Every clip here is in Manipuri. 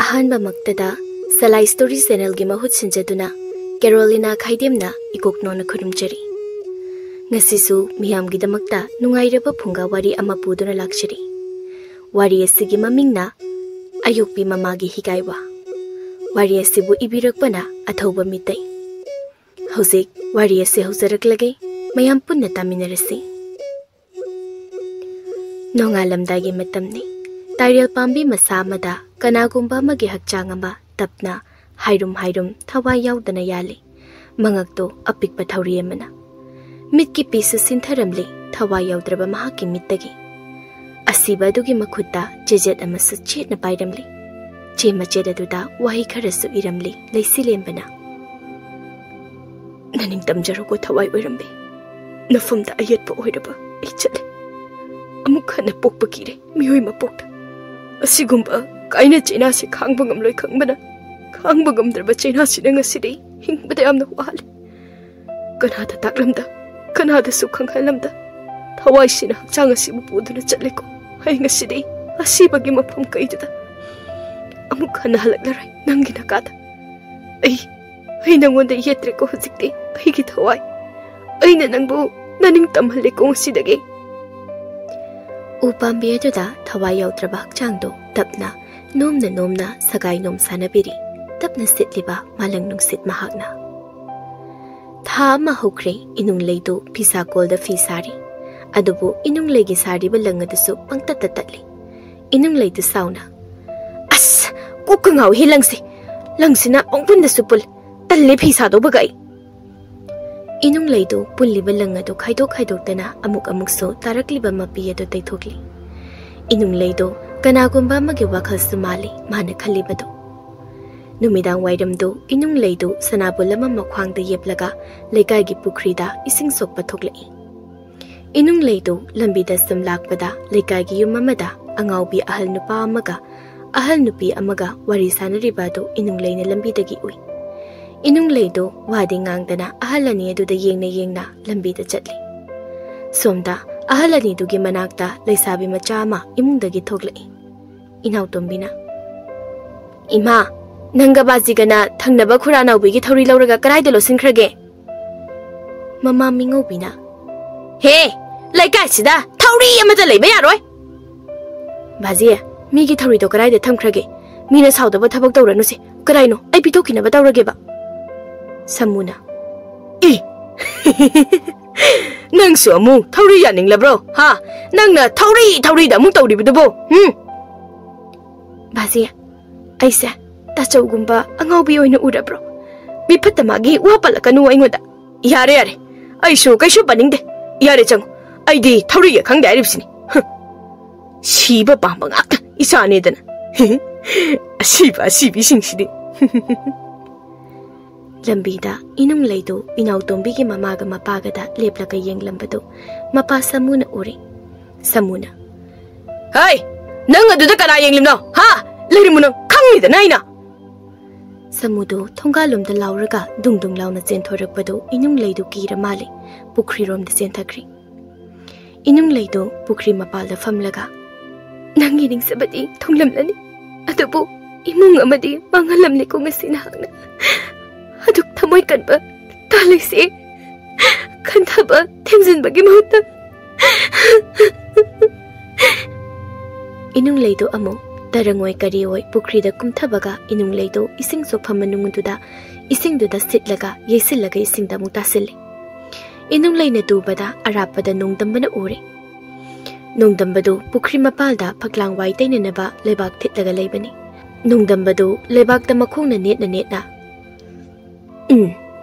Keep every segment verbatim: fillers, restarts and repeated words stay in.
ꯑꯍꯥꯟꯕꯃꯛꯇꯗ ꯁꯂꯥꯏ ꯁ꯭ꯇꯣꯔꯤ ꯆꯦꯅꯦꯜꯒꯤ ꯃꯍꯨꯠ ꯁꯤꯟꯖꯗꯨꯅ ꯀꯦꯔꯣꯂꯤꯅꯥ ꯈꯥꯏꯗꯦꯝꯅ ꯏꯀꯣꯛꯅꯣꯅ ꯈꯨꯔꯨꯝꯖꯔꯤ꯫ ꯉꯁꯤꯁꯨ ꯃꯤꯌꯥꯝꯒꯤꯗꯃꯛꯇ ꯅꯨꯡꯉꯥꯏꯔꯕ ꯐꯨꯡꯒꯥ ꯋꯥꯔꯤ ꯑꯃ ꯄꯨꯗꯨꯅ ꯂꯥꯛꯆꯔꯤ꯫ ꯋꯥꯔꯤ ꯑꯁꯤꯒꯤ ꯃꯃꯤꯡꯅ ꯑꯌꯣꯛꯄꯤ ꯃꯃꯥꯒꯤ ꯍꯤꯒꯥꯏꯋꯥ꯫ ꯋꯥꯔꯤ ꯑꯁꯤꯕꯨ ꯏꯕꯤꯔꯛꯄꯅ ꯑꯊꯧꯕ ꯃꯤꯇꯩ꯫ ꯍꯧꯖꯤꯛ ꯋꯥꯔꯤ ꯑꯁꯤ ꯍꯧꯖꯔꯛꯂꯒꯦ, ꯃꯌꯥꯝ ꯄꯨꯟꯅ ꯇꯥꯃꯤꯟꯅꯔꯁꯤ꯫ ꯅꯣꯡꯉꯥꯜꯂꯝꯗꯥꯏꯒꯤ ꯃꯇꯝꯅꯤ꯫ ꯇꯥꯏꯔꯦꯜ ꯄꯥꯝꯕꯤ ꯃꯁꯥ ꯑꯃꯗ ꯀꯅꯥꯒꯨꯝꯕ ꯑꯃꯒꯤ ꯍꯛꯆꯥꯡ ꯑꯃ ꯇꯞꯅ ꯍꯥꯏꯔꯨꯝ ꯍꯥꯏꯔꯨꯝ ꯊꯋꯥꯏ ꯌꯥꯎꯗꯅ ꯌꯥꯜꯂꯤ꯫ ꯃꯉꯛꯇꯣ ꯑꯄꯤꯛꯄ ꯊꯧꯔꯤ ꯑꯃꯅ꯫ ꯃꯤꯠꯀꯤ ꯄꯤꯁꯨ ꯁꯤꯟꯊꯔꯝꯂꯤ ꯊꯋꯥꯏ ꯌꯥꯎꯗ꯭ꯔꯕ ꯃꯍꯥꯛꯀꯤ ꯃꯤꯠꯇꯒꯤ꯫ ꯑꯁꯤꯕ ꯑꯗꯨꯒꯤ ꯃꯈꯨꯠꯇ ꯆꯦꯖꯦꯠ ꯑꯃꯁꯨ ꯆꯦꯠꯅ ꯄꯥꯏꯔꯝꯂꯤ꯫ ꯆꯦ ꯃꯆꯦꯠ ꯑꯗꯨꯗ ꯋꯥꯍꯩ ꯈꯔꯁꯨ ꯏꯔꯝꯂꯤ ꯂꯩꯁꯤꯂꯦꯝꯕꯅ꯫ "ꯅꯅꯤꯡ ꯇꯝꯖꯔꯣꯀꯣ ꯊꯋꯥꯏ ꯑꯣꯏꯔꯝꯕꯤ꯫ ꯅꯐꯝꯗ ꯑꯌꯦꯠꯄ ꯑꯣꯏꯔꯕ ꯑꯩ ꯆꯠꯂꯦ꯫ ꯑꯃꯨꯛ ꯍꯟꯅ ꯄꯣꯛꯄ ꯀꯤꯔꯦ ꯃꯤꯑꯣꯏ ꯃꯄꯣꯛꯇ꯫ ꯑꯁꯤꯒꯨꯝꯕ ꯀꯥꯏꯅ ꯆꯩꯅꯥꯁꯦ ꯈꯥꯡꯕ ꯉꯝꯂꯣꯏ ꯈꯪꯕꯅ, ꯈꯥꯡꯕ ꯉꯝꯗ꯭ꯔꯕ ꯆꯩꯅꯥꯁꯤꯅ ꯉꯁꯤꯗꯤ ꯍꯤꯡꯕꯗ ꯌꯥꯝꯅ ꯋꯥꯍꯜꯂꯦ꯫ ꯀꯅꯥꯗ ꯇꯥꯛꯂꯝꯗ, ꯀꯅꯥꯗꯁꯨ ꯈꯪꯍꯜꯂꯝꯗ, ꯊꯋꯥꯏꯁꯤꯅ ꯍꯛꯆꯥꯡ ꯑꯁꯤꯕꯨ ꯄꯨꯗꯨꯅ ꯆꯠꯂꯦꯀꯣ꯫ ꯑꯩ ꯉꯁꯤꯗꯤ ꯑꯁꯤꯕꯒꯤ ꯃꯐꯝ ꯀꯩꯗꯨꯗ ꯑꯃꯨꯛ ꯍꯟꯅ ꯍꯜꯂꯛꯂꯔꯣꯏ ꯅꯪꯒꯤ ꯅꯥꯀꯥꯗ꯫ ꯑꯩ, ꯑꯩ ꯅꯪꯉꯣꯟꯗ ꯌꯦꯠꯇ꯭ꯔꯦꯀꯣ ꯍꯧꯖꯤꯛꯇꯤ, ꯑꯩꯒꯤ ꯊꯋꯥꯏ꯫ ꯑꯩꯅ ꯅꯪꯕꯨ ꯅꯅꯤꯡ ꯇꯝꯍꯜꯂꯦꯀꯣ ꯉꯁꯤꯗꯒꯤ꯫" ꯎ ꯄꯥꯝꯕꯤ ꯑꯗꯨꯗ ꯊꯋꯥꯏ ꯌꯥꯎꯗ꯭ꯔꯕ ꯍꯛꯆꯥꯡꯗꯣ ꯇꯞꯅ, ꯅꯣꯝꯅ ꯅꯣꯝꯅ ꯁꯒꯥꯏ ꯅꯣꯝ ꯁꯥꯟꯅꯕꯤꯔꯤ꯫ ꯇꯞꯅ ꯁꯤꯠꯂꯤꯕ ꯃꯥꯂꯪ ꯅꯨꯡꯁꯤꯠ ꯃꯍꯥꯛꯅ꯫ ꯊꯥ ꯑꯃ ꯍꯧꯈ꯭ꯔꯦ, ꯏꯅꯨꯡꯂꯩꯗꯨ ꯐꯤꯁꯥ ꯀꯣꯜꯗ ꯐꯤ ꯁꯥꯔꯤ꯫ ꯑꯗꯨꯕꯨ ꯏꯅꯨꯡꯂꯩꯒꯤ ꯁꯥꯔꯤꯕ ꯂꯪ ꯑꯗꯨꯁꯨ ꯄꯪꯇꯠꯇ ꯇꯠꯂꯤ꯫ ꯏꯅꯨꯡꯂꯩꯗꯨ ꯁꯥꯎꯅ, "ꯑꯁ, ꯀꯣꯛꯀ ꯉꯥꯎꯏꯍꯦ ꯂꯪꯁꯦ꯫ ꯂꯪꯁꯤꯅ ꯄꯪꯄꯨꯟꯗꯁꯨ ꯄꯨꯜ꯫ ꯇꯜꯂꯦ ꯐꯤ ꯁꯥꯗꯧꯕꯒ ꯑꯩ꯫" ꯏꯅꯨꯡꯂꯩꯗꯨ ꯄꯨꯜꯂꯤꯕ ꯂꯪ ꯑꯗꯨ ꯈꯥꯏꯗꯣꯛ ꯈꯥꯏꯗꯣꯛꯇꯅ ꯑꯃꯨꯛ ꯑꯃꯨꯛꯁꯨ ꯇꯥꯔꯛꯂꯤꯕ ꯃꯄꯤ ꯑꯗꯨ ꯇꯩꯊꯣꯛꯂꯤ꯫ ꯏꯅꯨꯡꯂꯩꯗꯨ ꯀꯅꯥꯒꯨꯝꯕ ꯑꯃꯒꯤ ꯋꯥꯈꯜꯁꯨ ꯃꯥꯜꯂꯤ ꯃꯥꯅ ꯈꯜꯂꯤꯕꯗꯨ꯫ ꯅꯨꯃꯤꯗꯥꯡ ꯋꯥꯏꯔꯝꯗꯨ ꯏꯅꯨꯡꯂꯩꯗꯨ ꯁꯅꯥꯕꯨꯜ ꯑꯃ ꯃꯈ꯭ꯋꯥꯡꯗ ꯌꯦꯞꯂꯒ ꯂꯩꯀꯥꯏꯒꯤ ꯄꯨꯈ꯭ꯔꯤꯗ ꯏꯁꯤꯡ ꯁꯣꯛꯄ ꯊꯣꯛꯂꯛꯏ꯫ ꯏꯅꯨꯡꯂꯩꯗꯨ ꯂꯝꯕꯤꯗ ꯁꯨꯝ ꯂꯥꯛꯄꯗ ꯂꯩꯀꯥꯏꯒꯤ ꯌꯨꯝ ꯑꯃꯗ ꯑꯉꯥꯎꯕꯤ ꯑꯍꯜ ꯅꯨꯄꯥ ꯑꯃꯒ ꯑꯍꯜ ꯅꯨꯄꯤ ꯑꯃꯒ ꯋꯥꯔꯤ ꯁꯥꯟꯅꯔꯤꯕ ꯑꯗꯨ ꯏꯅꯨꯡꯂꯩꯅ ꯂꯝꯕꯤꯗꯒꯤ ꯎꯏ꯫ ꯏꯅꯨꯡꯂꯩꯗꯨ ꯋꯥꯗꯤ ꯉꯥꯡꯗꯅ ꯑꯍꯜ ꯑꯅꯤ ꯑꯗꯨꯗ ꯌꯦꯡꯅ ꯌꯦꯡꯅ ꯂꯝꯕꯤꯗ ꯆꯠꯂꯤ꯫ ꯁꯣꯝꯗ ꯑꯍꯜ ꯑꯅꯤꯗꯨꯒꯤ ꯃꯅꯥꯛꯇ ꯂꯩꯁꯥꯕꯤ ꯃꯆꯥ ꯑꯃ ꯏꯃꯨꯡꯗꯒꯤ ꯊꯣꯛꯂꯛꯏ꯫ ꯏꯅꯥꯎꯇꯣꯝꯕꯤꯅ, ꯏꯃꯥ, ꯅꯪꯒ ꯕꯥꯖꯤꯒꯅ ꯊꯪꯅꯕ ꯈꯨꯔꯥ ꯅꯥꯎꯕꯤꯒꯤ ꯊꯧꯔꯤ ꯂꯧꯔꯒ ꯀꯗꯥꯏꯗ ꯂꯣꯠꯁꯤꯟꯈ꯭ꯔꯒꯦ? ꯃꯃꯥ ꯃꯤꯉꯧꯕꯤꯅ, "ꯍꯦ, ꯂꯩꯀꯥꯏꯁꯤꯗ ꯊꯧꯔꯤ ꯑꯃꯠꯇ ꯂꯩꯕ ꯌꯥꯔꯣꯏ!" "ꯕꯥꯖꯤ, ꯃꯤꯒꯤ ꯊꯧꯔꯤꯗꯣ ꯀꯗꯥꯏꯗ ꯊꯝꯈ꯭ꯔꯒꯦ? ꯃꯤꯅ ꯁꯥꯎꯗꯕ ꯊꯕꯛ ꯇꯧꯔꯅꯨꯁꯦ꯫ ꯀꯗꯥꯏꯅꯣ? ꯑꯩ ꯄꯤꯊꯣꯛꯈꯤꯅꯕ ꯇꯧꯔꯒꯦꯕ꯫" ꯁꯃꯨꯅ, "ꯏ! ꯅꯪꯁꯨ ꯑꯃꯨꯛ ꯊꯧꯔꯤ ꯌꯥꯅꯤꯡꯂꯕ꯭ꯔꯣ? ꯍꯥ? ꯅꯪꯅ ꯊꯧꯔꯤ ꯊꯧꯔꯤꯗ ꯑꯃꯨꯛ ꯇꯧꯔꯤꯕꯗꯨꯕꯨ? ꯎꯝ?" "ꯕꯥꯖꯤ, ꯑꯩꯁꯦ ꯇꯥꯆꯧꯒꯨꯝꯕ ꯑꯉꯥꯎꯕꯤ ꯑꯣꯏꯅ ꯎꯔꯕ꯭ꯔꯣ? ꯃꯤꯐꯠꯇ ꯃꯥꯒꯤ ꯋꯥ ꯄꯜꯂꯛꯀꯅꯨ ꯑꯩꯉꯣꯟꯗ꯫" "ꯌꯥꯔꯦ, ꯌꯥꯔꯦ, ꯑꯩꯁꯨ ꯀꯩꯁꯨ ꯄꯟꯅꯤꯡꯗꯦ꯫ ꯌꯥꯔꯦ, ꯆꯪꯉꯨ꯫ ꯑꯩꯗꯤ ꯊꯧꯔꯤꯒ ꯈꯪꯗꯦ ꯍꯥꯏꯔꯤꯕꯁꯤꯅꯤ꯫ ꯍ, ꯁꯤꯕ ꯄꯥꯝꯕ ꯉꯥꯛꯇ ꯏꯆꯥꯅꯦꯗꯅ꯫ ꯑꯁꯤꯕ ꯑꯁꯤꯕꯤꯁꯤꯡꯁꯤꯗꯤ꯫" ꯂꯝꯕꯤꯗ ꯏꯅꯨꯡ ꯂꯩꯗꯨ ꯏꯅꯥꯎꯇꯣꯝꯕꯤꯒꯤ ꯃꯃꯥꯒ ꯃꯄꯥꯒꯗ ꯂꯦꯞꯂꯒ ꯌꯦꯡꯂꯝꯕꯗꯨ ꯃꯄꯥ ꯁꯃꯨꯅ ꯎꯔꯦ꯫ ꯁꯃꯨꯅ, "ꯍꯩ! ꯅꯪ ꯑꯗꯨꯗ ꯀꯅꯥ ꯌꯦꯡꯂꯤꯕꯅꯣ? ꯍꯥ? ꯂꯩꯔꯝꯃꯨ ꯅꯪ, ꯈꯪꯉꯤꯗꯅ ꯑꯩꯅ!" ꯁꯃꯨꯗꯨ ꯊꯣꯡꯒꯥꯜꯂꯣꯝꯗ ꯂꯥꯎꯔꯒ ꯗꯨꯡ ꯗꯨꯡ ꯂꯥꯎꯅ ꯆꯦꯟꯊꯣꯔꯛꯄꯗꯨ ꯏꯅꯨꯡ ꯂꯩꯗꯨ ꯀꯤꯔ ꯃꯥꯜꯂꯦ, ꯄꯨꯈ꯭ꯔꯤꯔꯣꯝꯗ ꯆꯦꯟꯊꯈ꯭ꯔꯦ꯫ ꯏꯅꯨꯡ ꯂꯩꯗꯨ ꯄꯨꯈ꯭ꯔꯤ ꯃꯄꯥꯜꯗ ꯐꯝꯂꯒ, "ꯅꯪꯒꯤ ꯅꯤꯡꯖꯕꯗꯤ ꯊꯨꯡꯂꯝꯂꯅꯤ, ꯑꯗꯨꯕꯨ ꯏꯃꯨꯡ ꯑꯃꯗꯤ ꯃꯥꯡꯍꯜꯂꯝꯂꯦꯀꯣ ꯉꯁꯤ ꯅꯍꯥꯛꯅ꯫ ꯑꯗꯨꯛ ꯊꯃꯣꯏ ꯀꯟꯕ ꯇꯥꯜꯂꯤꯁꯤ ꯈꯟꯊꯕ ꯊꯦꯝꯖꯤꯟꯕꯒꯤ ꯃꯍꯨꯠꯇ꯫" ꯏꯅꯨꯡ ꯂꯩꯗꯨ ꯑꯃꯨꯛ ꯇꯔꯪ ꯑꯣꯏ ꯀꯔꯤ ꯑꯣꯏ ꯄꯨꯈ꯭ꯔꯤꯗ ꯀꯨꯝꯊꯕꯒ ꯏꯅꯨꯡ ꯂꯩꯗꯨ ꯏꯁꯤꯡ ꯆꯣꯛꯐꯝ ꯃꯅꯨꯡꯗꯨꯗ ꯏꯁꯤꯡꯗꯨꯗ ꯁꯤꯠꯂꯒ ꯌꯩꯁꯤꯜꯂꯒ ꯏꯁꯤꯡꯗ ꯑꯃꯨꯛ ꯇꯥꯁꯤꯜꯂꯤ꯫ ꯏꯅꯨꯡ ꯂꯩꯅ ꯇꯨꯕꯗ ꯑꯔꯥꯞꯄꯗ ꯅꯣꯡꯗꯝꯕꯅ ꯎꯔꯦ꯫ ꯅꯣꯡꯗꯝꯕꯗꯨ ꯄꯨꯈ꯭ꯔꯤ ꯃꯄꯥꯜꯗ ꯐꯛꯂꯥꯡ ꯋꯥꯏ ꯇꯩꯅꯅꯕ ꯂꯩꯕꯥꯛ ꯊꯤꯠꯂꯒ ꯂꯩꯕꯅꯤ꯫ ꯅꯣꯡꯗꯝꯕꯗꯨ ꯂꯩꯕꯥꯛꯇ ꯃꯈꯣꯡꯅ ꯅꯦꯠꯅ ꯅꯦꯠꯅ, "ꯎꯝ,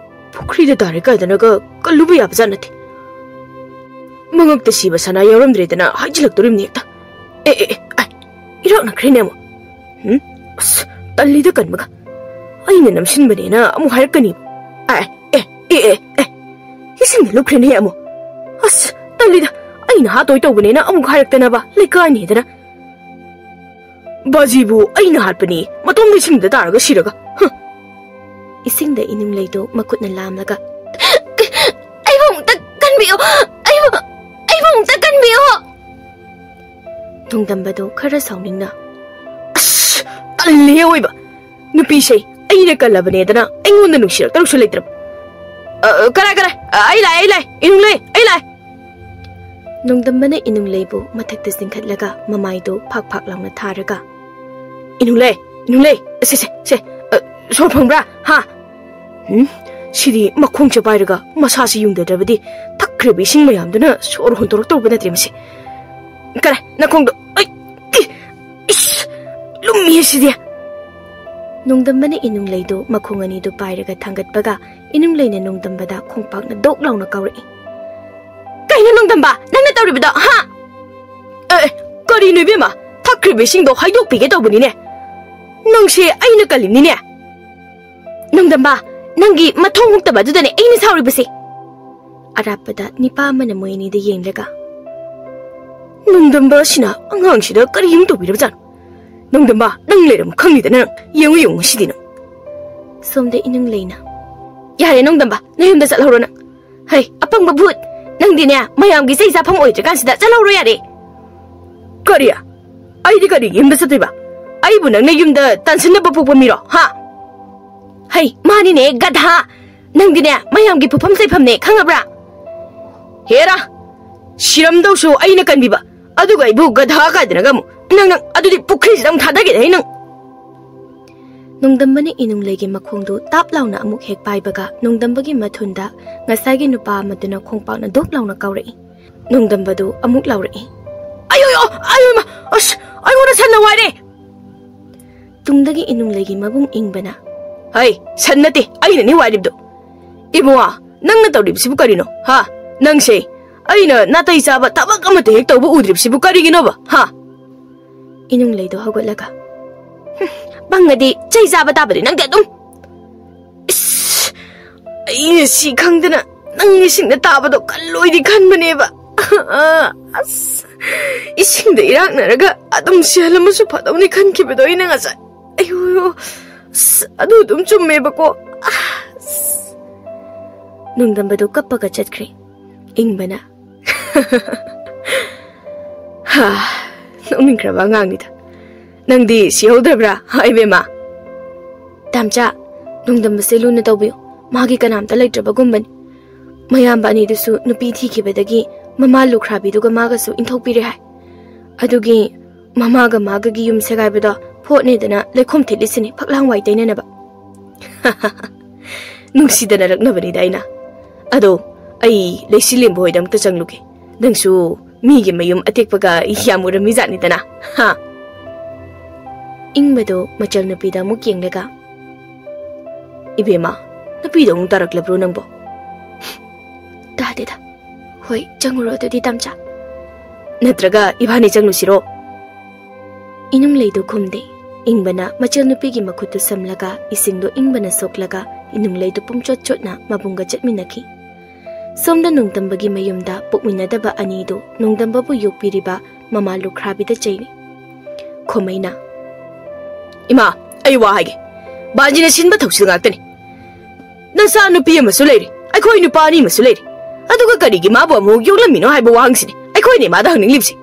ꯄꯨꯈ꯭ꯔꯤꯗ ꯇꯥꯔꯦ ꯀꯥꯏꯗꯅꯒ ꯀꯜꯂꯨꯕ ꯌꯥꯕ ꯖꯥꯠ ꯅꯠꯇꯦ꯫ ꯃꯉꯛꯇ ꯁꯤꯕ ꯁꯅꯥ ꯌꯥꯎꯔꯝꯗ꯭ꯔꯦꯗꯅ ꯍꯥꯏꯖꯤꯜꯂꯛꯇꯣꯔꯤꯕꯅꯤ ꯍꯦꯛꯇ꯫ ꯑꯦ, ꯑꯦ, ꯑꯦ, ꯑꯥꯏ, ꯏꯔꯥꯛꯅꯈ꯭ꯔꯦꯅꯦ ꯑꯃꯨꯛ꯫ ꯎꯝ, ꯑꯁ, ꯇꯜꯂꯤꯗ ꯀꯟꯕꯒ꯫ ꯑꯩꯅ ꯅꯝꯁꯤꯟꯕꯅꯦꯅ ꯑꯃꯨꯛ ꯍꯥꯏꯔꯛꯀꯅꯤ꯫ ꯑꯦ, ꯑꯦ, ꯑꯦ, ꯑꯦ, ꯑꯦ, ꯏꯁꯤꯡꯗ ꯂꯨꯞꯈ꯭ꯔꯦꯅꯦ ꯑꯃꯨꯛ꯫ ꯑꯁ, ꯇꯜꯂꯤꯗ, ꯑꯩꯅ ꯍꯥꯠꯇꯣꯏ ꯇꯧꯕꯅꯦꯅ ꯑꯃꯨꯛ ꯍꯥꯏꯔꯛꯇꯅꯕ ꯂꯩꯀꯥꯏꯅꯦꯗꯅ꯫ ꯕꯥꯖꯤꯕꯨ ꯑꯩꯅ ꯍꯥꯠꯄꯅꯤ, ꯃꯇꯣꯝꯗ ꯏꯁꯤꯡꯗ ꯇꯥꯔꯒ ꯁꯤꯔꯒ꯫ ꯍ!" ꯏꯁꯤꯡꯗ ꯏꯅꯨꯡ ꯂꯩꯗꯨ ꯃꯈꯨꯠꯅ ꯂꯥꯝꯂꯒ, "ꯑꯩꯕꯨ ꯑꯃꯨꯛꯇ ꯀꯟꯕꯤꯌꯨ! ꯑꯩꯕꯨ, ꯑꯩꯕꯨ ꯑꯃꯨꯛꯇ ꯀꯟꯕꯤꯌꯨ!" ꯅꯣꯡꯗꯝꯕꯗꯨ ꯈꯔ ꯁꯥꯎꯅꯤꯡꯅ, "ꯑꯁ, ꯇꯜꯂꯦ ꯑꯑꯣꯏꯕ꯫ ꯅꯨꯄꯤꯁꯦ ꯑꯩꯅ ꯀꯜꯂꯕꯅꯦꯗꯅ ꯑꯩꯉꯣꯟꯗ ꯅꯨꯡꯁꯤꯔꯛꯇꯧꯁꯨ ꯂꯩꯇ꯭ꯔꯕ꯫ ꯑ, ꯑ, ꯀꯔꯥꯏ, ꯀꯔꯥꯏ? ꯑ, ꯑꯩ ꯂꯥꯛꯑꯦ, ꯑꯩ ꯂꯥꯛꯑꯦ, ꯏꯅꯨꯡꯂꯩ, ꯑꯩ ꯂꯥꯛꯑꯦ꯫ ꯅꯣꯡꯗꯝꯕꯅ ꯏꯅꯨꯡꯂꯩꯕꯨ ꯃꯊꯛꯇ ꯆꯤꯡꯈꯠꯂꯒ ꯃꯃꯥꯏꯗꯨ ꯐꯥꯛ ꯐꯥꯛ ꯂꯥꯎꯅ ꯊꯥꯔꯒ, "ꯏꯅꯨꯡꯂꯩ, ꯏꯅꯨꯡꯂꯩ, ꯁꯦ, ꯁꯦ, ꯁꯦ, ꯑ, ꯁꯣꯔ ꯐꯪꯕ꯭ꯔꯥ? ꯍꯥ? ꯎꯝ, ꯁꯤꯗꯤ ꯃꯈꯣꯡꯁꯦ ꯄꯥꯏꯔꯒ ꯃꯁꯥꯁꯤ ꯌꯨꯡꯗꯗ꯭ꯔꯕꯗꯤ ꯊꯛꯈ꯭ꯔꯤꯕ ꯏꯁꯤꯡ ꯃꯌꯥꯝꯗꯨꯅ ꯁꯣꯔ ꯍꯣꯟꯗꯣꯔꯛꯇꯧꯕ ꯅꯠꯇ꯭ꯔꯦ ꯃꯁꯤ꯫ ꯀꯔꯦ, ꯅꯈꯣꯡꯗꯣ, ꯑꯩ, ꯏ, ꯏꯁ, ꯂꯨꯝꯃꯤꯍꯦ ꯁꯤꯗꯤ꯫" ꯅꯣꯡꯗꯝꯕꯅ ꯏꯅꯨꯡꯂꯩꯗꯨ ꯃꯈꯣꯡ ꯑꯅꯤꯗꯨ ꯄꯥꯏꯔꯒ ꯊꯥꯡꯒꯠꯄꯒ ꯏꯅꯨꯡꯂꯩꯅ ꯅꯣꯡꯗꯝꯕꯗ ꯈꯣꯡꯄꯥꯛꯅ ꯗꯣꯛ ꯂꯥꯎꯅ ꯀꯥꯎꯔꯛꯏ꯫ "ꯀꯩꯅꯣ ꯅꯣꯡꯗꯝꯕ, ꯅꯪꯅ ꯇꯧꯔꯤꯕꯗꯣ, ꯍꯥ?" "ꯑꯦ, ꯑꯦ, ꯀꯔꯤꯅꯣ ꯏꯕꯦꯝꯃ? ꯊꯛꯈ꯭ꯔꯤꯕ ꯏꯁꯤꯡꯗꯣ ꯍꯩꯗꯣꯛꯄꯤꯒꯦ ꯇꯧꯕꯅꯤꯅꯦ꯫ ꯅꯪꯁꯦ ꯑꯩꯅ ꯀꯜꯂꯤꯕꯅꯤꯅꯦ꯫" "ꯅꯣꯡꯗꯝꯕ, ꯅꯪꯒꯤ ꯃꯊꯣꯡ ꯍꯨꯛꯇꯕ ꯑꯗꯨꯗꯅꯦ ꯑꯩꯅ ꯁꯥꯎꯔꯤꯕꯁꯦ꯫" ꯑꯔꯥꯞꯄꯗ ꯅꯤꯄꯥ ꯑꯃꯅ ꯃꯣꯏ ꯑꯅꯤꯗ ꯌꯦꯡꯂꯒ, "ꯅꯣꯡꯗꯝꯕ ꯑꯁꯤꯅ ꯑꯉꯥꯡꯁꯤꯗ ꯀꯔꯤ ꯑꯃꯨꯛ ꯇꯧꯕꯤꯔꯕꯖꯥꯠꯅꯣ? ꯅꯣꯡꯗꯝꯕ, ꯅꯪ ꯂꯩꯔꯝ ꯈꯪꯅꯤꯗꯅ ꯅꯪ꯫ ꯌꯦꯡꯉꯨ, ꯌꯦꯡꯉꯨ ꯉꯁꯤꯗꯤ ꯅꯪ꯫" ꯁꯣꯝꯗ ꯏꯅꯨꯡꯂꯩꯅ, "ꯌꯥꯔꯦ ꯅꯣꯡꯗꯝꯕ, ꯅꯌꯨꯝꯗ ꯆꯠꯍꯧꯔꯣ ꯅꯪ꯫ ꯍꯩ, ꯑꯄꯪꯕ ꯚꯨꯠ! ꯅꯪꯗꯤꯅꯦ, ꯃꯌꯥꯝꯒꯤ ꯆꯩ ꯆꯥꯐꯝ ꯑꯣꯏꯗ꯭ꯔꯤꯀꯥꯟꯁꯤꯗ ꯆꯠꯍꯧꯔꯣ ꯌꯥꯔꯦ꯫" "ꯀꯔꯤ? ꯑꯩꯗꯤ ꯀꯔꯤꯒꯤ ꯌꯨꯝꯗ ꯆꯠꯇꯣꯏꯕ? ꯑꯩꯕꯨ ꯅꯪꯅ ꯌꯨꯝꯗ ꯇꯥꯟꯁꯤꯟꯅꯕ ꯄꯣꯛꯄ ꯃꯤꯔꯣ, ꯍꯥ?" "ꯍꯩ, ꯃꯥꯅꯤꯅꯦ, ꯒꯙꯥ! ꯅꯪꯗꯤꯅꯦ, ꯃꯌꯥꯝꯒꯤ ꯄꯨꯐꯝ ꯆꯩꯐꯝꯅꯦ, ꯈꯪꯉꯕ꯭ꯔꯥ?" "ꯍꯦꯔꯥ, ꯁꯤꯔꯝꯗꯧꯁꯨ ꯑꯩꯅ ꯀꯟꯕꯤꯕ, ꯑꯗꯨꯒ ꯑꯩꯕꯨ ꯒꯙꯥ ꯀꯥꯏꯗꯅꯒ ꯑꯃꯨꯛ꯫ ꯅꯪ, ꯅꯪ, ꯑꯗꯨꯗꯤ ꯄꯨꯈ꯭ꯔꯤꯁꯤꯗ ꯑꯃꯨꯛ ꯊꯥꯗꯒꯦꯅꯦ ꯑꯩ ꯅꯪ꯫" ꯅꯣꯡꯗꯝꯕꯅ ꯏꯅꯨꯡꯂꯩꯒꯤ ꯃꯈꯣꯡꯗꯨ ꯇꯥꯞ ꯂꯥꯎꯅ ꯑꯃꯨꯛ ꯍꯦꯛ ꯄꯥꯏꯕꯒ, ꯅꯣꯡꯗꯝꯕꯒꯤ ꯃꯊꯨꯟꯗ ꯉꯁꯥꯏꯒꯤ ꯅꯨꯄꯥ ꯑꯃꯗꯨꯅ ꯈꯣꯡꯄꯥꯛꯅ ꯗꯣꯛ ꯂꯥꯎꯅ ꯀꯥꯎꯔꯛꯏ꯫ ꯅꯣꯡꯗꯝꯕꯗꯨ ꯑꯃꯨꯛ ꯂꯥꯎꯔꯛꯏ, "ꯑꯌꯣ, ꯑꯌꯣ, ꯑꯌꯣ, ꯏꯃꯥ! ꯑꯁ, ꯑꯩꯉꯣꯟꯗ ꯁꯟꯅ ꯋꯥꯏꯔꯦ!" ꯇꯨꯡꯗꯒꯤ ꯏꯅꯨꯡꯂꯩꯒꯤ ꯃꯕꯨꯡ ꯏꯪꯕꯅ, "ꯍꯩ, ꯁꯟ ꯅꯠꯇꯦ, ꯑꯩꯅꯅꯤ ꯋꯥꯏꯔꯤꯕꯗꯣ꯫ ꯏꯕꯨꯡꯉꯣ, ꯅꯪꯅ ꯇꯧꯔꯤꯕꯁꯤꯕꯨ ꯀꯔꯤꯅꯣ, ꯍꯥ? ꯅꯪꯁꯦ ꯑꯩꯅ ꯅꯥꯇꯩ ꯆꯥꯕ ꯊꯕꯛ ꯑꯃꯠꯇ ꯍꯦꯛ ꯇꯧꯕ ꯎꯗ꯭ꯔꯤꯕꯁꯤꯕꯨ ꯀꯔꯤꯒꯤꯅꯣꯕ, ꯍꯥ?" ꯏꯅꯨꯡꯂꯩꯗꯣ ꯍꯧꯒꯠꯂꯒ, "ꯍꯨꯝ, ꯄꯪꯉꯗꯤ ꯆꯩ ꯆꯥꯕ ꯇꯥꯕꯅꯤ ꯅꯪꯗꯤ ꯑꯗꯨꯝ꯫ ꯏꯁ, ꯑꯩꯅ ꯁꯤ ꯈꯪꯗꯅ ꯅꯪ ꯏꯁꯤꯡꯗ ꯇꯥꯕꯗꯣ ꯀꯜꯂꯣꯏꯗꯤ ꯈꯟꯕꯅꯦꯕ꯫ ꯑꯁ, ꯏꯁꯤꯡꯗ ꯏꯔꯥꯛꯅꯔꯒ ꯑꯗꯨꯝ ꯁꯤꯍꯜꯂꯝꯃꯁꯨ ꯐꯗꯧꯅꯤ ꯈꯟꯈꯤꯕꯗꯣ ꯑꯩꯅ ꯉꯁꯥꯏ꯫ ꯑꯌꯣ, ꯑꯁ, ꯑꯗꯨ ꯑꯗꯨꯝ ꯆꯨꯝꯃꯦꯕꯀꯣ꯫" ꯑꯁ꯫ ꯅꯣꯡꯗꯝꯕꯗꯣ ꯀꯞꯄꯒ ꯆꯠꯈ꯭ꯔꯦ꯫ ꯏꯪꯕꯅ, "ꯍꯥ, ꯅꯣꯛꯅꯤꯡꯈ꯭ꯔꯕ ꯑꯉꯥꯡꯅꯤꯗ꯫ ꯅꯪꯗꯤ ꯁꯤꯍꯧꯗ꯭ꯔꯕ꯭ꯔꯥ, ꯍꯥ, ꯏꯕꯦꯝꯃ? ꯇꯥꯝꯆꯥ, ꯅꯣꯡꯗꯝꯕꯁꯦ ꯂꯨꯅ ꯇꯧꯕꯤꯌꯨ꯫ ꯃꯥꯒꯤ ꯀꯅꯥꯝꯇ ꯂꯩꯇ꯭ꯔꯕꯒꯨꯝꯕꯅꯤ꯫ ꯃꯌꯥꯝꯕ ꯑꯅꯤꯗꯨꯁꯨ ꯅꯨꯄꯤ ꯊꯤꯈꯤꯕꯗꯒꯤ ꯃꯃꯥ ꯂꯨꯈ꯭ꯔꯥꯕꯤꯗꯨꯒ ꯃꯥꯒꯁꯨ ꯏꯟꯊꯣꯛꯄꯤꯔꯦ ꯍꯥꯏ꯫ ꯑꯗꯨꯒꯤ ꯃꯃꯥꯒ ꯃꯥꯒꯒꯤ ꯌꯨꯝ ꯁꯦꯒꯥꯏꯕꯗꯣ ꯐꯣꯠꯅꯦꯗꯅ ꯂꯩꯈꯣꯝ ꯊꯤꯠꯂꯤꯁꯤꯅꯤ, ꯐꯛꯂꯥꯡ ꯋꯥꯏ ꯇꯩꯅꯅꯕ꯫ ꯅꯨꯡꯁꯤꯗꯅ ꯔꯛꯅꯕꯅꯤꯗ ꯑꯩꯅ꯫ ꯑꯗꯣ, ꯑꯩ ꯂꯩꯁꯤꯂꯦꯝꯕ ꯍꯣꯏꯗ ꯑꯝꯇ ꯆꯪꯂꯨꯒꯦ꯫ ꯅꯪꯁꯨ ꯃꯤꯒꯤ ꯃꯌꯨꯝ ꯑꯇꯦꯛꯄꯒ ꯌꯥꯝ ꯎꯔꯝꯃꯤꯖꯥꯠꯅꯤꯗꯅ, ꯍꯥ? ꯏꯪꯕꯗꯣ ꯃꯆꯜ ꯅꯨꯄꯤꯗ ꯑꯃꯨꯛ ꯌꯦꯡꯂꯒ, "ꯏꯕꯦꯝꯃ, ꯅꯨꯄꯤꯗꯣ ꯑꯃꯨꯛ ꯇꯥꯔꯛꯂꯕ꯭ꯔꯣ ꯅꯪꯕꯣ?" "ꯇꯥꯗꯦꯗ꯫ ꯍꯣꯏ, ꯆꯪꯉꯨꯔꯣ ꯑꯗꯨꯗꯤ, ꯇꯥꯝꯆꯥ꯫ ꯅꯠꯇ꯭ꯔꯒ ꯏꯕꯥꯅꯤ ꯆꯪꯂꯨꯁꯤꯔꯣ?" ꯏꯅꯨꯡꯂꯩꯗꯨ ꯈꯨꯝꯗꯦ꯫ ꯏꯪꯕꯅ ꯃꯆꯜ ꯅꯨꯄꯤꯒꯤ ꯃꯈꯨꯠꯇꯨ ꯁꯝꯂꯒ ꯏꯁꯤꯡꯗꯨ ꯏꯪꯕꯅ ꯁꯣꯛꯂꯒ ꯏꯅꯨꯡꯂꯩꯗꯨ ꯄꯨꯡꯆꯣꯠ ꯆꯣꯠꯅ ꯃꯕꯨꯡꯒ ꯆꯠꯃꯤꯟꯅꯈꯤ꯫ ꯁꯣꯝꯗ ꯅꯣꯡꯗꯝꯕꯒꯤ ꯃꯌꯨꯝꯗ ꯄꯣꯛꯃꯤꯟꯅꯗꯕ ꯑꯅꯤꯗꯨ ꯅꯣꯡꯗꯝꯕꯕꯨ ꯌꯣꯛꯄꯤꯔꯤꯕ ꯃꯃꯥ ꯂꯨꯈ꯭ꯔꯥꯕꯤꯗ ꯆꯩꯔꯤ꯫ ꯈꯣꯃꯩꯅ, "ꯏꯃꯥ, ꯑꯩ ꯋꯥ ꯍꯥꯏꯒꯦ꯫ ꯕꯥꯖꯤꯅ ꯁꯤꯟꯕ ꯊꯧꯁꯤꯜ ꯉꯥꯛꯇꯅꯤ꯫ ꯅꯆꯥ ꯅꯨꯄꯤ ꯑꯃꯁꯨ ꯂꯩꯔꯦ, ꯑꯩꯈꯣꯏ ꯅꯨꯄꯥ ꯑꯅꯤ ꯑꯃꯁꯨ ꯂꯩꯔꯦ꯫ ꯑꯗꯨꯒ ꯀꯔꯤꯒꯤ ꯃꯥꯕꯨ ꯑꯃꯨꯛ ꯌꯣꯛꯂꯝꯃꯤꯅꯣ ꯍꯥꯏꯕ ꯋꯥꯍꯪꯁꯤꯅꯤ ꯑꯩꯈꯣꯏꯅ ꯏꯃꯥꯗ ꯍꯪꯅꯤꯡꯂꯤꯕꯁꯤ꯫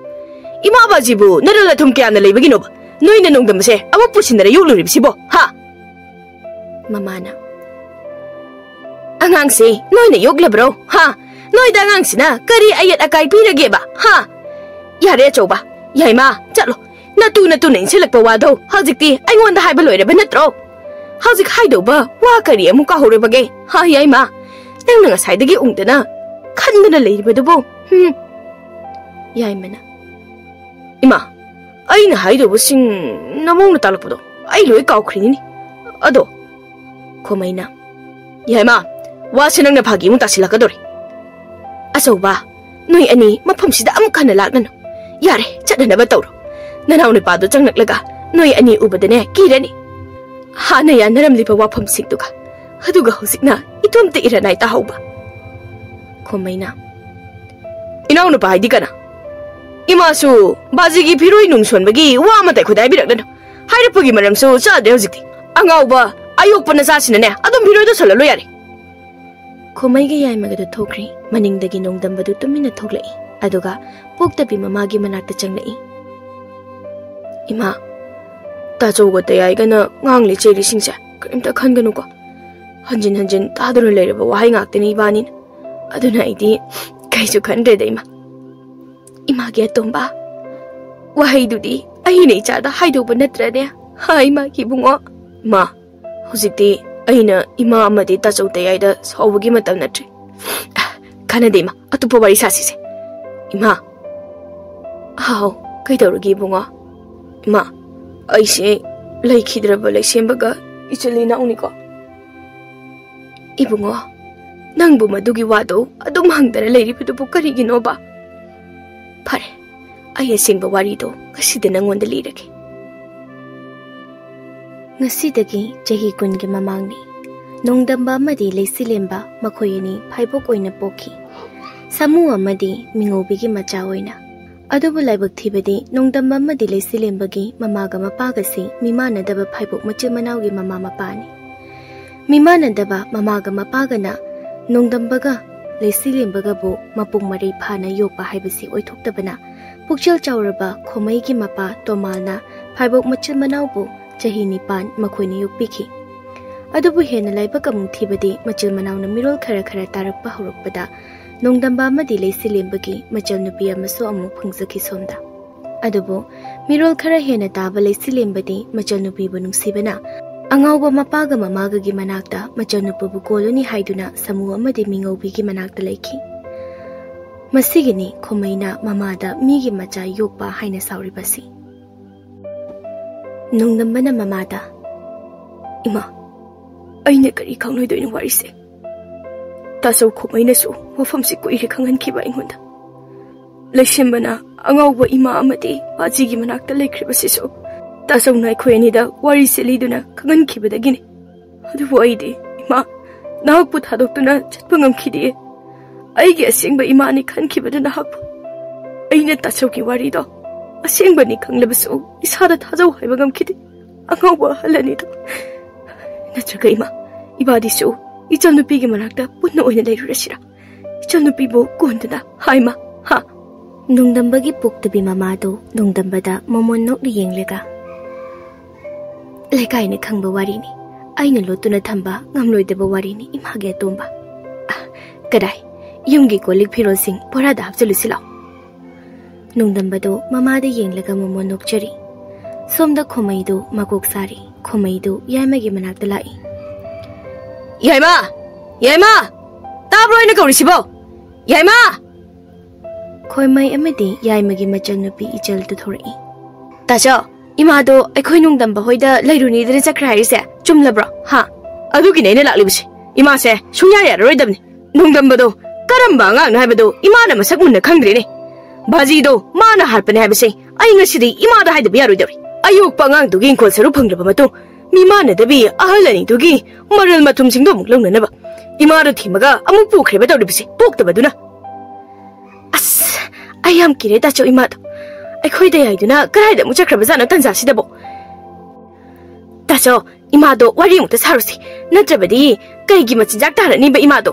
ꯏꯃꯥ ꯕꯥꯖꯤꯕꯨ ꯅꯔꯜ ꯑꯊꯨꯝ ꯀꯌꯥꯅ ꯂꯩꯕꯒꯤꯅꯣꯕ ꯅꯣꯏꯅ ꯅꯣꯡꯗꯝꯕꯁꯦ ꯑꯃꯨꯛ ꯄꯨꯁꯤꯟꯅꯔ ꯌꯣꯛꯂꯨꯔꯤꯕꯁꯤꯕꯣ, ꯍꯥ?" ꯃꯃꯥꯅ, "ꯑꯉꯥꯡꯁꯦ ꯅꯣꯏꯅ ꯌꯣꯛꯂꯕ꯭ꯔꯣ, ꯍꯥ? ꯅꯣꯏꯗ ꯑꯉꯥꯡꯁꯤꯅ ꯀꯔꯤ ꯑꯌꯦꯠ ꯑꯀꯥꯏ ꯄꯤꯔꯒꯦꯕ, ꯍꯥ? ꯌꯥꯔꯦ ꯑꯆꯧꯕ, ꯌꯥꯏꯃ, ꯆꯠꯂꯣ꯫ ꯅꯇꯨ ꯅꯇꯨꯅ ꯏꯟꯁꯤꯜꯂꯛꯄ ꯋꯥꯗꯣ ꯍꯧꯖꯤꯛꯇꯤ ꯑꯩꯉꯣꯟꯗ ꯍꯥꯏꯕ ꯂꯣꯏꯔꯕ ꯅꯠꯇ꯭ꯔꯣ? ꯍꯧꯖꯤꯛ ꯍꯥꯏꯗꯧꯕ ꯋꯥ ꯀꯔꯤ ꯑꯃꯨꯛ ꯀꯥꯍꯧꯔꯕꯒꯦ, ꯍꯥ, ꯌꯥꯏꯃ? ꯅꯪꯅ ꯉꯁꯥꯏꯗꯒꯤ ꯎꯪꯗꯅ ꯈꯟꯗꯅ ꯂꯩꯔꯤꯕꯗꯨꯕꯨ, ꯍꯨꯝ?" ꯌꯥꯏꯃꯅ, "ꯏꯃꯥ, ꯑꯩꯅ ꯍꯥꯏꯗꯧꯕꯁꯤꯡ ꯅꯃꯧꯅ ꯇꯥꯛꯂꯛꯄꯗꯣ ꯑꯩ ꯂꯣꯏ ꯀꯥꯎꯈ꯭ꯔꯤꯅꯤꯅꯦ꯫ ꯑꯗꯣ," ꯈꯣꯃꯩꯅ, "ꯌꯥꯏꯃ, ꯋꯥꯁꯦ ꯅꯪꯅ ꯐꯥꯒꯤ ꯑꯃꯨꯛ ꯇꯥꯁꯤꯜꯂꯛꯀꯗꯧꯔꯦ꯫ ꯑꯆꯧꯕ, ꯅꯣꯏ ꯑꯅꯤ ꯃꯐꯝꯁꯤꯗ ꯑꯃꯨꯛ ꯍꯟꯅ ꯂꯥꯛꯅꯅꯨ꯫ ꯌꯥꯔꯦ, ꯆꯠꯅꯅꯕ ꯇꯧꯔꯣ꯫ ꯅꯅꯥꯎ ꯅꯨꯄꯥꯗꯣ ꯆꯪꯂꯛꯂꯒ ꯅꯣꯏ ꯑꯅꯤ ꯎꯕꯗꯅꯦ ꯀꯤꯔꯅꯤ꯫ ꯍꯥꯟꯅ ꯌꯥꯅꯔꯝꯂꯤꯕ ꯋꯥꯐꯝꯁꯤꯡꯗꯨꯒ, ꯑꯗꯨꯒ ꯍꯧꯖꯤꯛꯅ ꯏꯇꯣꯝꯇ ꯏꯔꯅꯥꯏ ꯇꯥꯍꯧꯕ꯫" ꯈꯣꯃꯩꯅ, "ꯏꯅꯥꯎ ꯅꯨꯄꯥ ꯍꯥꯏꯗꯤ ꯀꯅꯥ? ꯏꯃꯥꯁꯨ ꯕꯥꯖꯤꯒꯤ ꯐꯤꯔꯣꯏ ꯅꯨꯡ ꯁꯣꯟꯕꯒꯤ ꯋꯥ ꯑꯃꯇ ꯑꯩꯈꯣꯏꯗ ꯍꯥꯏꯕꯤꯔꯛꯂꯅꯨ꯫ ꯍꯥꯏꯔꯛꯄꯒꯤ ꯃꯔꯝꯁꯨ ꯆꯥꯗ꯭ꯔꯦ ꯍꯧꯖꯤꯛꯇꯤ꯫ ꯑꯉꯥꯎꯕ ꯑꯌꯣꯛꯄ ꯅꯆꯥꯁꯤꯅꯅꯦ ꯑꯗꯨꯝ ꯐꯤꯔꯣꯏꯗꯣ ꯁꯣꯜꯍꯜꯂꯣ ꯌꯥꯔꯦ꯫" ꯈꯣꯃꯩꯒ ꯌꯥꯏꯃꯒꯗꯨ ꯊꯣꯛꯈ꯭ꯔꯦ꯫ ꯃꯅꯤꯡꯗꯒꯤ ꯅꯣꯡꯗꯝꯕꯗꯨ ꯇꯨꯃꯤꯟꯅ ꯊꯣꯛꯂꯛꯏ꯫ ꯑꯗꯨꯒ ꯄꯣꯛꯇꯕꯤ ꯃꯃꯥꯒꯤ ꯃꯅꯥꯛꯇ ꯆꯪꯂꯛꯏ꯫ "ꯏꯃꯥ, ꯇꯥꯆꯧꯒ ꯇꯌꯥꯏꯒꯅ ꯉꯥꯡꯂꯤ ꯆꯩꯔꯤꯁꯤꯡꯁꯦ ꯀꯔꯤꯝꯇ ꯈꯟꯒꯅꯨꯀꯣ꯫ ꯍꯟꯖꯤꯟ ꯍꯟꯖꯤꯟ ꯇꯥꯗꯨꯅ ꯂꯩꯔꯕ ꯋꯥꯍꯩ ꯉꯥꯛꯇꯅꯤ ꯏꯕꯥꯅꯤꯅ꯫ ꯑꯗꯨꯅ ꯑꯩꯗꯤ ꯀꯩꯁꯨ ꯈꯟꯗ꯭ꯔꯦꯗ, ꯏꯃꯥ꯫ ꯏꯃꯥꯒꯤ ꯑꯇꯣꯝꯕ, ꯋꯥꯍꯩꯗꯨꯗꯤ ꯑꯩꯅ ꯏꯆꯥꯗ ꯍꯥꯏꯗꯧꯕ ꯅꯠꯇ꯭ꯔꯅꯦ? ꯍꯥ, ꯏꯃꯥꯒꯤ ꯏꯕꯨꯡꯉꯣ? ꯏꯃꯥ, ꯍꯧꯖꯤꯛꯇꯤ ꯑꯩꯅ ꯏꯃꯥ ꯑꯃꯗꯤ ꯇꯥꯆꯧ ꯇꯌꯥꯏꯗ ꯁꯥꯎꯕꯒꯤ ꯃꯇꯝ ꯅꯠꯇ꯭ꯔꯤ꯫ ꯀꯥꯟꯅꯗꯦ, ꯏꯃꯥ, ꯑꯇꯣꯞꯄ ꯋꯥꯔꯤ ꯁꯥꯁꯤꯁꯦ꯫ ꯏꯃꯥ꯫ ꯍꯥꯎ, ꯀꯩꯗꯧꯔꯒꯦ ꯏꯕꯨꯡꯉꯣ? ꯏꯃꯥ, ꯑꯩꯁꯦ ꯂꯩꯈꯤꯗ꯭ꯔꯕ ꯂꯩꯁꯦꯝꯕꯒ ꯏꯆꯤꯜ ꯏꯅꯥꯎꯅꯤꯀꯣ꯫ ꯏꯕꯨꯡꯉꯣ, ꯅꯪꯕꯨ ꯃꯗꯨꯒꯤ ꯋꯥꯗꯣ ꯑꯗꯨꯝ ꯍꯪꯗꯅ ꯂꯩꯔꯤꯕꯗꯨꯕꯨ ꯀꯔꯤꯒꯤꯅꯣꯕ? ꯐꯔꯦ, ꯑꯩ ꯑꯁꯦꯡꯕ ꯋꯥꯔꯤꯗꯣ ꯉꯁꯤꯗꯤ ꯅꯪꯉꯣꯟꯗ ꯂꯤꯔꯒꯦ꯫ ꯉꯁꯤꯗꯒꯤ ꯆꯍꯤ ꯀꯨꯟꯒꯤ ꯃꯃꯥꯡꯅꯤ꯫ ꯅꯣꯡꯗꯝꯕ ꯑꯃꯗꯤ ꯂꯩꯆꯤꯂꯦꯝꯕ ꯃꯈꯣꯏ ꯑꯅꯤ ꯐꯥꯏꯕꯣꯛ ꯑꯣꯏꯅ ꯄꯣꯛꯈꯤ꯫ ꯁꯥꯃꯨ ꯑꯃꯗꯤ ꯃꯤꯉꯧꯕꯤꯒꯤ ꯃꯆꯥ ꯑꯣꯏꯅ꯫ ꯑꯗꯨꯕꯨ ꯂꯥꯏꯕꯛ ꯊꯤꯕꯗꯤ ꯅꯣꯡꯗꯝꯕ ꯑꯃꯗꯤ ꯂꯩꯆꯤꯂꯦꯝꯕꯒꯤ ꯃꯃꯥꯒ ꯃꯄꯥꯒꯁꯤ ꯃꯤꯃꯥꯟꯅꯗꯕ ꯐꯥꯏꯕꯣꯛ ꯃꯆꯤꯟ ꯃꯅꯥꯎꯒꯤ ꯃꯃꯥ ꯃꯄꯥꯅꯤ꯫ ꯃꯤꯃꯥꯟꯅꯗꯕ ꯃꯃꯥꯒ ꯃꯄꯥꯒꯅ ꯅꯣꯡꯗꯝꯕꯒ ꯂꯩꯆꯤꯂꯦꯝꯕꯒꯕꯨ ꯃꯄꯨꯡ ꯃꯔꯩ ꯐꯥꯅ ꯌꯣꯛꯄ ꯍꯥꯏꯕꯁꯤ ꯑꯣꯏꯊꯣꯛꯇꯕꯅ, ꯄꯨꯛꯆꯦꯜ ꯆꯥꯎꯔꯕ ꯈꯣꯃꯩꯒꯤ ꯃꯄꯥ ꯇꯣꯃꯥꯜꯅ ꯐꯥꯏꯕꯣꯛ ꯃꯆꯤꯟ ꯃꯅꯥꯎꯕꯨ ꯆꯍꯤ ꯅꯤꯄꯥꯟ ꯃꯈꯣꯏꯅ ꯌꯣꯛꯄꯤꯈꯤ꯫ ꯑꯗꯨꯕꯨ ꯍꯦꯟꯅ ꯂꯥꯏꯕꯛ ꯑꯃꯨꯛ ꯊꯤꯕꯗꯤ ꯃꯆꯤꯟ ꯃꯅꯥꯎꯅ ꯃꯤꯔꯣꯜ ꯈꯔ ꯈꯔ ꯇꯥꯔꯛꯄ ꯍꯧꯔꯛꯄꯗ ꯅꯣꯡꯗꯝꯕ ꯑꯃꯗꯤ ꯂꯩꯆꯤꯂꯦꯝꯕꯒꯤ ꯃꯆꯜ ꯅꯨꯄꯤ ꯑꯃꯁꯨ ꯑꯃꯨꯛ ꯐꯪꯖꯈꯤ ꯁꯣꯝꯗ꯫ ꯑꯗꯨꯕꯨ ꯃꯤꯔꯣꯜ ꯈꯔ ꯍꯦꯟꯅ ꯇꯥꯕ ꯂꯩꯆꯤꯂꯦꯝꯕꯗꯤ ꯃꯆꯜ ꯅꯨꯄꯤꯕꯨ ꯅꯨꯡꯁꯤꯕꯅ ꯑꯉꯥꯎꯕ ꯃꯄꯥꯒ ꯃꯃꯥꯒꯒꯤ ꯃꯅꯥꯛꯇ ꯃꯆꯜ ꯅꯨꯄꯤꯕꯨ ꯀꯣꯜꯂꯨꯅꯤ ꯍꯥꯏꯗꯨꯅ ꯁꯥꯃꯨ ꯑꯃꯗꯤ ꯃꯤꯉꯧꯕꯤꯒꯤ ꯃꯅꯥꯛꯇ ꯂꯩꯈꯤ꯫ ꯃꯁꯤꯒꯤꯅꯤ ꯈꯣꯃꯩꯅ ꯃꯃꯥꯗ ꯃꯤꯒꯤ ꯃꯆꯥ ꯌꯣꯛꯄ ꯍꯥꯏꯅ ꯁꯥꯎꯔꯤꯕꯁꯤ꯫ ꯅꯣꯡꯗꯝꯕꯅ ꯃꯃꯥꯗ, "ꯏꯃꯥ, ꯑꯩꯅ ꯀꯔꯤ ꯈꯪꯂꯣꯏꯗꯣꯏꯅꯣ ꯋꯥꯔꯤꯁꯦ? ꯇꯥꯆꯧ ꯈꯣꯃꯩꯅꯁꯨ ꯋꯥꯐꯝꯁꯤ ꯀꯨꯏꯔꯦ ꯈꯪꯍꯟꯈꯤꯕ ꯑꯩꯉꯣꯟꯗ꯫ ꯂꯩꯁꯦꯝꯕꯅ ꯑꯉꯥꯎꯕ ꯏꯃꯥ ꯑꯃꯗꯤ ꯄꯥꯖꯤꯒꯤ ꯃꯅꯥꯛꯇ ꯂꯩꯈ꯭ꯔꯤꯕꯁꯤꯁꯨ ꯇꯥꯆꯧꯅ ꯑꯩꯈꯣꯏ ꯑꯅꯤꯗ ꯋꯥꯔꯤꯁꯦ ꯂꯤꯗꯨꯅ ꯈꯪꯍꯟꯈꯤꯕꯗꯒꯤꯅꯤ꯫ ꯑꯗꯨꯕꯨ ꯑꯩꯗꯤ, ꯏꯃꯥ, ꯅꯍꯥꯛꯄꯨ ꯊꯥꯗꯣꯛꯇꯨꯅ ꯆꯠꯄ ꯉꯝꯈꯤꯗꯦ꯫ ꯑꯩꯒꯤ ꯑꯁꯦꯡꯕ ꯏꯃꯥꯅꯤ ꯈꯟꯈꯤꯕꯗꯨ ꯅꯍꯥꯛꯄꯨ꯫ ꯑꯩꯅ ꯇꯥꯆꯧꯒꯤ ꯋꯥꯔꯤꯗꯣ ꯑꯁꯦꯡꯕꯅꯤ ꯈꯪꯂꯕꯁꯨ ꯏꯁꯥꯗ ꯊꯥꯖꯧ ꯍꯥꯏꯕ ꯉꯝꯈꯤꯗꯦ꯫ ꯑꯉꯥꯎꯕ ꯑꯍꯜ ꯑꯅꯤꯗꯣ꯫ ꯅꯠꯇ꯭ꯔꯒ ꯏꯃꯥ, ꯏꯕꯥꯗꯤꯁꯨ ꯏꯆꯜꯅꯨꯄꯤꯒꯤ ꯃꯅꯥꯛꯇ ꯄꯨꯟꯅ ꯑꯣꯏꯅ ꯂꯩꯔꯨꯔꯁꯤꯔꯥ? ꯏꯆꯜꯅꯨꯄꯤꯕꯨ ꯀꯣꯟꯗꯨꯅ, ꯍꯥꯏꯃ, ꯍꯥ?" ꯅꯣꯡꯗꯝꯕꯒꯤ ꯄꯣꯛꯇꯕꯤ ꯃꯃꯥꯗꯨ ꯅꯣꯡꯗꯝꯕꯗ ꯃꯃꯣꯟ ꯅꯣꯛꯅ ꯌꯦꯡꯂꯒ, ꯂꯩꯀꯥꯏꯅ ꯈꯪꯕ ꯋꯥꯔꯤꯅꯤ꯫ ꯑꯩꯅ ꯂꯣꯠꯇꯨꯅ ꯊꯝꯕ ꯉꯝꯂꯣꯏꯗꯕ ꯋꯥꯔꯤꯅꯤ, ꯏꯃꯥꯒꯤ ꯑꯇꯣꯝꯕ꯫ ꯑ, ꯀꯗꯥꯏ? ꯌꯨꯝꯒꯤ ꯀꯣꯜ ꯂꯤꯛ ꯐꯤꯔꯣꯜꯁꯤꯡ ꯕꯣꯔꯥꯗ ꯍꯥꯞꯆꯤꯜꯂꯨꯁꯤ ꯂꯥꯎ꯫ ꯅꯣꯡꯗꯝꯕꯗꯨ ꯃꯃꯥꯗ ꯌꯦꯡꯂꯒ ꯃꯃꯣꯟ ꯅꯣꯛꯆꯔꯤ꯫ ꯁꯣꯝꯗ ꯈꯣꯃꯩꯗꯨ ꯃꯀꯣꯛ ꯁꯥꯔꯤ꯫ ꯈꯣꯃꯩꯗꯨ ꯌꯥꯏꯃꯒꯤ ꯃꯅꯥꯛꯇ ꯂꯥꯛꯏ꯫ "ꯌꯥꯏꯃ! ꯌꯥꯏꯃ! ꯇꯥꯕ꯭ꯔꯣ ꯑꯩꯅ ꯀꯧꯔꯤꯁꯤꯕꯣ? ꯌꯥꯏꯃ!" ꯈꯣꯏꯃꯩ ꯑꯃꯗꯤ ꯌꯥꯏꯃꯒꯤ ꯃꯆꯟꯅꯨꯄꯤ ꯏꯆꯜꯗꯨ ꯊꯣꯔꯛꯏ꯫ "ꯇꯥꯆꯧ, ꯏꯃꯥꯗꯣ ꯑꯩꯈꯣꯏ ꯅꯣꯡꯗꯝꯕ ꯍꯣꯏꯗ ꯂꯩꯔꯨꯅꯤꯗꯅ ꯆꯠꯈ꯭ꯔꯦ ꯍꯥꯏꯔꯤꯁꯦ ꯆꯨꯝꯂꯕ꯭ꯔꯣ? ꯍꯥ?" "ꯑꯗꯨꯒꯤꯅꯦ ꯑꯩꯅ ꯂꯥꯛꯂꯤꯕꯁꯦ꯫ ꯏꯃꯥꯁꯦ ꯁꯨꯡꯌꯥ ꯌꯥꯔꯔꯣꯏꯗꯕꯅꯤ꯫ ꯅꯣꯡꯗꯝꯕꯗꯣ ꯀꯔꯝꯕ ꯑꯉꯥꯡꯅꯣ ꯍꯥꯏꯕꯗꯣ ꯏꯃꯥꯅ ꯃꯁꯛ ꯃꯨꯟꯅ ꯈꯪꯗ꯭ꯔꯦꯅꯦ꯫ ꯕꯥꯖꯤꯗꯣ ꯃꯥꯅ ꯍꯥꯠꯄꯅꯦ ꯍꯥꯏꯕꯁꯦ ꯑꯩ ꯉꯁꯤꯗꯤ ꯏꯃꯥꯗ ꯍꯥꯏꯗꯕ ꯌꯥꯔꯣꯏꯗꯧꯔꯤ꯫ ꯑꯌꯣꯛꯄ ꯑꯉꯥꯡꯗꯨꯒꯤ ꯏꯪꯈꯣꯜ ꯁꯔꯨꯛ ꯐꯪꯂꯕ ꯃꯇꯨꯡ, ꯃꯤꯃꯥꯟꯅꯗꯕꯤ ꯑꯍꯜ ꯑꯅꯤꯗꯨꯒꯤ ꯃꯔꯜ ꯃꯊꯨꯝꯁꯤꯡꯗꯣ ꯑꯃꯨꯛ ꯂꯧꯅꯅꯕ ꯏꯃꯥꯗ ꯊꯤꯃꯒ ꯑꯃꯨꯛ ꯄꯨꯈ꯭ꯔꯦꯕ ꯇꯧꯔꯤꯕꯁꯦ, ꯄꯣꯛꯇꯕꯗꯨꯅ꯫ ꯑꯁ, ꯑꯩ ꯌꯥꯝ ꯀꯤꯔꯦ ꯇꯥꯆꯧ ꯏꯃꯥꯗꯣ꯫ ꯑꯩꯈꯣꯏꯗ ꯌꯥꯏꯗꯨꯅ ꯀꯗꯥꯏꯗ ꯑꯃꯨꯛ ꯆꯠꯈ꯭ꯔꯕꯖꯥꯠꯅꯣ ꯇꯟꯖꯥꯁꯤꯗꯕꯣ? ꯇꯥꯆꯧ, ꯏꯃꯥꯗꯣ ꯋꯥꯔꯤ ꯑꯃꯨꯛꯇ ꯁꯥꯔꯨꯁꯤ, ꯅꯠꯇ꯭ꯔꯕꯗꯤ ꯀꯩꯒꯤ ꯃꯆꯤꯟꯖꯥꯛ ꯇꯥꯔꯅꯤꯕ ꯏꯃꯥꯗꯣ?"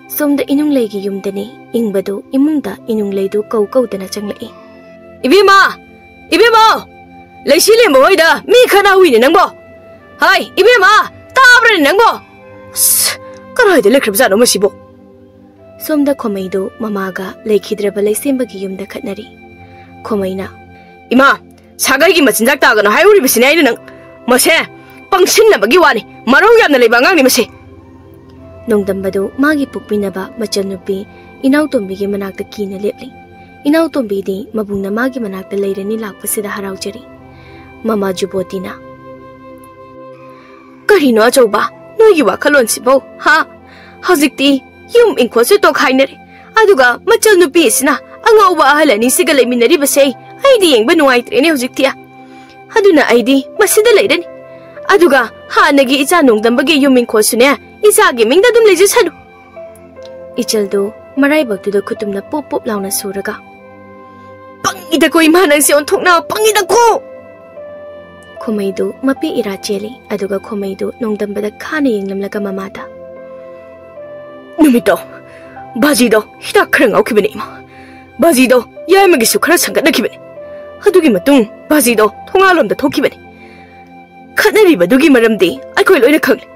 ꯁꯣꯝꯗ ꯏꯅꯨꯡꯂꯩꯒꯤ ꯌꯨꯝꯗꯅꯤ꯫ ꯏꯪꯕꯗꯨ ꯏꯃꯨꯡꯗ ꯏꯅꯨꯡꯂꯩꯗꯨ ꯀꯧ ꯀꯧꯗꯅ ꯆꯪꯂꯛꯏ꯫ "ꯏꯕꯦꯝꯃ! ꯏꯕꯦꯝꯃ! ꯂꯩꯁꯤ ꯂꯦꯝꯕ ꯍꯣꯏꯗ ꯃꯤ ꯈꯠꯅ ꯍꯧꯏꯅꯦ ꯅꯪꯕꯣ? ꯍꯥꯏ, ꯏꯕꯦꯝꯃ! ꯇꯥꯕ꯭ꯔꯅꯦ ꯅꯪꯕꯣ? ꯑꯁ, ꯀꯗꯥꯏꯗ ꯂꯩꯈ꯭ꯔꯕꯖꯥꯠꯅꯣ ꯃꯁꯤꯕꯣ?" ꯁꯣꯝꯗ ꯈꯣꯃꯩꯗꯨ ꯃꯃꯥꯒ ꯂꯩꯈꯤꯗ꯭ꯔꯕ ꯂꯩꯁꯦꯝꯕꯒꯤ ꯌꯨꯝꯗ ꯈꯠꯅꯔꯤ꯫ ꯈꯣꯃꯩꯅ, "ꯏꯃꯥ, ꯁꯥꯒꯩꯒꯤ ꯃꯆꯤꯟꯖꯥꯛ ꯇꯥꯒꯅꯨ ꯍꯥꯏꯔꯨꯔꯤꯕꯁꯤꯅꯦ ꯑꯩꯅ ꯅꯪ꯫ ꯃꯁꯦ ꯄꯪꯁꯤꯟꯅꯕꯒꯤ ꯋꯥꯅꯤ, ꯃꯔꯧ ꯌꯥꯝꯅ ꯂꯩꯕ ꯑꯉꯥꯡꯅꯤ ꯃꯁꯦ꯫" ꯅꯣꯡꯗꯝꯕꯗꯨ ꯃꯥꯒꯤ ꯄꯣꯛꯃꯤꯟꯅꯕ ꯃꯆꯟꯅꯨꯄꯤ ꯏꯅꯥꯎꯇꯣꯝꯕꯤꯒꯤ ꯃꯅꯥꯛꯇ ꯀꯤꯅ ꯂꯦꯞꯂꯤ꯫ ꯏꯅꯥꯎꯇꯣꯝꯕꯤꯗꯤ ꯃꯕꯨꯡꯅ ꯃꯥꯒꯤ ꯃꯅꯥꯛꯇ ꯂꯩꯔꯅꯤ ꯂꯥꯛꯄꯁꯤꯗ ꯍꯔꯥꯎꯖꯔꯤ꯫ ꯃꯃꯥ ꯖꯨꯕꯣꯇꯤꯅ, "ꯀꯔꯤꯅꯣ ꯑꯆꯧꯕ, ꯅꯣꯏꯒꯤ ꯋꯥꯈꯜꯂꯣꯟꯁꯤꯕꯣ, ꯍꯥ? ꯍꯧꯖꯤꯛꯇꯤ ꯌꯨꯝ ꯏꯪꯈꯣꯜꯁꯨ ꯇꯣꯈꯥꯏꯅꯔꯦ, ꯑꯗꯨꯒ ꯃꯆꯜ ꯅꯨꯄꯤ ꯑꯁꯤꯅ ꯑꯉꯥꯎꯕ ꯑꯍꯜ ꯑꯅꯤꯁꯤꯒ ꯂꯩꯃꯤꯟꯅꯔꯤꯕꯁꯦ ꯑꯩꯗꯤ ꯌꯦꯡꯕ ꯅꯨꯡꯉꯥꯏꯇ꯭ꯔꯦꯅꯦ ꯍꯧꯖꯤꯛꯇꯤ꯫ ꯑꯗꯨꯅ ꯑꯩꯗꯤ ꯃꯁꯤꯗ ꯂꯩꯔꯅꯤ꯫ ꯑꯗꯨꯒ ꯍꯥꯟꯅꯒꯤ ꯏꯆꯥ ꯅꯣꯡꯗꯝꯕꯒꯤ ꯌꯨꯝ ꯏꯪꯈꯣꯜꯁꯨꯅꯦ, ꯏꯆꯥꯒꯤ ꯃꯤꯡꯗ ꯑꯗꯨꯝ ꯂꯩꯖꯁꯅꯨ꯫" ꯏꯆꯜꯗꯨ ꯃꯔꯥꯏꯕꯛꯇꯨꯗ ꯈꯨꯇꯨꯝꯅ ꯄꯣꯞ ꯄꯣꯞ ꯂꯥꯎꯅ ꯁꯨꯔꯒ, "ꯄꯪꯉꯤꯗꯀꯣ ꯏꯃꯥ, ꯅꯪꯁꯦ ꯑꯣꯟꯊꯣꯛꯅ ꯄꯪꯉꯤꯗꯀꯣ!" ꯈꯣꯃꯩꯗꯨ ꯃꯄꯤ ꯏꯔꯥ ꯆꯦꯜꯂꯤ, ꯑꯗꯨꯒ ꯈꯣꯃꯩꯗꯨ ꯅꯣꯡꯗꯝꯕꯗ ꯈꯥꯅ ꯌꯦꯡꯂꯝꯂꯒ ꯃꯃꯥꯗ, "ꯅꯨꯃꯤꯠꯇꯣ ꯕꯥꯖꯤꯗꯣ ꯍꯤꯗꯥꯛ ꯈꯔ ꯉꯥꯎꯈꯤꯕꯅꯤ ꯏꯃꯥ꯫ ꯕꯥꯖꯤꯗꯣ ꯌꯥꯏꯃꯒꯤꯁꯨ ꯈꯔ ꯁꯟꯒꯠꯅꯈꯤꯕꯅꯤ꯫ ꯑꯗꯨꯒꯤ ꯃꯇꯨꯡ ꯕꯥꯖꯤꯗꯣ ꯊꯣꯡꯒꯥꯜꯂꯣꯝꯗ ꯊꯣꯛꯈꯤꯕꯅꯤ꯫ ꯈꯠꯅꯔꯤꯕꯗꯨꯒꯤ ꯃꯔꯝꯗꯤ ꯑꯩꯈꯣꯏ ꯂꯣꯏꯅ ꯈꯪꯂꯤ꯫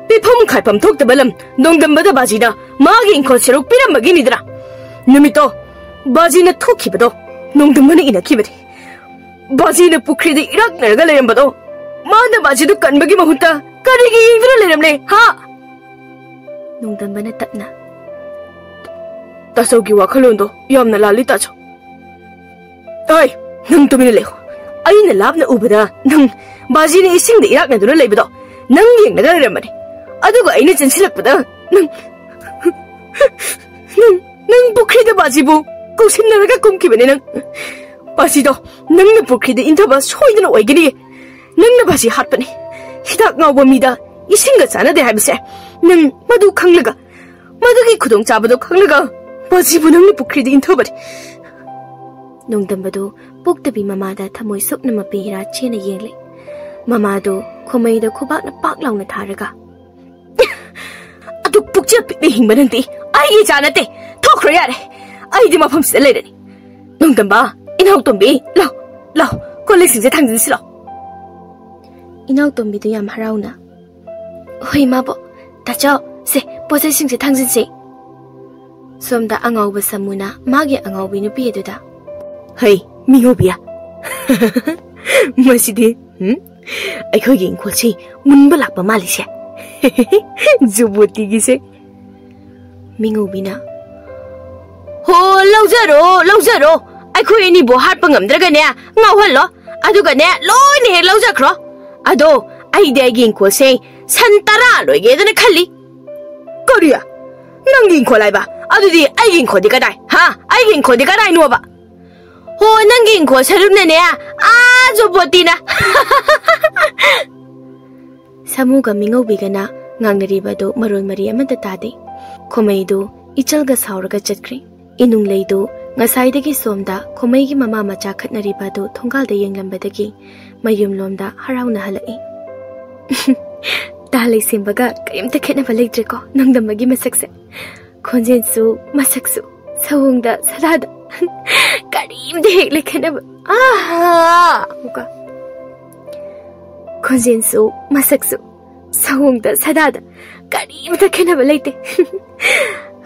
ꯄꯤꯐꯝ ꯈꯥꯏꯐꯝ ꯊꯣꯛꯇꯕ ꯂꯝ ꯅꯣꯡꯗꯝꯕꯗ ꯕꯥꯖꯤꯅ ꯃꯥꯒꯤ ꯏꯪꯈꯣꯜ ꯁꯔꯨꯛ ꯄꯤꯔꯝꯕꯒꯤꯅꯤꯗꯅ꯫ ꯅꯨꯃꯤꯠꯇꯣ ꯕꯥꯖꯤꯅ ꯊꯣꯛꯈꯤꯕꯗꯣ ꯅꯣꯡꯗꯝꯕꯅ ꯏꯅꯈꯤꯕꯅꯤ꯫ ꯕꯥꯖꯤꯅ ꯄꯨꯈ꯭ꯔꯤꯗ ꯏꯔꯥꯛꯅꯔꯒ ꯂꯩꯔꯝꯕꯗꯣ ꯃꯥꯅ ꯕꯥꯖꯤꯗꯨ ꯀꯟꯕꯒꯤ ꯃꯍꯨꯠꯇ ꯀꯔꯤꯒꯤ ꯌꯦꯡꯗꯨꯅ ꯂꯩꯔꯝꯂꯦ, ꯍꯥ? ꯅꯣꯡꯗꯝꯕꯅ ꯇꯞꯅ, "ꯇꯥꯆꯧꯒꯤ ꯋꯥꯈꯜꯂꯣꯟꯗꯣ ꯌꯥꯝꯅ ꯂꯥꯜꯂꯤ, ꯇꯥꯆꯧ꯫ ꯑꯩ, ꯅꯪ ꯇꯨꯃꯤꯟꯅ ꯂꯩꯌꯨ꯫ ꯑꯩꯅ ꯂꯥꯞꯅ ꯎꯕꯗ ꯅꯪ ꯕꯥꯖꯤꯅ ꯏꯁꯤꯡꯗ ꯏꯔꯥꯛꯅꯗꯨꯅ ꯂꯩꯕꯗꯣ ꯅꯪ ꯌꯦꯡꯂꯒ ꯂꯩꯔꯝꯕꯅꯤ꯫ ꯑꯗꯨꯒ ꯑꯩꯅ ꯆꯦꯟꯁꯤꯜꯂꯛꯄꯗ ꯅꯪ, ꯅꯪ, ꯅꯪ ꯄꯨꯈ꯭ꯔꯤꯗ ꯕꯥꯖꯤꯕꯨ ꯀꯧꯁꯤꯟꯅꯔꯒ ꯀꯨꯝꯈꯤꯕꯅꯤ꯫ ꯅꯪ, ꯕꯥꯖꯤꯗꯣ ꯅꯪꯅ ꯄꯨꯈ꯭ꯔꯤꯗ ꯏꯟꯊꯕ ꯁꯣꯏꯗꯅ ꯑꯣꯏꯒꯅꯤ꯫ ꯅꯪꯅ ꯕꯥꯖꯤ ꯍꯥꯠꯄꯅꯤ꯫ ꯍꯤꯗꯥꯛ ꯉꯥꯎꯕ ꯃꯤꯗ ꯏꯁꯤꯡꯒ ꯆꯥꯟꯅꯗꯦ ꯍꯥꯏꯕꯁꯦ ꯅꯪ ꯃꯗꯨ ꯈꯪꯂꯒ, ꯃꯗꯨꯒꯤ ꯈꯨꯗꯣꯡꯆꯥꯕꯗꯣ ꯈꯪꯂꯒ ꯕꯥꯖꯤꯕꯨ ꯅꯪꯅ ꯄꯨꯈ꯭ꯔꯤꯗ ꯏꯟꯊꯕꯅꯤ꯫" ꯅꯣꯡꯗꯝꯕꯗꯨ ꯄꯣꯛꯇꯕꯤ ꯃꯃꯥꯗ ꯊꯃꯣꯏ ꯁꯣꯛꯅ ꯃꯄꯤ ꯏꯔꯥ ꯆꯦꯅ ꯌꯦꯡꯂꯦ꯫ ꯃꯃꯥꯗꯨ ꯈꯣꯃꯩꯗ ꯈꯨꯕꯥꯛꯅ ꯄꯥꯛ ꯂꯥꯎꯅ ꯊꯥꯔꯒ, "ꯑꯗꯨ ꯄꯨꯛꯆꯦꯜ ꯄꯤꯛꯅ ꯍꯤꯡꯕ ꯅꯪꯗꯤ ꯑꯩꯒꯤ ꯏꯆꯥ ꯅꯠꯇꯦ꯫ ꯊꯣꯛꯈ꯭ꯔꯣ ꯌꯥꯔꯦ꯫ ꯑꯩꯗꯤ ꯃꯐꯝꯁꯤꯗ ꯂꯩꯔꯅꯤ꯫ ꯅꯣꯡꯗꯝꯕ, ꯏꯅꯥꯎꯇꯣꯝꯕꯤ, ꯂꯥꯎ, ꯂꯥꯎ, ꯀꯣꯜ ꯂꯤꯛꯁꯤꯡꯁꯦ ꯊꯥꯡꯖꯤꯟꯁꯤ ꯂꯥꯎ꯫" ꯏꯅꯥꯎꯇꯣꯝꯕꯤꯗꯨ ꯌꯥꯝ ꯍꯔꯥꯎꯅ, "ꯍꯣꯏ, ꯏꯃꯥꯕꯣꯛ, ꯇꯥꯆꯧ, ꯁꯦ, ꯄꯣꯠꯆꯩꯁꯤꯡꯁꯦ ꯊꯥꯡꯖꯤꯟꯁꯦ꯫" ꯁꯣꯝꯗ ꯑꯉꯥꯎꯕ ꯁꯥꯃꯨꯅ ꯃꯥꯒꯤ ꯑꯉꯥꯎꯕꯤ ꯅꯨꯄꯤ ꯑꯗꯨꯗ, "ꯍꯩ, ꯃꯤꯉꯧꯕꯤꯌꯥ, ꯃꯁꯤꯗꯤ, ꯎꯝ, ꯑꯩꯈꯣꯏꯒꯤ ꯏꯪꯈꯣꯜꯁꯤ ꯃꯨꯟꯕ ꯂꯥꯛꯄ ꯃꯥꯜꯂꯤꯁꯦ꯫ ꯖꯨꯕꯣꯇꯤꯒꯤꯁꯦ꯫" ꯃꯤꯉꯧꯕꯤꯅ, "ꯍꯣ, ꯂꯧꯖꯔꯣ, ꯂꯧꯖꯔꯣ꯫ ꯑꯩꯈꯣꯏ ꯑꯅꯤꯕꯨ ꯍꯥꯠꯄ ꯉꯝꯗ꯭ꯔꯒꯅꯦ, ꯉꯥꯎꯍꯜꯂꯣ꯫ ꯑꯗꯨꯒꯅꯦ, ꯂꯣꯏꯅ ꯍꯦꯛ ꯂꯧꯖꯈ꯭ꯔꯣ꯫ ꯑꯗꯣ ꯑꯩꯗꯤ ꯑꯩꯒꯤ ꯏꯪꯈꯣꯜꯁꯦ ꯁꯟ ꯇꯔꯥ ꯂꯣꯏꯒꯦꯗꯅ ꯈꯜꯂꯤ꯫" "ꯀꯔꯤ? ꯅꯪꯒꯤ ꯏꯪꯈꯣꯜ ꯍꯥꯏꯕ? ꯑꯗꯨꯗꯤ ꯑꯩꯒꯤ ꯏꯪꯈꯣꯜꯗꯤ ꯀꯗꯥꯏ? ꯍꯥ? ꯑꯩꯒꯤ ꯏꯪꯈꯣꯜꯗꯤ ꯀꯗꯥꯏꯅꯣꯕ?" "ꯍꯣ, ꯅꯪꯒꯤ ꯏꯪꯈꯣꯜ ꯁꯔꯨꯛꯅꯅꯦ, ꯑꯥ ꯖꯨꯕꯣꯇꯤꯅ꯫" ꯁꯥꯃꯨꯒ ꯃꯤꯉꯧꯕꯤꯒꯅ ꯉꯥꯡꯅꯔꯤꯕ ꯑꯗꯨ ꯃꯔꯣꯜ ꯃꯔꯤ ꯑꯃꯠꯇ ꯇꯥꯗꯦ꯫ ꯈꯣꯃꯩꯗꯨ ꯏꯆꯜꯒ ꯁꯥꯎꯔꯒ ꯆꯠꯈ꯭ꯔꯦ꯫ ꯏꯅꯨꯡꯂꯩꯗꯨ ꯉꯁꯥꯏꯗꯒꯤ ꯁꯣꯝꯗ ꯈꯣꯃꯩꯒꯤ ꯃꯃꯥ ꯃꯆꯥ ꯈꯠꯅꯔꯤꯕ ꯑꯗꯨ ꯊꯣꯡꯒꯥꯜꯗ ꯌꯦꯡꯂꯝꯕꯗꯒꯤ ꯃꯌꯨꯝꯂꯣꯝꯗ ꯍꯔꯥꯎꯅ ꯍꯜꯂꯛꯏ꯫ ꯇꯥ ꯂꯩꯁꯦꯝꯕꯒ ꯀꯔꯤꯝꯇ ꯈꯦꯠꯅꯕ ꯂꯩꯇ꯭ꯔꯦꯀꯣ ꯅꯣꯡꯗꯝꯕꯒꯤ ꯃꯁꯛꯁꯦ꯫ ꯈꯣꯟꯖꯦꯜꯁꯨ, ꯃꯁꯛꯁꯨ, ꯁꯑꯣꯡꯗ, ꯁꯥꯗꯥꯗ ꯀꯔꯤꯝꯇ ꯍꯦꯛ ꯂꯩꯈꯠꯅꯕ꯫ ꯑꯥ! ꯑꯃꯨꯛꯀ꯫ ꯈꯣꯟꯖꯦꯜꯁꯨ, ꯃꯁꯛꯁꯨ, ꯁꯑꯣꯡꯗ ꯁꯥꯗꯥꯗ ꯀꯔꯤꯃꯇ ꯈꯦꯠꯅꯕ ꯂꯩꯇꯦ꯫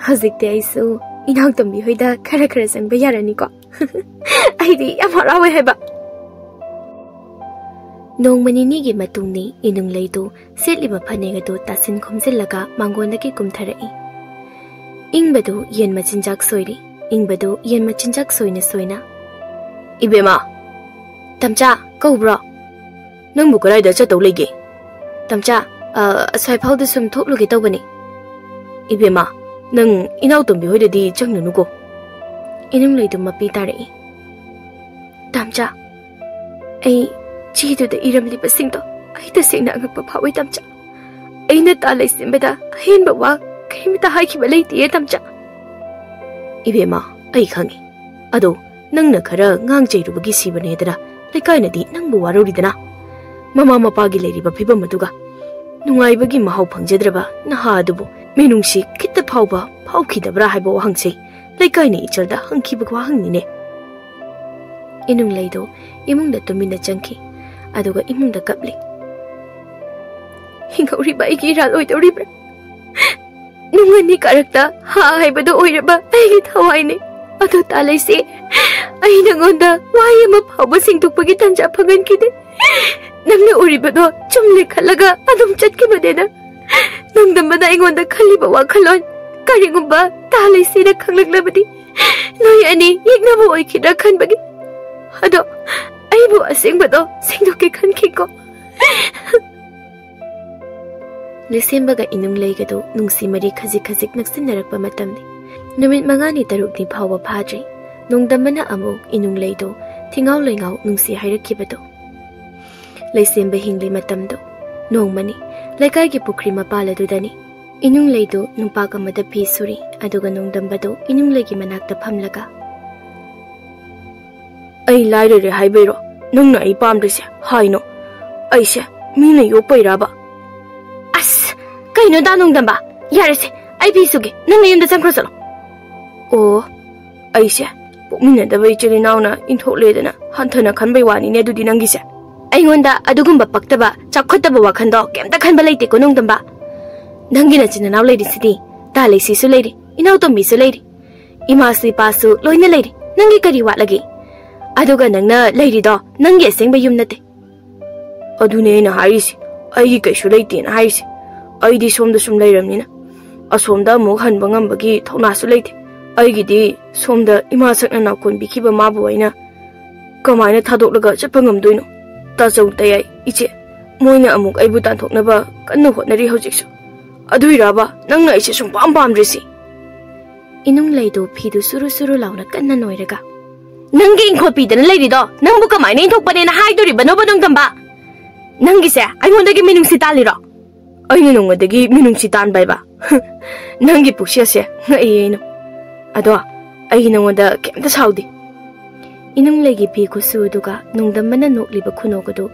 ꯍꯧꯖꯤꯛꯇꯤ ꯑꯩꯁꯨ ꯏꯅꯥꯎꯇꯣꯝꯕꯤ ꯍꯣꯏꯗ ꯈꯔ ꯈꯔ ꯆꯪꯕ ꯌꯥꯔꯅꯤꯀꯣ꯫ ꯑꯩꯗꯤ ꯌꯥꯝ ꯍꯔꯥꯎꯋꯦ ꯍꯥꯏꯕ꯫ ꯅꯣꯡꯃ ꯅꯤꯅꯤꯒꯤ ꯃꯇꯨꯡꯅꯤ ꯏꯅꯨꯡꯂꯩꯗꯨ ꯁꯦꯠꯂꯤꯕ ꯐꯅꯦꯛ ꯑꯗꯨ ꯇꯥꯁꯤꯟ ꯈꯣꯝꯖꯤꯜꯂꯒ ꯃꯥꯡꯒꯣꯟꯗꯒꯤ ꯀꯨꯝꯊꯔꯛꯏ꯫ ꯏꯪꯕꯗꯨ ꯌꯦꯟ ꯃꯆꯤꯟꯖꯥꯛ ꯁꯣꯏꯔꯤ, ꯏꯪꯕꯗꯨ ꯌꯦꯟ ꯃꯆꯤꯟꯖꯥꯛ ꯁꯣꯏꯅ ꯁꯣꯏꯅ꯫ "ꯏꯕꯦꯝꯃ!" "ꯇꯝꯆꯥ, ꯀꯧꯕ꯭ꯔꯣ?" "ꯅꯪꯕꯨ ꯀꯗꯥꯏꯗ ꯆꯠꯇꯧ ꯂꯩꯒꯦ?" "ꯇꯝꯆꯥ, ꯑ, ꯑꯁ꯭ꯋꯥꯏꯐꯥꯎꯗ ꯁꯨꯝ ꯊꯣꯛꯂꯨꯒꯦ ꯇꯧꯕꯅꯤ꯫" "ꯏꯕꯦꯝꯃ, ꯅꯪ ꯏꯅꯥꯎꯇꯣꯝꯕꯤ ꯍꯣꯏꯗꯗꯤ ꯆꯪꯂꯨꯅꯨꯀꯣ꯫" ꯏꯅꯨꯡꯂꯩꯗꯨ ꯃꯄꯤ ꯇꯥꯔꯛꯏ꯫ "ꯇꯝꯆꯥ, ꯑꯩ ꯆꯦꯗꯨꯗ ꯏꯔꯝꯂꯤꯕꯁꯤꯡꯗꯣ ꯑꯩ ꯇꯁꯦꯡꯅ ꯑꯉꯛꯄ ꯐꯥꯎꯏ, ꯇꯝꯆꯥ꯫ ꯑꯩꯅ ꯇꯥ ꯂꯩꯁꯦꯝꯕꯗ ꯑꯍꯦꯟꯕ ꯋꯥ ꯀꯔꯤꯃꯇ ꯍꯥꯏꯈꯤꯕ ꯂꯩꯇꯦ, ꯇꯝꯆꯥ꯫" "ꯏꯕꯦꯝꯃ, ꯑꯩ ꯈꯪꯏ꯫ ꯑꯗꯣ ꯅꯪꯅ ꯈꯔ ꯉꯥꯡ ꯆꯩꯔꯨꯕꯒꯤ ꯁꯤꯕꯅꯦꯗꯅ ꯂꯩꯀꯥꯏꯅꯗꯤ ꯅꯪꯕꯨ ꯋꯥꯔꯧꯔꯤꯗꯅ꯫ ꯃꯃꯥ ꯃꯄꯥꯒꯤ ꯂꯩꯔꯤꯕ ꯐꯤꯕꯝ ꯑꯗꯨꯒ ꯅꯨꯡꯉꯥꯏꯕꯒꯤ ꯃꯍꯥꯎ ꯐꯪꯖꯗ꯭ꯔꯕ ꯅꯍꯥ ꯑꯗꯨꯕꯨ ꯃꯤꯅꯨꯡꯁꯤ ꯈꯤꯠꯇ ꯐꯥꯎꯕ ꯐꯥꯎꯈꯤꯗꯕ꯭ꯔꯥ ꯍꯥꯏꯕ ꯋꯥꯍꯪꯁꯤ ꯂꯩꯀꯥꯏꯅ ꯏꯆꯜꯗ ꯍꯪꯈꯤꯕ ꯋꯥꯍꯪꯅꯤꯅꯦ꯫" ꯏꯅꯨꯡꯂꯩꯗꯣ ꯏꯃꯨꯡꯗ ꯇꯨꯃꯤꯟꯅ ꯆꯪꯈꯤ, ꯑꯗꯨꯒ ꯏꯃꯨꯡꯗ ꯀꯞꯂꯤ꯫ "ꯍꯤꯡꯍꯧꯔꯤꯕ ꯑꯩꯒꯤ ꯏꯔꯥꯜ ꯑꯣꯏꯗꯧꯔꯤꯕ꯭ꯔꯥ? ꯅꯨꯡ ꯑꯅꯤ ꯀꯥꯔꯛꯇ ꯍꯥ ꯍꯥꯏꯕꯗꯣ ꯑꯣꯏꯔꯕ ꯑꯩꯒꯤ ꯊꯋꯥꯏꯅꯤ꯫ ꯑꯗꯣ ꯇꯥ ꯂꯩꯁꯦ, ꯑꯩ ꯅꯉꯣꯟꯗ ꯋꯥꯍꯩ ꯑꯃ ꯐꯥꯎꯕ ꯁꯦꯡꯗꯣꯛꯄꯒꯤ ꯇꯥꯟꯖꯥ ꯐꯪꯍꯟꯈꯤꯗꯦ꯫ ꯅꯪꯅ ꯎꯔꯤꯕꯗꯣ ꯆꯨꯝꯂꯦ ꯈꯜꯂꯒ ꯑꯗꯨꯝ ꯆꯠꯈꯤꯕꯅꯦꯅ꯫ ꯅꯣꯡꯗꯝꯕꯅ ꯑꯩꯉꯣꯟꯗ ꯈꯜꯂꯤꯕ ꯋꯥꯈꯜꯂꯣꯟ ꯀꯔꯤꯒꯨꯝꯕ ꯇꯥ ꯂꯩꯁꯦꯅ ꯈꯪꯂꯛꯂꯕꯗꯤ ꯅꯣꯏ ꯑꯅꯤ ꯌꯦꯛꯅꯕ ꯑꯣꯏꯈꯤꯗ꯭ꯔꯥ ꯈꯟꯕꯒꯤ꯫ ꯑꯗꯣ ꯑꯩꯕꯨ ꯑꯁꯦꯡꯕꯗꯣ ꯁꯦꯡꯗꯣꯛꯀꯦ ꯈꯟꯈꯤꯀꯣ꯫" ꯂꯩꯁꯦꯝꯕꯒ ꯏꯅꯨꯡꯂꯩꯒꯗꯨ ꯅꯨꯡꯁꯤ ꯃꯔꯤ ꯈꯖꯤꯛ ꯈꯖꯤꯛ ꯅꯛꯁꯤꯟꯅꯔꯛꯄ ꯃꯇꯝꯅꯤ꯫ ꯅꯨꯃꯤꯠ ꯃꯉꯥꯅꯤ ꯇꯔꯨꯛꯅꯤ ꯐꯥꯎꯕ ꯐꯥꯗ꯭ꯔꯤ, ꯅꯣꯡꯗꯝꯕꯅ ꯑꯃꯨꯛ ꯏꯅꯨꯡꯂꯩꯗꯨ ꯊꯤꯉꯥꯎ ꯂꯩꯉꯥꯎ ꯅꯨꯡꯁꯤ ꯍꯥꯏꯔꯛꯈꯤꯕꯗꯨ꯫ ꯂꯩꯁꯦꯝꯕ ꯍꯤꯡꯂꯤ ꯃꯇꯝꯗꯨ ꯅꯣꯡꯃꯅꯤ, ꯂꯩꯀꯥꯏꯒꯤ ꯄꯨꯈ꯭ꯔꯤ ꯃꯄꯥꯜ ꯑꯗꯨꯗꯅꯤ꯫ ꯏꯅꯨꯡꯂꯩꯗꯨ ꯅꯨꯡꯄꯥꯛ ꯑꯃꯗ ꯐꯤ ꯁꯨꯔꯤ, ꯑꯗꯨꯒ ꯅꯣꯡꯗꯝꯕꯗꯨ ꯏꯅꯨꯡꯂꯩꯒꯤ ꯃꯅꯥꯛꯇ ꯐꯝꯂꯒ, "ꯑꯩ ꯂꯥꯏꯔꯔꯦ ꯍꯥꯏꯕꯩꯔꯣ ꯅꯪꯅ ꯑꯩ ꯄꯥꯝꯗ꯭ꯔꯤꯁꯦ? ꯍꯥꯏꯅꯣ, ꯑꯩꯁꯦ ꯃꯤꯅ ꯌꯣꯛꯄꯩꯔꯕ?" "ꯑꯁ, ꯀꯩꯅꯣꯗ ꯅꯣꯡꯗꯝꯕ, ꯌꯥꯔꯦꯁꯦ, ꯑꯩ ꯐꯤ ꯁꯨꯒꯦ, ꯅꯪ ꯅꯌꯨꯝꯗ ꯆꯪꯈ꯭ꯔꯣ ꯆꯠꯂꯣ꯫" "ꯑꯣ, ꯑꯩꯁꯦ ꯄꯣꯛꯃꯤꯟꯅꯗꯕ ꯏꯆꯤꯜ ꯏꯅꯥꯎꯅ ꯏꯟꯊꯣꯛꯂꯦꯗꯅ ꯍꯟꯊꯅ ꯈꯟꯕꯩ ꯋꯥꯅꯤꯅꯦ ꯑꯗꯨꯗꯤ ꯅꯪꯒꯤꯁꯦ?" ꯑꯩꯉꯣꯟꯗ ꯑꯗꯨꯒꯨꯝꯕ ꯄꯛꯇꯕ, ꯆꯥꯎꯈꯠꯇꯕ ꯋꯥꯈꯜꯗꯣ ꯀꯩꯝꯇ ꯈꯟꯕ ꯂꯩꯇꯦꯀꯣ, ꯅꯣꯡꯗꯝꯕ꯫ ꯅꯪꯒꯤ ꯅꯆꯤꯟ ꯅꯅꯥꯎ ꯂꯩꯔꯤꯁꯤꯗꯤ, ꯇꯥ ꯂꯩꯁꯤꯁꯨ ꯂꯩꯔꯤ, ꯏꯅꯥꯎꯇꯣꯝꯕꯤꯁꯨ ꯂꯩꯔꯤ, ꯏꯃꯥꯁꯨ ꯏꯄꯥꯁꯨ ꯂꯣꯏꯅ ꯂꯩꯔꯤ꯫ ꯅꯪꯒꯤ ꯀꯔꯤ ꯋꯥꯠꯂꯒꯦ? ꯑꯗꯨꯒ ꯅꯪꯅ ꯂꯩꯔꯤꯗꯣ ꯅꯪꯒꯤ ꯑꯁꯦꯡꯕ ꯌꯨꯝ ꯅꯠꯇꯦ꯫ ꯑꯗꯨꯅꯦ ꯑꯩꯅ ꯍꯥꯏꯔꯤꯁꯦ, ꯑꯩꯒꯤ ꯀꯩꯁꯨ ꯂꯩꯇꯦꯅ ꯍꯥꯏꯔꯤꯁꯦ꯫ ꯑꯩꯗꯤ ꯁꯣꯝꯗ ꯁꯨꯝ ꯂꯩꯔꯝꯅꯤꯅ ꯑꯁꯣꯝꯗ ꯑꯃꯨꯛ ꯍꯟꯕ ꯉꯝꯕꯒꯤ ꯊꯧꯅꯥꯁꯨ ꯂꯩꯇꯦ꯫ ꯑꯩꯒꯤꯗꯤ ꯁꯣꯝꯗ ꯏꯃꯥ ꯁꯛꯅ ꯅꯥꯎꯀꯣꯟꯕꯤꯈꯤꯕ ꯃꯥꯕꯨ ꯑꯩꯅ ꯀꯃꯥꯏꯅ ꯊꯥꯗꯣꯛꯂꯒ ꯆꯠꯄ ꯉꯝꯗꯣꯏꯅꯣ? ꯇꯥꯆꯧ, ꯇꯌꯥꯏ, ꯏꯆꯦ, ꯃꯣꯏꯅ ꯑꯃꯨꯛ ꯑꯩꯕꯨ ꯇꯥꯟꯊꯣꯛꯅꯕ ꯀꯟꯅ ꯍꯣꯠꯅꯔꯤ ꯍꯧꯖꯤꯛꯁꯨ꯫ ꯑꯗꯨꯏꯔꯕ ꯅꯪꯅ ꯑꯩꯁꯦ ꯁꯨꯡꯄꯥꯝ ꯄꯥꯝꯗ꯭ꯔꯤꯁꯤ? ꯏꯅꯨꯡ ꯂꯩꯗꯨ ꯐꯤꯗꯨ ꯁꯨꯔꯨ ꯁꯨꯔꯨ ꯂꯥꯎꯅ ꯀꯟꯅ ꯅꯣꯏꯔꯒ, "ꯅꯪꯒꯤ ꯏꯪꯈꯣꯜ ꯄꯤꯗꯅ ꯂꯩꯔꯤꯗꯣ ꯅꯪꯕꯨ ꯀꯃꯥꯏꯅ ꯏꯟꯊꯣꯛꯄꯅꯦꯅ ꯍꯥꯏꯗꯣꯔꯤꯕꯅꯣꯕ, ꯅꯣꯡꯗꯝꯕ? ꯅꯪꯒꯤꯁꯦ ꯑꯩꯉꯣꯟꯗꯒꯤ ꯃꯤꯅꯨꯡꯁꯤ ꯇꯥꯜꯂꯤꯔꯣ?" "ꯑꯩꯅ ꯅꯉꯣꯟꯗꯒꯤ ꯃꯤꯅꯨꯡꯁꯤ ꯇꯥꯟꯕ ꯍꯥꯏꯕ? ꯅꯪꯒꯤ ꯄꯨꯛꯆꯦꯜꯁꯦ ꯉꯛꯏ ꯑꯩꯅ꯫ ꯑꯗꯣ ꯑꯩ ꯅꯉꯣꯟꯗ ꯀꯩꯝꯇ ꯁꯥꯎꯗꯦ꯫" ꯏꯅꯨꯡ ꯂꯩꯒꯤ ꯐꯤ ꯈꯨꯠꯁꯨ ꯑꯗꯨꯒ ꯅꯣꯡꯗꯝꯕꯅ ꯅꯣꯛꯂꯤꯕ ꯈꯨꯅꯣꯛ ꯑꯗꯨ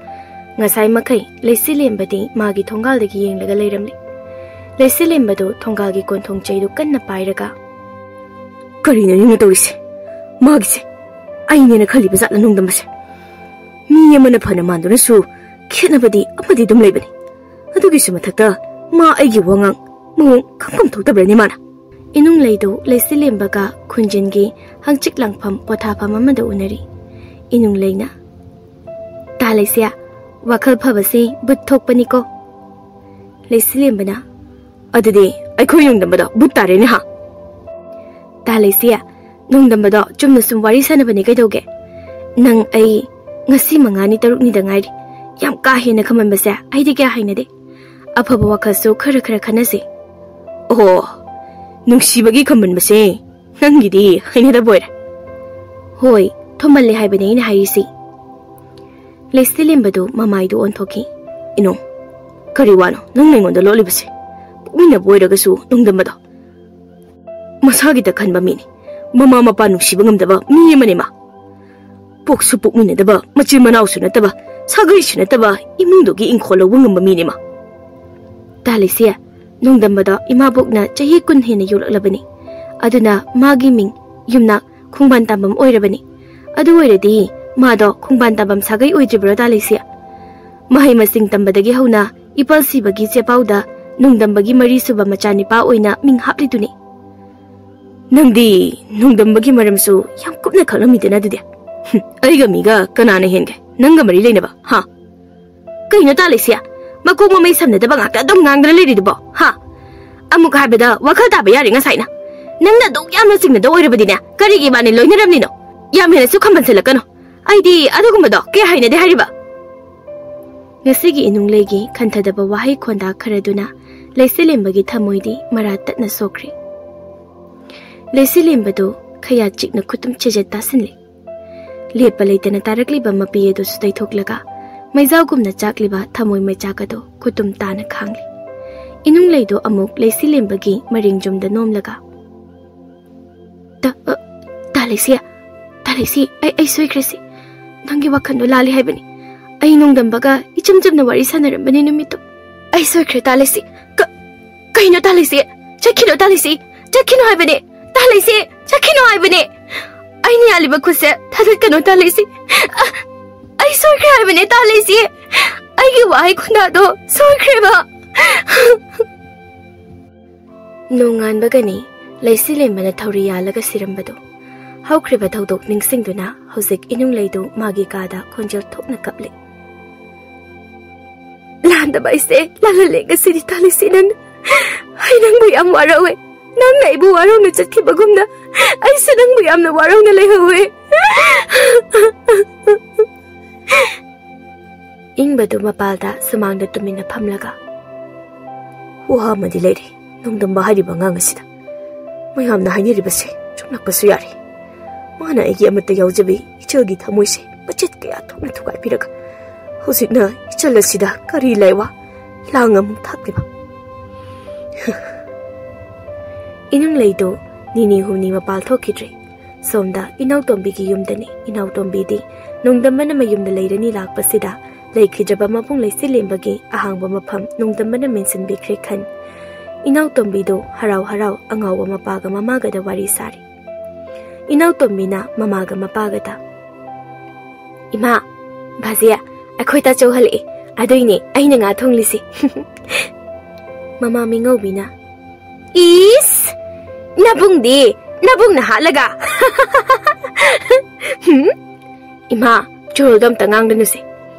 ꯉꯁꯥꯏ ꯃꯈꯩ ꯂꯩꯆꯤꯂꯦꯝꯕꯗꯤ ꯃꯥꯒꯤ ꯊꯣꯡꯒꯥꯜꯗꯒꯤ ꯌꯦꯡꯂꯒ ꯂꯩꯔꯝꯂꯤ꯫ ꯂꯩꯆꯤꯂꯦꯝꯕꯗꯨ ꯊꯣꯡꯒꯥꯜꯒꯤ ꯀꯣꯟꯊꯣꯡ ꯆꯩꯗꯨ ꯀꯟꯅ ꯄꯥꯏꯔꯒ, "ꯀꯔꯤꯅꯣ ꯅꯪꯅ ꯇꯧꯔꯤꯁꯦ? ꯃꯥꯒꯤꯁꯦ ꯑꯩꯅꯦꯅ ꯈꯜꯂꯤꯕ ꯖꯥꯠꯂ, ꯅꯣꯡꯗꯝꯕꯁꯦ? ꯃꯤ ꯑꯃꯅ ꯐꯅ ꯃꯥꯟꯗꯨꯅꯁꯨ ꯈꯦꯠꯅꯕꯗꯤ ꯑꯃꯗꯤ ꯑꯗꯨꯝ ꯂꯩꯕꯅꯤ꯫ ꯑꯗꯨꯒꯤꯁꯨ ꯃꯊꯛꯇ ꯃꯥ ꯑꯩꯒꯤ ꯋꯥꯉꯥꯡ ꯃꯑꯣꯡ ꯈꯪꯐꯝ ꯊꯣꯛꯇꯕ꯭ꯔꯅꯦ ꯃꯥꯅ?" ꯏꯅꯨꯡ ꯂꯩꯗꯨ ꯂꯩꯆꯤꯂꯦꯝꯕꯒ ꯈꯨꯟꯖꯤꯟꯒꯤ ꯍꯪꯆꯤꯛ ꯂꯥꯡꯐꯝ ꯄꯣꯊꯥꯐꯝ ꯑꯃꯗ ꯎꯅꯔꯤ꯫ ꯏꯅꯨꯡ ꯂꯩꯅ, "ꯇꯥ ꯂꯩꯁꯤꯌꯥ, ꯋꯥꯈꯜ ꯐꯕꯁꯤ ꯕꯨꯠ ꯊꯣꯛꯄꯅꯤꯀꯣ꯫" ꯂꯩꯆꯤꯂꯦꯝꯕꯅ, "ꯑꯗꯨꯗꯤ ꯑꯩꯈꯣꯏ ꯅꯣꯡꯗꯝꯕꯗꯣ ꯕꯨꯠ ꯇꯥꯔꯦꯅꯦ ꯍꯥ?" ꯇꯥ ꯂꯩꯁꯤꯌꯥ, "ꯅꯣꯡꯗꯝꯕꯗꯣ ꯆꯨꯝꯅ ꯁꯨꯝ ꯋꯥꯔꯤ ꯁꯥꯟꯅꯕꯅꯤ ꯀꯩꯗꯧꯒꯦ? ꯅꯪ ꯑꯩ ꯉꯁꯤ ꯃꯉꯥꯅꯤ ꯇꯔꯨꯛꯅꯤꯗ ꯉꯥꯏꯔꯤ꯫ ꯌꯥꯝ ꯀꯥ ꯍꯦꯟꯅ ꯈꯝꯃꯟꯕꯁꯦ ꯑꯩꯗꯤ ꯀꯌꯥ ꯍꯩꯅꯗꯦ꯫ ꯑꯐꯕ ꯋꯥꯈꯜꯁꯨ ꯈꯔ ꯈꯔ ꯈꯟꯅꯁꯤ꯫" "ꯑꯣ, ꯅꯨꯡꯁꯤꯕꯒꯤ ꯈꯝꯃꯟꯕꯁꯦ ꯅꯪꯒꯤꯗꯤ ꯍꯩꯅꯗꯕ ꯑꯣꯏꯔꯦ꯫" "ꯍꯣꯏ, ꯊꯨꯝꯃꯜꯂꯦ ꯍꯥꯏꯕꯅꯦ ꯑꯩꯅ ꯍꯥꯏꯔꯤꯁꯤ꯫" ꯂꯩꯆꯤꯂꯦꯝꯕꯗꯨ ꯃꯃꯥꯏꯗꯨ ꯑꯣꯟꯊꯣꯛꯈꯤ꯫ "ꯏꯅꯨꯡ, ꯀꯔꯤ ꯋꯥꯅꯣ ꯅꯪꯅ ꯑꯩꯉꯣꯟꯗ ꯂꯣꯠꯂꯤꯕꯁꯦ? ꯄꯣꯛꯃꯤꯟꯅꯕ ꯑꯣꯏꯔꯒꯁꯨ ꯅꯣꯡꯗꯝꯕꯗꯣ ꯃꯁꯥꯒꯤꯗ ꯈꯟꯕ ꯃꯤꯅꯤ꯫ ꯃꯃꯥ ꯃꯄꯥ ꯅꯨꯡꯁꯤꯕ ꯉꯝꯗꯕ ꯃꯤ ꯑꯃꯅꯤ ꯃꯥ꯫ ꯄꯣꯛꯁꯨ ꯄꯣꯛꯃꯤꯟꯅꯗꯕ, ꯃꯆꯤꯟ ꯃꯅꯥꯎꯁꯨ ꯅꯠꯇꯕ, ꯁꯥꯒꯩꯁꯨ ꯅꯠꯇꯕ ꯏꯃꯨꯡꯗꯨꯒꯤ ꯏꯪꯈꯣꯜ ꯂꯧꯕ ꯉꯝꯕ ꯃꯤꯅꯤ ꯃꯥ꯫" ꯇꯥ ꯂꯩꯁꯤꯌꯥ, ꯅꯣꯡꯗꯝꯕꯗꯣ ꯏꯃꯥꯕꯣꯛꯅ ꯆꯍꯤ ꯀꯨꯟ ꯍꯦꯟꯅ ꯌꯣꯛꯂꯛꯂꯕꯅꯤ꯫ ꯑꯗꯨꯅ ꯃꯥꯒꯤ ꯃꯤꯡ ꯌꯨꯝꯅꯥꯛ ꯈꯣꯡꯕꯥꯟ ꯇꯥꯝꯕꯝ ꯑꯣꯏꯔꯕꯅꯤ꯫ ꯑꯗꯨ ꯑꯣꯏꯔꯗꯤ ꯃꯥꯗꯣ ꯈꯣꯡꯕꯥꯟ ꯇꯥꯐꯝ ꯁꯥꯒꯩ ꯑꯣꯏꯗ꯭ꯔꯤꯕ꯭ꯔꯣ, ꯇꯥ ꯂꯩꯁꯤ? ꯃꯍꯩ ꯃꯁꯤꯡ ꯇꯝꯕꯗꯒꯤ ꯍꯧꯅ ꯏꯄꯜ ꯁꯤꯕꯒꯤ ꯆꯦꯄꯥꯎꯗ ꯅꯨꯡꯗꯝꯕꯒꯤ ꯃꯔꯤꯁꯨꯕ ꯃꯆꯥꯅꯤꯄꯥ ꯑꯣꯏꯅ ꯃꯤꯡ ꯍꯥꯞꯂꯤꯗꯨꯅꯤ꯫ ꯅꯪꯗꯤ ꯅꯨꯡꯗꯝꯕꯒꯤ ꯃꯔꯝꯁꯨ ꯌꯥꯝ ꯀꯨꯞꯅ ꯈꯪꯂꯝꯃꯤꯗꯅ ꯑꯗꯨꯗꯤ꯫ ꯍꯨꯝ, ꯑꯩꯒ ꯃꯤꯒ ꯀꯅꯥꯅ ꯍꯦꯟꯒꯦ ꯅꯪꯒ ꯃꯔꯤ ꯂꯩꯅꯕ, ꯍꯥ? ꯀꯩꯅꯣ ꯇꯥ ꯂꯩꯁꯤ? ꯃꯀꯣꯛ ꯃꯃꯩ ꯁꯝꯅꯗꯕ ꯉꯥꯛꯇ ꯑꯗꯨꯝ ꯉꯥꯡꯗꯅ ꯂꯩꯔꯤꯗꯨꯕꯣ, ꯍꯥ? ꯑꯃꯨꯛ ꯍꯥꯏꯕꯗ ꯋꯥꯈꯜ ꯇꯥꯕ ꯌꯥꯔꯦ ꯉꯁꯥꯏꯅ꯫ ꯅꯪꯅ ꯑꯗꯨꯛ ꯌꯥꯝꯅ ꯆꯤꯡꯅꯗ ꯑꯣꯏꯔꯕꯗꯤꯅꯦ, ꯀꯔꯤꯒꯤ ꯏꯕꯥꯅꯤ ꯂꯣꯏꯅꯔꯝꯂꯤꯅꯣ? ꯌꯥꯝ ꯍꯦꯟꯅꯁꯨ ꯈꯝꯕꯟꯁꯤꯜꯂꯛꯀꯅꯨ꯫ ꯑꯩꯗꯤ ꯑꯗꯨꯒꯨꯝꯕꯗꯣ ꯀꯌꯥ ꯍꯩꯅꯗꯦ ꯍꯥꯏꯔꯤꯕ꯫ ꯉꯁꯤꯒꯤ ꯏꯅꯨꯡꯂꯩꯒꯤ ꯈꯟꯊꯗꯕ ꯋꯥꯍꯩ ꯈꯣꯟꯗꯥ ꯈꯔꯗꯨꯅ ꯂꯩꯆꯤꯂꯦꯝꯕꯒꯤ ꯊꯃꯣꯏꯗꯤ ꯃꯔꯥ ꯇꯠꯅ ꯁꯣꯛꯈ꯭ꯔꯦ꯫ ꯂꯩꯆꯤꯂꯦꯝꯕꯗꯨ ꯈꯌꯥ ꯆꯤꯛꯅ ꯈꯨꯇꯨꯝ ꯆꯦꯖꯦꯠ ꯇꯥꯁꯤꯜꯂꯦ꯫ ꯂꯦꯞꯄ ꯂꯩꯇꯅ ꯇꯥꯔꯛꯂꯤꯕ ꯃꯄꯤ ꯑꯗꯨꯁꯨ ꯇꯩꯊꯣꯛꯂꯒ ꯃꯩꯖꯥꯎꯒꯨꯝꯅ ꯆꯥꯛꯂꯤꯕ ꯊꯃꯣꯏ ꯃꯩꯆꯥꯛ ꯑꯗꯨ ꯈꯨꯇꯨꯝ ꯇꯥꯅ ꯈꯥꯡꯂꯤ꯫ ꯏꯅꯨꯡꯂꯩꯗꯨ ꯑꯃꯨꯛ ꯂꯩꯆꯤꯂꯦꯝꯕꯒꯤ ꯃꯔꯤꯡ ꯖꯨꯝꯗ ꯅꯣꯝꯂꯒ, "ꯇ-, ꯑ, ꯇꯥ ꯂꯩꯁꯤ, ꯇꯥ ꯂꯩꯁꯤ, ꯑꯩ, ꯑꯩ ꯁꯣꯏꯈ꯭ꯔꯦ ꯁꯤ꯫ ꯅꯪꯒꯤ ꯋꯥꯈꯜꯗꯣ ꯂꯥꯜꯂꯤ ꯍꯥꯏꯕꯅꯤ꯫ ꯑꯩ ꯅꯣꯡꯗꯝꯕꯒ ꯏꯆꯝ ꯆꯝꯅ ꯋꯥꯔꯤ ꯁꯥꯟꯅꯔꯝꯕꯅꯤ ꯅꯨꯃꯤꯠꯇꯣ꯫ ꯑꯩ ꯁꯣꯏꯈ꯭ꯔꯦ ꯇꯥ ꯂꯩꯁꯤ꯫ ꯀ-, ꯀꯩꯅꯣ ꯇꯥ ꯂꯩꯁꯤ? ꯆꯠꯈꯤꯅꯣ ꯇꯥ ꯂꯩꯁꯤ꯫ ꯆꯠꯈꯤꯅꯣ ꯍꯥꯏꯕꯅꯦ꯫ ꯇꯥ ꯂꯩꯁꯤ꯫ ꯆꯠꯈꯤꯅꯣ ꯍꯥꯏꯕꯅꯦ꯫ ꯑꯩꯅ ꯌꯥꯜꯂꯤꯕ ꯈꯨꯠꯁꯦ ꯊꯥꯗꯠꯀꯅꯣ ꯇꯥ ꯂꯩꯁꯤ꯫ ꯑ, ꯑꯩ ꯁꯣꯏꯈ꯭ꯔꯦ ꯍꯥꯏꯕꯅꯦ ꯇꯥ ꯂꯩꯁꯤ꯫ ꯑꯩꯒꯤ ꯋꯥꯍꯩ ꯈꯨꯟꯗꯥꯗꯣ ꯁꯣꯏꯈ꯭ꯔꯦꯕ꯫" ꯅꯣꯡꯉꯥꯟꯕꯒꯅꯤ ꯂꯩꯆꯤꯂꯦꯝꯕꯅ ꯊꯧꯔꯤ ꯌꯥꯜꯂꯒ ꯁꯤꯔꯝꯕꯗꯨ꯫ ꯍꯧꯈ꯭ꯔꯤꯕ ꯊꯧꯗꯣꯛ ꯅꯤꯡꯁꯤꯡꯗꯨꯅ ꯍꯧꯖꯤꯛ ꯏꯅꯨꯡꯂꯩꯗꯨ ꯃꯥꯒꯤ ꯀꯥꯗ ꯈꯣꯟꯖꯦꯜ ꯊꯣꯛꯅ ꯀꯞꯂꯤ꯫ "ꯂꯥꯟꯗꯕ ꯑꯩꯁꯦ ꯂꯥꯜꯍꯜꯂꯦ ꯉꯁꯤꯗꯤ ꯇꯥ ꯂꯩꯁꯤ ꯅꯪꯅ꯫ ꯑꯩ ꯅꯪꯕꯨ ꯌꯥꯝ ꯋꯥꯔꯧꯋꯦ꯫ ꯅꯪꯅ ꯑꯩꯕꯨ ꯋꯥꯔꯧꯅ ꯆꯠꯈꯤꯕꯒꯨꯝꯅ ꯑꯩꯁꯨ ꯅꯪꯕꯨ ꯌꯥꯝꯅ ꯋꯥꯔꯧꯅ ꯂꯩꯍꯧꯋꯦ꯫" ꯏꯪꯕꯗꯨ ꯃꯄꯥꯜꯗ ꯁꯨꯃꯥꯡꯗ ꯇꯨꯃꯤꯟꯅ ꯐꯝꯂꯒ, "ꯋꯥ ꯑꯃꯗꯤ ꯂꯩꯔꯤ ꯅꯣꯡꯗꯝꯕ ꯍꯥꯏꯔꯤꯕ ꯑꯉꯥꯡ ꯑꯁꯤꯗ꯫ ꯃꯌꯥꯝꯅ ꯍꯥꯏꯅꯔꯤꯕꯁꯦ ꯆꯨꯝꯂꯛꯄꯁꯨ ꯌꯥꯔꯤ꯫ ꯃꯥꯅ ꯑꯩꯒꯤ ꯑꯃꯠꯇ ꯌꯥꯎꯖꯕꯤ ꯏꯆꯜꯒꯤ ꯊꯃꯣꯏꯁꯦ ꯃꯆꯦꯠ ꯀꯌꯥ ꯊꯣꯛꯅ ꯊꯨꯒꯥꯏꯕꯤꯔꯒ ꯍꯧꯖꯤꯛꯅ ꯏꯆꯜ ꯑꯁꯤꯗ ꯀꯔꯤ ꯂꯥꯏꯋꯥ ꯂꯥꯡ ꯑꯃꯨꯛ ꯊꯥꯛꯂꯤꯕ?" ꯏꯅꯨꯡꯂꯩꯗꯨ ꯅꯤꯅꯤ ꯍꯨꯝꯅꯤ ꯃꯄꯥꯜ ꯊꯣꯛꯈꯤꯗ꯭ꯔꯦ꯫ ꯁꯣꯝꯗ ꯏꯅꯥꯎꯇꯣꯝꯕꯤꯒꯤ ꯌꯨꯝꯗꯅꯤ꯫ ꯏꯅꯥꯎꯇꯣꯝꯕꯤꯗꯤ ꯅꯣꯡꯗꯝꯕꯅ ꯃꯌꯨꯝꯗ ꯂꯩꯔꯅꯤ ꯂꯥꯛꯄꯁꯤꯗ ꯂꯩꯈꯤꯗ꯭ꯔꯕ ꯃꯕꯨꯡ ꯂꯩꯆꯤꯂꯦꯝꯕꯒꯤ ꯑꯍꯥꯡꯕ ꯃꯐꯝ ꯅꯣꯡꯗꯝꯕꯅ ꯃꯦꯟꯁꯤꯟꯕꯤꯈ꯭ꯔꯦ ꯈꯟ꯫ ꯏꯅꯥꯎꯇꯣꯝꯕꯤꯗꯨ ꯍꯔꯥꯎ ꯍꯔꯥꯎ ꯑꯉꯥꯎꯕ ꯃꯄꯥꯒ ꯃꯃꯥꯒꯗ ꯋꯥꯔꯤ ꯁꯥꯔꯤ꯫ ꯏꯅꯥꯎꯇꯣꯝꯕꯤꯅ ꯃꯃꯥꯒ ꯃꯄꯥꯒꯗ, ꯏꯃꯥ, ꯕꯥꯖꯤ, ꯑꯩꯈꯣꯏ ꯇꯥꯆꯧ ꯍꯜꯂꯛꯑꯦ꯫ ꯑꯗꯨꯏꯅꯦ ꯑꯩꯅ ꯉꯥ ꯊꯣꯡꯂꯤꯁꯦ꯫ ꯃꯃꯥ ꯃꯤꯉꯧꯕꯤꯅ, "ꯏꯁ! ꯅꯕꯨꯡꯗꯤ, ꯅꯕꯨꯡꯅ ꯍꯥꯠꯂꯒ!" ꯍꯨꯝ? ꯏꯃꯥ, ꯆꯨꯔꯣꯜꯗꯣ ꯑꯝꯇ ꯉꯥꯡꯒꯅꯨꯁꯦ꯫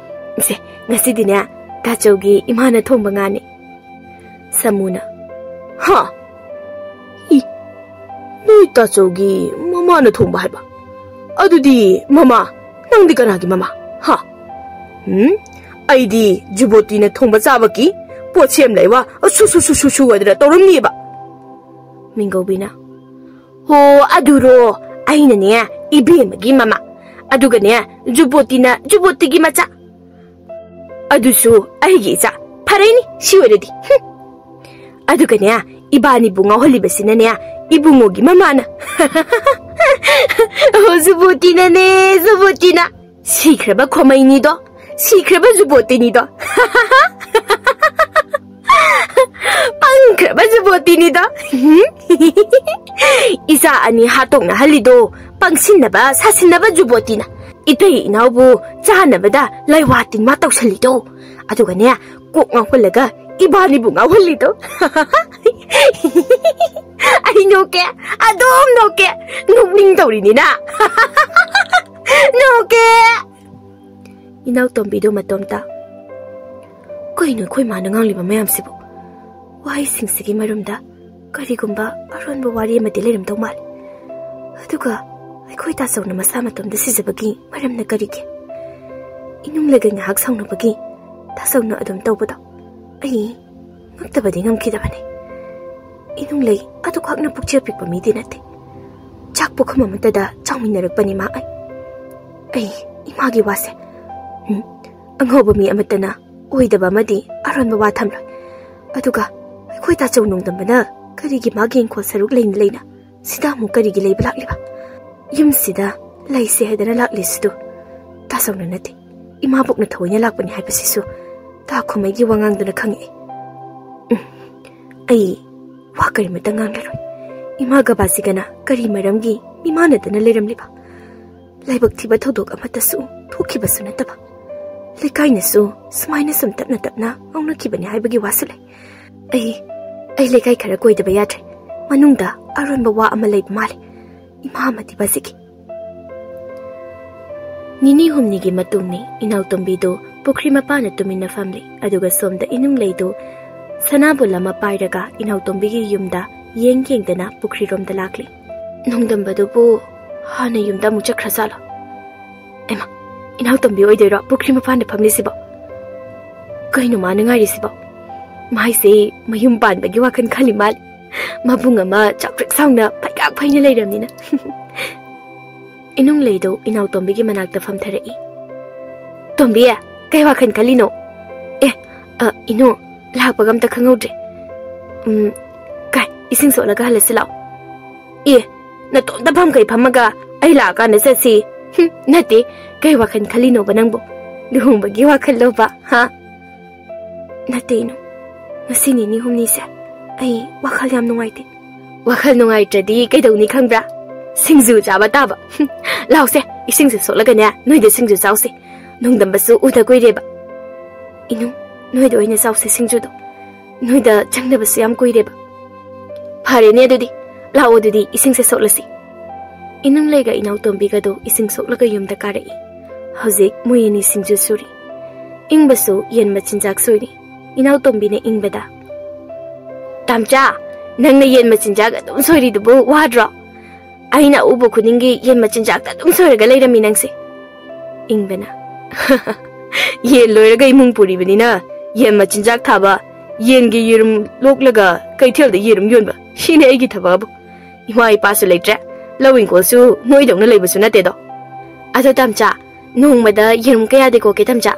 ꯁꯦ, ꯉꯁꯤꯗꯤꯅꯦ, ꯇꯥꯆꯧꯒꯤ ꯏꯃꯥꯅ ꯊꯣꯡꯕ ꯉꯥꯅꯦ꯫ ꯁꯥꯃꯨꯅ, "ꯍꯥ? ꯏ, ꯅꯣꯏ ꯇꯥꯆꯧꯒꯤ ꯃꯃꯥꯅ ꯊꯣꯡꯕ ꯍꯥꯏꯕ? ꯑꯗꯨꯗꯤ ꯃꯃꯥ, ꯅꯪꯗꯤ ꯀꯅꯥꯒꯤ ꯃꯃꯥ? ꯍꯥ? ꯎꯝ? ꯑꯩꯗꯤ ꯖꯨꯕꯣꯇꯤꯅ ꯊꯣꯡꯕ ꯆꯥꯕꯒꯤ ꯄꯣꯠ ꯁꯦꯝ ꯂꯩ ꯋꯥ, ꯁꯨ, ꯁꯨ, ꯁꯨ, ꯁꯨ, ꯁꯨ ꯍꯥꯏꯗꯅ ꯇꯧꯔꯝꯅꯤꯕ?" ꯃꯤꯡꯒꯧꯕꯤꯅ, "ꯍꯣ, ꯑꯗꯨꯔꯣ? ꯑꯩꯅꯅꯦ, ꯏꯕꯦꯝꯃꯒꯤ ꯃꯃꯥ꯫ ꯑꯗꯨꯒꯅꯦ, ꯖꯨꯕꯣꯇꯤꯅ ꯖꯨꯕꯣꯇꯤꯒꯤ ꯃꯆꯥ꯫ ꯑꯗꯨꯁꯨ ꯑꯩꯒꯤ ꯏꯆꯥ꯫ ꯐꯔꯦꯅꯤ, ꯁꯤ ꯑꯣꯏꯔꯗꯤ꯫ ꯍꯨꯝ꯫ ꯑꯗꯨꯒꯅꯦ, ꯏꯕꯥꯅꯤꯕꯨ ꯉꯥꯎꯍꯜꯂꯤꯕꯁꯤꯅꯅꯦ, ꯏꯕꯨꯡꯉꯣꯒꯤ ꯃꯃꯥꯅ꯫ ꯑꯣ, ꯖꯨꯕꯣꯇꯤꯅꯅꯦ, ꯖꯨꯕꯣꯇꯤꯅ꯫ ꯁꯤꯈ꯭ꯔꯕ ꯈꯣꯃꯩꯅꯤꯗꯣ, ꯁꯤꯈ꯭ꯔꯕ ꯖꯨꯕꯣꯇꯤꯅꯤꯗꯣ꯫ ꯄꯪꯈ꯭ꯔꯕ ꯖꯨꯕꯣꯇꯤꯅꯤꯗꯣ꯫ ꯏꯆꯥ ꯑꯅꯤ ꯍꯥꯠꯇꯣꯛꯅꯍꯜꯂꯤꯗꯣ, ꯄꯪꯁꯤꯟꯅꯕ, ꯁꯥꯁꯤꯟꯅꯕ ꯖꯨꯕꯣꯇꯤꯅ꯫ ꯏꯇꯩ ꯏꯅꯥꯎꯕꯨ ꯆꯥꯅꯕꯗ ꯂꯩꯋꯥ ꯇꯤꯟꯋꯥ ꯇꯧꯁꯜꯂꯤꯗꯣ꯫ ꯑꯗꯨꯒꯅꯦ, ꯀꯣꯛ ꯉꯥꯎꯍꯜꯂꯒ ꯏꯕꯥꯅꯤꯕꯨ ꯉꯥꯎꯍꯜꯂꯤꯗꯣ꯫" ꯑꯩ ꯅꯣꯛꯀꯦ, ꯑꯗꯨꯝ ꯅꯣꯛꯀꯦ, ꯅꯣꯛꯅꯤꯡ ꯇꯧꯔꯤꯅꯤꯅ꯫ ꯅꯣꯛꯀꯦ꯫ ꯏꯅꯥꯎꯇꯣꯝꯕꯤꯗꯨ ꯃꯇꯣꯝꯇ, "ꯀꯩꯅꯣ ꯑꯩꯈꯣꯏ ꯃꯥꯅ ꯉꯥꯡꯂꯤꯕ ꯃꯌꯥꯝꯁꯤꯕꯨ? ꯋꯥꯍꯩꯁꯤꯡꯁꯤꯒꯤ ꯃꯔꯨꯝꯗ ꯀꯔꯤꯒꯨꯝꯕ ꯑꯔꯣꯟꯕ ꯋꯥꯔꯤ ꯑꯃꯗꯤ ꯂꯩꯔꯝꯗꯧ ꯃꯥꯜꯂꯤ꯫ ꯑꯗꯨꯒ ꯑꯩꯈꯣꯏ ꯇꯥꯆꯧꯅ ꯃꯁꯥ ꯃꯇꯣꯝꯗ ꯁꯤꯖꯕꯒꯤ ꯃꯔꯝꯅ ꯀꯔꯤꯒꯤ? ꯏꯅꯨꯡ ꯂꯩꯒꯩ ꯉꯥꯏꯍꯥꯛ ꯁꯥꯎꯅꯕꯒꯤ ꯇꯥꯆꯧꯅ ꯑꯗꯨꯝ ꯇꯧꯕꯗꯣ ꯑꯩ ꯉꯛꯇꯕꯗꯤ ꯉꯝꯈꯤꯗꯕꯅꯤ꯫ ꯏꯅꯨꯡ ꯂꯩ ꯑꯗꯨꯈꯛꯅ ꯄꯨꯛꯆꯦꯜ ꯄꯤꯛꯄ ꯃꯤꯗꯤ ꯅꯠꯇꯦ꯫ ꯆꯥꯛ ꯄꯨꯈꯝ ꯑꯃꯠꯇꯗ ꯆꯥꯎꯃꯤꯟꯅꯔꯛꯄꯅꯤ ꯃꯥ ꯑꯩ꯫ ꯑꯩ ꯏꯃꯥꯒꯤ ꯋꯥꯁꯦ, ꯎꯝ, ꯑꯉꯧꯕ ꯃꯤ ꯑꯃꯠꯇꯅ ꯑꯣꯏꯗꯕ ꯑꯃꯗꯤ ꯑꯔꯣꯟꯕ ꯋꯥ ꯊꯝꯂꯣꯏ꯫ ꯑꯗꯨꯒ ꯑꯩꯈꯣꯏ ꯇꯥꯆꯧ ꯅꯣꯡꯗꯝꯕꯅ ꯀꯔꯤꯒꯤ ꯃꯥꯒꯤ ꯏꯪꯈꯣꯜ ꯁꯔꯨꯛ ꯂꯩꯅ ꯂꯩꯅ ꯁꯤꯗ ꯑꯃꯨꯛ ꯀꯔꯤꯒꯤ ꯂꯩꯕ ꯂꯥꯛꯂꯤꯕ? ꯌꯨꯝꯁꯤꯗ ꯂꯩꯁꯦ ꯍꯥꯏꯗꯅ ꯂꯥꯛꯂꯤꯁꯤꯗꯨ ꯇꯥꯆꯧꯅ ꯅꯠꯇꯦ, ꯏꯃꯥꯕꯣꯛꯅ ꯊꯑꯣꯏꯅ ꯂꯥꯛꯄꯅꯤ ꯍꯥꯏꯕꯁꯤꯁꯨ ꯇꯥ ꯈꯨꯃꯩꯒꯤ ꯋꯥꯉꯥꯡꯗꯨꯅ ꯈꯪꯉꯛꯏ꯫ ꯎꯝ, ꯑꯩ ꯋꯥ ꯀꯔꯤꯃꯇ ꯉꯥꯡꯂꯔꯣꯏ꯫ ꯏꯃꯥꯒ ꯕꯥꯖꯤꯒꯅ ꯀꯔꯤ ꯃꯔꯝꯒꯤ ꯃꯤꯃꯥꯟꯅꯗꯅ ꯂꯩꯔꯝꯂꯤꯕ? ꯂꯥꯏꯕꯛ ꯊꯤꯕ ꯊꯧꯗꯣꯛ ꯑꯃꯠꯇꯁꯨ ꯊꯣꯛꯈꯤꯕꯁꯨ ꯅꯠꯇꯕ꯫ ꯂꯩꯀꯥꯏꯅꯁꯨ ꯁꯨꯃꯥꯏꯅ ꯁꯨꯝ ꯇꯞꯅ ꯇꯞꯅ ꯉꯥꯡꯅꯈꯤꯕꯅꯤ ꯍꯥꯏꯕꯒꯤ ꯋꯥꯁꯨ ꯂꯩ꯫ ꯑꯩ, ꯑꯩ ꯂꯩꯀꯥꯏ ꯈꯔ ꯀꯣꯏꯗꯕ ꯌꯥꯗ꯭ꯔꯦ꯫ ꯃꯅꯨꯡꯗ ꯑꯔꯣꯟꯕ ꯋꯥ ꯑꯃ ꯂꯩꯕ ꯃꯥꯜꯂꯦ꯫ ꯏꯃꯥ ꯑꯃꯗꯤ ꯕꯥꯖꯤꯒꯤ꯫ ꯅꯤꯅꯤ ꯍꯨꯝꯅꯤꯒꯤ ꯃꯇꯨꯡꯅꯤ, ꯏꯅꯥꯎꯇꯣꯝꯕꯤꯗꯨ ꯄꯨꯈ꯭ꯔꯤ ꯃꯄꯥꯟꯗ ꯇꯨꯃꯤꯟꯅ ꯐꯝꯂꯤ꯫ ꯑꯗꯨꯒ ꯁꯣꯝꯗ ꯏꯅꯨꯡꯂꯩꯗꯨ ꯁꯅꯥꯕꯨꯜ ꯑꯃ ꯄꯥꯏꯔꯒ ꯏꯅꯥꯎꯇꯣꯝꯕꯤꯒꯤ ꯌꯨꯝꯗ ꯌꯦꯡ ꯌꯦꯡꯗꯅ ꯄꯨꯈ꯭ꯔꯤꯔꯣꯝꯗ ꯂꯥꯛꯂꯤ꯫ ꯅꯣꯡꯗꯝꯕꯗꯨꯕꯨ ꯍꯥꯟꯅ ꯌꯨꯝꯗ ꯑꯃꯨꯛ ꯆꯠꯈ꯭ꯔ ꯖꯥꯠꯂꯣ? ꯑꯦꯃꯥ, ꯏꯅꯥꯎꯇꯣꯝꯕꯤ ꯑꯣꯏꯗꯣꯏꯔꯣ ꯄꯨꯈ꯭ꯔꯤ ꯃꯄꯥꯟꯗ ꯐꯝꯂꯤꯁꯤꯕꯣ? ꯀꯩꯅꯣ ꯃꯥꯅ ꯉꯥꯏꯔꯤꯁꯤꯕꯣ? ꯃꯥꯏꯁꯦ ꯃꯌꯨꯝ ꯄꯥꯟꯕꯒꯤ ꯋꯥꯈꯜ ꯈꯜꯂꯤ ꯃꯥꯜꯂꯤ꯫ ꯃꯕꯨꯡ ꯑꯃ ꯆꯥꯎꯇ꯭ꯔꯤꯛ ꯆꯥꯎꯅ ꯐꯩꯀꯥꯛ ꯐꯩꯅ ꯂꯩꯔꯝꯅꯤꯅ꯫ ꯏꯅꯨꯡꯂꯩꯗꯣ ꯏꯅꯥꯎꯇꯣꯝꯕꯤꯒꯤ ꯃꯅꯥꯛꯇ ꯐꯝꯊꯔꯛꯏ꯫ "ꯇꯣꯝꯕꯤ, ꯀꯩ ꯋꯥꯈꯜ ꯈꯜꯂꯤꯅꯣ?" "ꯑꯦ, ꯑ, ꯏꯅꯨ, ꯂꯥꯛꯄꯒ ꯑꯝꯇ ꯈꯪꯍꯧꯗ꯭ꯔꯦ꯫ ꯎꯝ, ꯀꯥꯏ, ꯏꯁꯤꯡ ꯁꯣꯛꯂꯒ ꯍꯜꯂꯁꯤ ꯂꯥꯛꯑꯣ꯫" "ꯑꯦ, ꯅꯇꯣꯝꯇ ꯐꯝꯈꯩ ꯐꯝꯃꯒ ꯑꯩ ꯂꯥꯛꯑꯀꯥꯟꯗ ꯆꯠꯁꯤ꯫" "ꯍꯨꯝ, ꯅꯠꯇꯦ, ꯀꯩ ꯋꯥꯈꯜ ꯈꯜꯂꯤꯅꯣꯕ ꯅꯪꯕꯨ? ꯂꯨꯍꯣꯡꯕꯒꯤ ꯋꯥꯈꯜꯂꯣꯕ, ꯍꯥ?" "ꯅꯠꯇꯦ ꯏꯅꯨ, ꯉꯁꯤ ꯅꯤꯅꯤ ꯍꯨꯝꯅꯤꯁꯦ ꯑꯩ ꯋꯥꯈꯜ ꯌꯥꯝ ꯅꯨꯡꯉꯥꯏꯇꯦ꯫" "ꯋꯥꯈꯜ ꯅꯨꯡꯉꯥꯏꯇ꯭ꯔꯗꯤ ꯀꯩꯗꯧꯅꯤ ꯈꯪꯕ꯭ꯔꯥ? ꯁꯤꯡꯖꯨ ꯆꯥꯕ ꯇꯥꯕ꯫ ꯍꯨꯝ, ꯂꯥꯎꯁꯦ, ꯏꯁꯤꯡꯁꯦ ꯁꯣꯛꯂꯒꯅꯦ, ꯅꯣꯏꯗ ꯁꯤꯡꯖꯨ ꯆꯥꯎꯁꯦ꯫ ꯅꯣꯡꯗꯝꯕꯁꯨ ꯎꯗ ꯀꯨꯏꯔꯦꯕ꯫" "ꯏꯅꯨ, ꯅꯣꯏꯗ ꯑꯣꯏꯅ ꯆꯥꯎꯁꯦ ꯁꯤꯡꯖꯨꯗꯣ꯫ ꯅꯣꯏꯗ ꯆꯪꯗꯕꯁꯨ ꯌꯥꯝ ꯀꯨꯏꯔꯦꯕ꯫" "ꯐꯔꯦꯅꯦ ꯑꯗꯨꯗꯤ, ꯂꯥꯛꯑꯣ ꯑꯗꯨꯗꯤ ꯏꯁꯤꯡꯁꯦ ꯁꯣꯛꯂꯁꯤ꯫" ꯏꯅꯨꯡꯂꯩꯒ ꯏꯅꯥꯎꯇꯣꯝꯕꯤꯒꯗꯣ ꯏꯁꯤꯡ ꯁꯣꯛꯂꯒ ꯌꯨꯝꯗ ꯀꯥꯔꯛꯏ꯫ ꯍꯧꯖꯤꯛ ꯃꯣꯏ ꯑꯅꯤ ꯁꯤꯡꯖꯨ ꯁꯨꯔꯤ꯫ ꯏꯪꯕꯁꯨ ꯌꯦꯟ ꯃꯆꯤꯟꯖꯥꯛ ꯁꯣꯏꯔꯤ꯫ ꯏꯅꯥꯎꯇꯣꯝꯕꯤꯅ ꯏꯪꯕꯗ, "ꯇꯥꯝꯆꯥ, ꯅꯪꯅ ꯌꯦꯟ ꯃꯆꯤꯟꯖꯥꯛ ꯑꯗꯨꯝ ꯁꯣꯏꯔꯤꯗꯨꯕꯨ ꯋꯥꯗ꯭ꯔꯣ? ꯑꯩꯅ ꯎꯕ ꯈꯨꯗꯤꯡꯒꯤ ꯌꯦꯟ ꯃꯆꯤꯟꯖꯥꯛꯇ ꯑꯗꯨꯝ ꯁꯣꯏꯔꯒ ꯂꯩꯔꯝꯃꯤ ꯅꯪꯁꯦ꯫" ꯏꯪꯕꯅ, "ꯌꯦꯟ ꯂꯣꯏꯔꯒ ꯏꯃꯨꯡ ꯄꯨꯔꯤꯕꯅꯤꯅ ꯌꯦꯟ ꯃꯆꯤꯟꯖꯥꯛ ꯊꯥꯕ, ꯌꯦꯟꯒꯤ ꯌꯦꯔꯨꯝ ꯂꯣꯛꯂꯒ ꯀꯩꯊꯦꯜꯗ ꯌꯦꯔꯨꯝ ꯌꯣꯟꯕ, ꯁꯤꯅꯦ ꯑꯩꯒꯤ ꯊꯕꯛ ꯑꯕꯨ꯫ ꯏꯃꯥ ꯏꯄꯥꯁꯨ ꯂꯩꯇ꯭ꯔꯦ, ꯂꯧ ꯏꯪꯈꯣꯜꯁꯨ ꯅꯣꯏꯗꯧꯅ ꯂꯩꯕꯁꯨ ꯅꯠꯇꯦꯗꯣ꯫ ꯑꯗꯣ ꯇꯥꯝꯆꯥ, ꯅꯣꯡꯃꯗ ꯌꯦꯔꯨꯝ ꯀꯌꯥꯗꯤ ꯀꯣꯛꯀꯦ ꯇꯥꯝꯆꯥ?"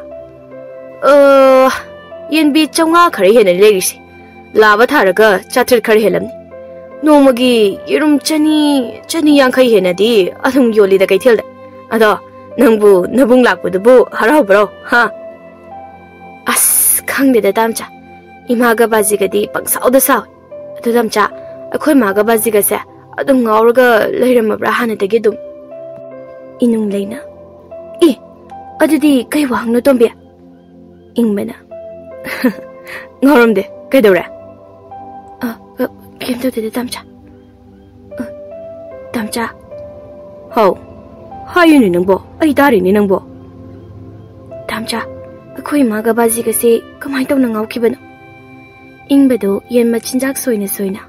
"ꯑ, ꯌꯦꯟꯕꯤ ꯆꯥꯝꯃꯉꯥ ꯈꯔ ꯍꯦꯟꯅ ꯂꯩꯔꯤꯁꯦ꯫ ꯂꯥꯕ ꯊꯥꯔꯒ ꯆꯥꯇ꯭ꯔꯦꯠ ꯈꯔ ꯍꯦꯜꯂꯝꯅꯤ꯫ ꯅꯣꯡꯃꯒꯤ ꯌꯦꯔꯨꯝ ꯆꯅꯤ, ꯆꯅꯤ ꯌꯥꯡꯈꯩ ꯍꯦꯟꯅꯗꯤ ꯑꯗꯨꯝ ꯌꯣꯜꯂꯤꯗ ꯀꯩꯊꯦꯜꯗ꯫ ꯑꯗꯣ ꯅꯪꯕꯨ ꯅꯕꯨꯡ ꯂꯥꯛꯄꯗꯨꯕꯨ ꯍꯔꯥꯎꯕ꯭ꯔꯣ, ꯍꯥ?" ꯑꯁ, ꯈꯪꯗꯦꯗ ꯇꯥꯝꯆꯥ, ꯏꯃꯥꯒ ꯕꯥꯖꯤꯒꯗꯤ ꯄꯪꯁꯥꯎꯗ ꯁꯥꯎꯏ꯫ ꯑꯗꯨ ꯇꯥꯝꯆꯥ, ꯑꯩꯈꯣꯏ ꯃꯥꯒ ꯕꯥꯖꯤꯒꯁꯦ ꯑꯗꯨꯝ ꯉꯥꯎꯔꯒ ꯂꯩꯔꯝꯃꯕ꯭ꯔꯥ ꯍꯥꯟꯅꯗꯒꯤ ꯑꯗꯨꯝ? ꯏꯅꯨꯡ ꯂꯩꯅ, "ꯑꯦ, ꯑꯗꯨꯗꯤ ꯀꯩ ꯋꯥꯍꯪꯅꯣ, ꯇꯣꯝꯕꯤ?" ꯏꯪꯕꯅ, "ꯉꯥꯎꯔꯝꯗꯦ, ꯀꯩꯗꯧꯔꯦ?" "ꯑ, ꯑ, ꯀꯩꯝ ꯇꯧꯗꯦꯗ, ꯇꯥꯝꯆꯥ꯫ ꯑ, ꯇꯥꯝꯆꯥ꯫" "ꯍꯥꯎ, ꯍꯥꯏꯌꯨꯅꯦ ꯅꯪꯕꯣ, ꯑꯩ ꯇꯥꯔꯤꯅꯦ ꯅꯪꯕꯣ꯫" "ꯇꯥꯝꯆꯥ, ꯑꯩꯈꯣꯏ ꯏꯃꯥꯒ ꯕꯥꯖꯤꯒꯁꯦ ꯀꯃꯥꯏꯅ ꯇꯧꯅ ꯉꯥꯎꯈꯤꯕꯅꯣ?" ꯏꯪꯕꯗꯣ ꯌꯦꯟ ꯃꯆꯤꯟꯖꯥꯛ ꯁꯣꯏꯅ ꯁꯣꯏꯅ,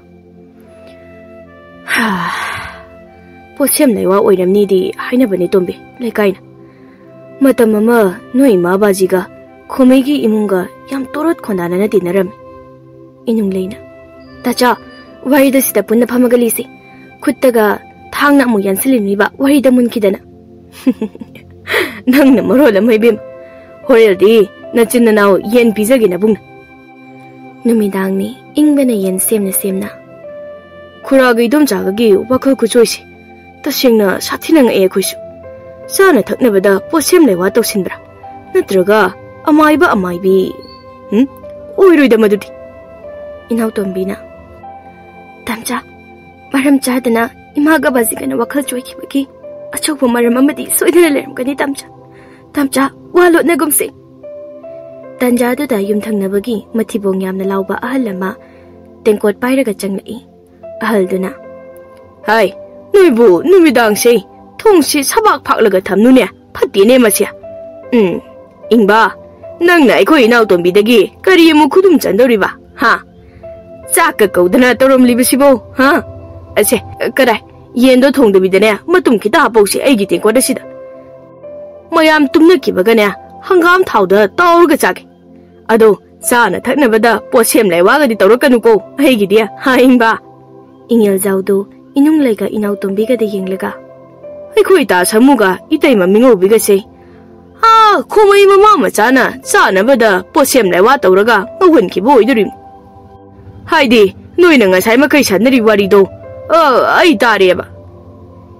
"ꯍꯥ, ꯄꯣꯠꯁꯦꯝ ꯂꯩꯋꯥ ꯑꯣꯏꯔꯝꯅꯤꯗꯤ ꯍꯥꯏꯅꯕꯅꯦ, ꯇꯣꯝꯕꯤ, ꯂꯩꯀꯥꯏꯅ꯫ ꯃꯇꯝ ꯑꯃ ꯅꯣꯏ ꯏꯃꯥ ꯕꯥꯖꯤꯒ ꯈꯣꯃꯩꯒꯤ ꯏꯃꯨꯡꯒ ꯌꯥꯝ ꯇꯣꯔꯣꯠ ꯈꯣꯟꯗꯥꯅꯅ ꯇꯤꯟꯅꯔꯝꯃꯤ꯫" ꯏꯅꯨꯡ ꯂꯩꯅ, "ꯇꯥꯆꯥ, ꯋꯥꯔꯤꯗ ꯁꯤꯗ ꯄꯨꯟꯅ ꯐꯝꯃꯒ ꯂꯤꯁꯤ꯫ ꯈꯨꯠꯇꯒ ꯊꯥꯡꯅ ꯑꯃꯨꯛ ꯌꯥꯟꯁꯤꯜꯂꯤꯅꯤꯕ, ꯋꯥꯔꯤꯗ ꯃꯨꯟꯈꯤꯗꯅ꯫" "ꯅꯪꯅ ꯃꯔꯣꯜ ꯑꯃ, ꯏꯕꯦꯝ꯫ ꯍꯣꯔꯦꯜꯗꯤ ꯅꯆꯤꯟ ꯅꯅꯥꯎ ꯌꯦꯟ ꯄꯤꯖꯒꯦ ꯅꯕꯨꯡꯅ꯫" ꯅꯨꯃꯤꯗꯥꯡꯅꯤ, ꯏꯪꯕꯅ ꯌꯦꯟ ꯁꯦꯝꯅ ꯁꯦꯝꯅ꯫ "ꯈꯨꯔꯥꯒ ꯏꯗꯣꯝꯆꯥꯒꯒꯤ ꯋꯥꯈꯜ ꯈꯨꯠꯆꯣꯏꯁꯦ ꯇꯁꯦꯡꯅ ꯁꯥꯊꯤꯅ ꯉꯛꯑꯦ ꯑꯩꯈꯣꯏꯁꯨ꯫ ꯆꯥꯅ ꯊꯛꯅꯕꯗ ꯄꯣꯠꯁꯦꯝ ꯂꯩꯋꯥ ꯇꯧꯁꯤꯟꯕ꯭ꯔꯥ? ꯅꯠꯇ꯭ꯔꯒ ꯑꯃꯥꯏꯕ ꯑꯃꯥꯏꯕꯤ? ꯎꯝ? ꯑꯣꯏꯔꯣꯏꯗ ꯃꯗꯨꯗꯤ꯫" ꯏꯅꯥꯎꯇꯣꯝꯕꯤꯅ, "ꯇꯥꯝꯆꯥ, ꯃꯔꯝ ꯆꯥꯗꯅ ꯏꯃꯥꯒ ꯕꯥꯖꯤꯒꯅ ꯋꯥꯈꯜ ꯆꯣꯏꯈꯤꯕꯒꯤ ꯑꯆꯧꯕ ꯃꯔꯝ ꯑꯃꯗꯤ ꯁꯣꯏꯗꯅ ꯂꯩꯔꯝꯒꯅꯤ, ꯇꯥꯝꯆꯥ꯫ ꯇꯥꯝꯆꯥ, ꯋꯥ ꯂꯣꯠꯅꯒꯨꯝꯁꯤ꯫" ꯇꯟꯖꯥꯗꯨꯗ ꯌꯨꯝꯊꯪꯅꯕꯒꯤ ꯃꯊꯤꯕꯣꯡ ꯌꯥꯝꯅ ꯂꯥꯎꯕ ꯑꯍꯜ ꯑꯃ ꯇꯦꯡꯀꯣꯠ ꯄꯥꯏꯔꯒ ꯆꯪꯂꯛꯏ꯫ ꯑꯍꯜꯗꯨꯅ, "ꯍꯥꯏ, ꯅꯣꯏꯕꯨ ꯅꯨꯃꯤꯗꯥꯡꯁꯦ ꯊꯣꯡꯁꯤ ꯁꯕꯥꯛ ꯐꯥꯛꯂꯒ ꯊꯝꯅꯨꯅꯦ, ꯐꯠꯇꯦꯅꯦ ꯃꯁꯤ꯫ ꯎꯝ, ꯏꯪꯕ, ꯅꯪꯅ ꯑꯩꯈꯣꯏ ꯏꯅꯥꯎꯇꯣꯝꯕꯤꯗꯒꯤ ꯀꯔꯤ ꯑꯃꯨꯛ ꯈꯨꯗꯨꯝ ꯆꯟꯗꯧꯔꯤꯕ, ꯍꯥ? ꯆꯥꯛꯀ ꯀꯧꯗꯅ ꯇꯧꯔꯝꯂꯤꯕꯁꯤꯕꯣ, ꯍꯥ? ꯑꯁꯦ, ꯀꯗꯥꯏ, ꯌꯦꯟꯗꯣ ꯊꯣꯡꯗꯕꯤꯗꯅꯦ, ꯃꯇꯨꯝ ꯈꯤꯇ ꯍꯥꯞꯄꯧꯁꯤ ꯑꯩꯒꯤ ꯇꯦꯡꯀꯣꯠ ꯑꯁꯤꯗ꯫ ꯃꯌꯥꯝ ꯇꯨꯝꯅꯈꯤꯕꯒꯅꯦ, ꯍꯪꯒꯥꯝ ꯊꯥꯎꯗ ꯇꯥꯎꯔꯒ ꯆꯥꯒꯦ꯫ ꯑꯗꯣ, ꯆꯥꯅ ꯊꯛꯅꯕꯗ ꯄꯣꯠꯁꯦꯝ ꯂꯩꯋꯥꯒꯗꯤ ꯇꯧꯔꯛꯀꯅꯨꯀꯣ, ꯑꯩꯒꯤꯗꯤ, ꯍꯥ, ꯏꯪꯕ?" ꯏꯉꯦꯜꯖꯥꯎꯗꯣ ꯏꯅꯨꯡꯂꯩꯒ ꯏꯅꯥꯎꯇꯣꯝꯕꯤꯒꯗ ꯌꯦꯡꯂꯒ, "ꯑꯩꯈꯣꯏ ꯇꯥ ꯁꯥꯃꯨꯒ ꯏꯇꯩꯃ ꯃꯤꯉꯧꯕꯤꯒꯁꯦ, ꯑꯥ, ꯈꯣꯃꯩ ꯃꯃꯥ ꯃꯆꯥꯅ ꯆꯥꯅꯕꯗ ꯄꯣꯠꯁꯦꯝ ꯂꯩꯋꯥ ꯇꯧꯔꯒ ꯉꯧꯍꯟꯈꯤꯕ ꯑꯣꯏꯗꯣꯔꯤꯕꯅꯤ꯫ ꯍꯥꯏꯗꯤ, ꯅꯣꯏꯅ ꯉꯁꯥꯏ ꯃꯈꯩ ꯁꯥꯟꯅꯔꯤ ꯋꯥꯔꯤꯗꯣ, ꯑ, ꯑꯩ ꯇꯥꯔꯦꯕ꯫"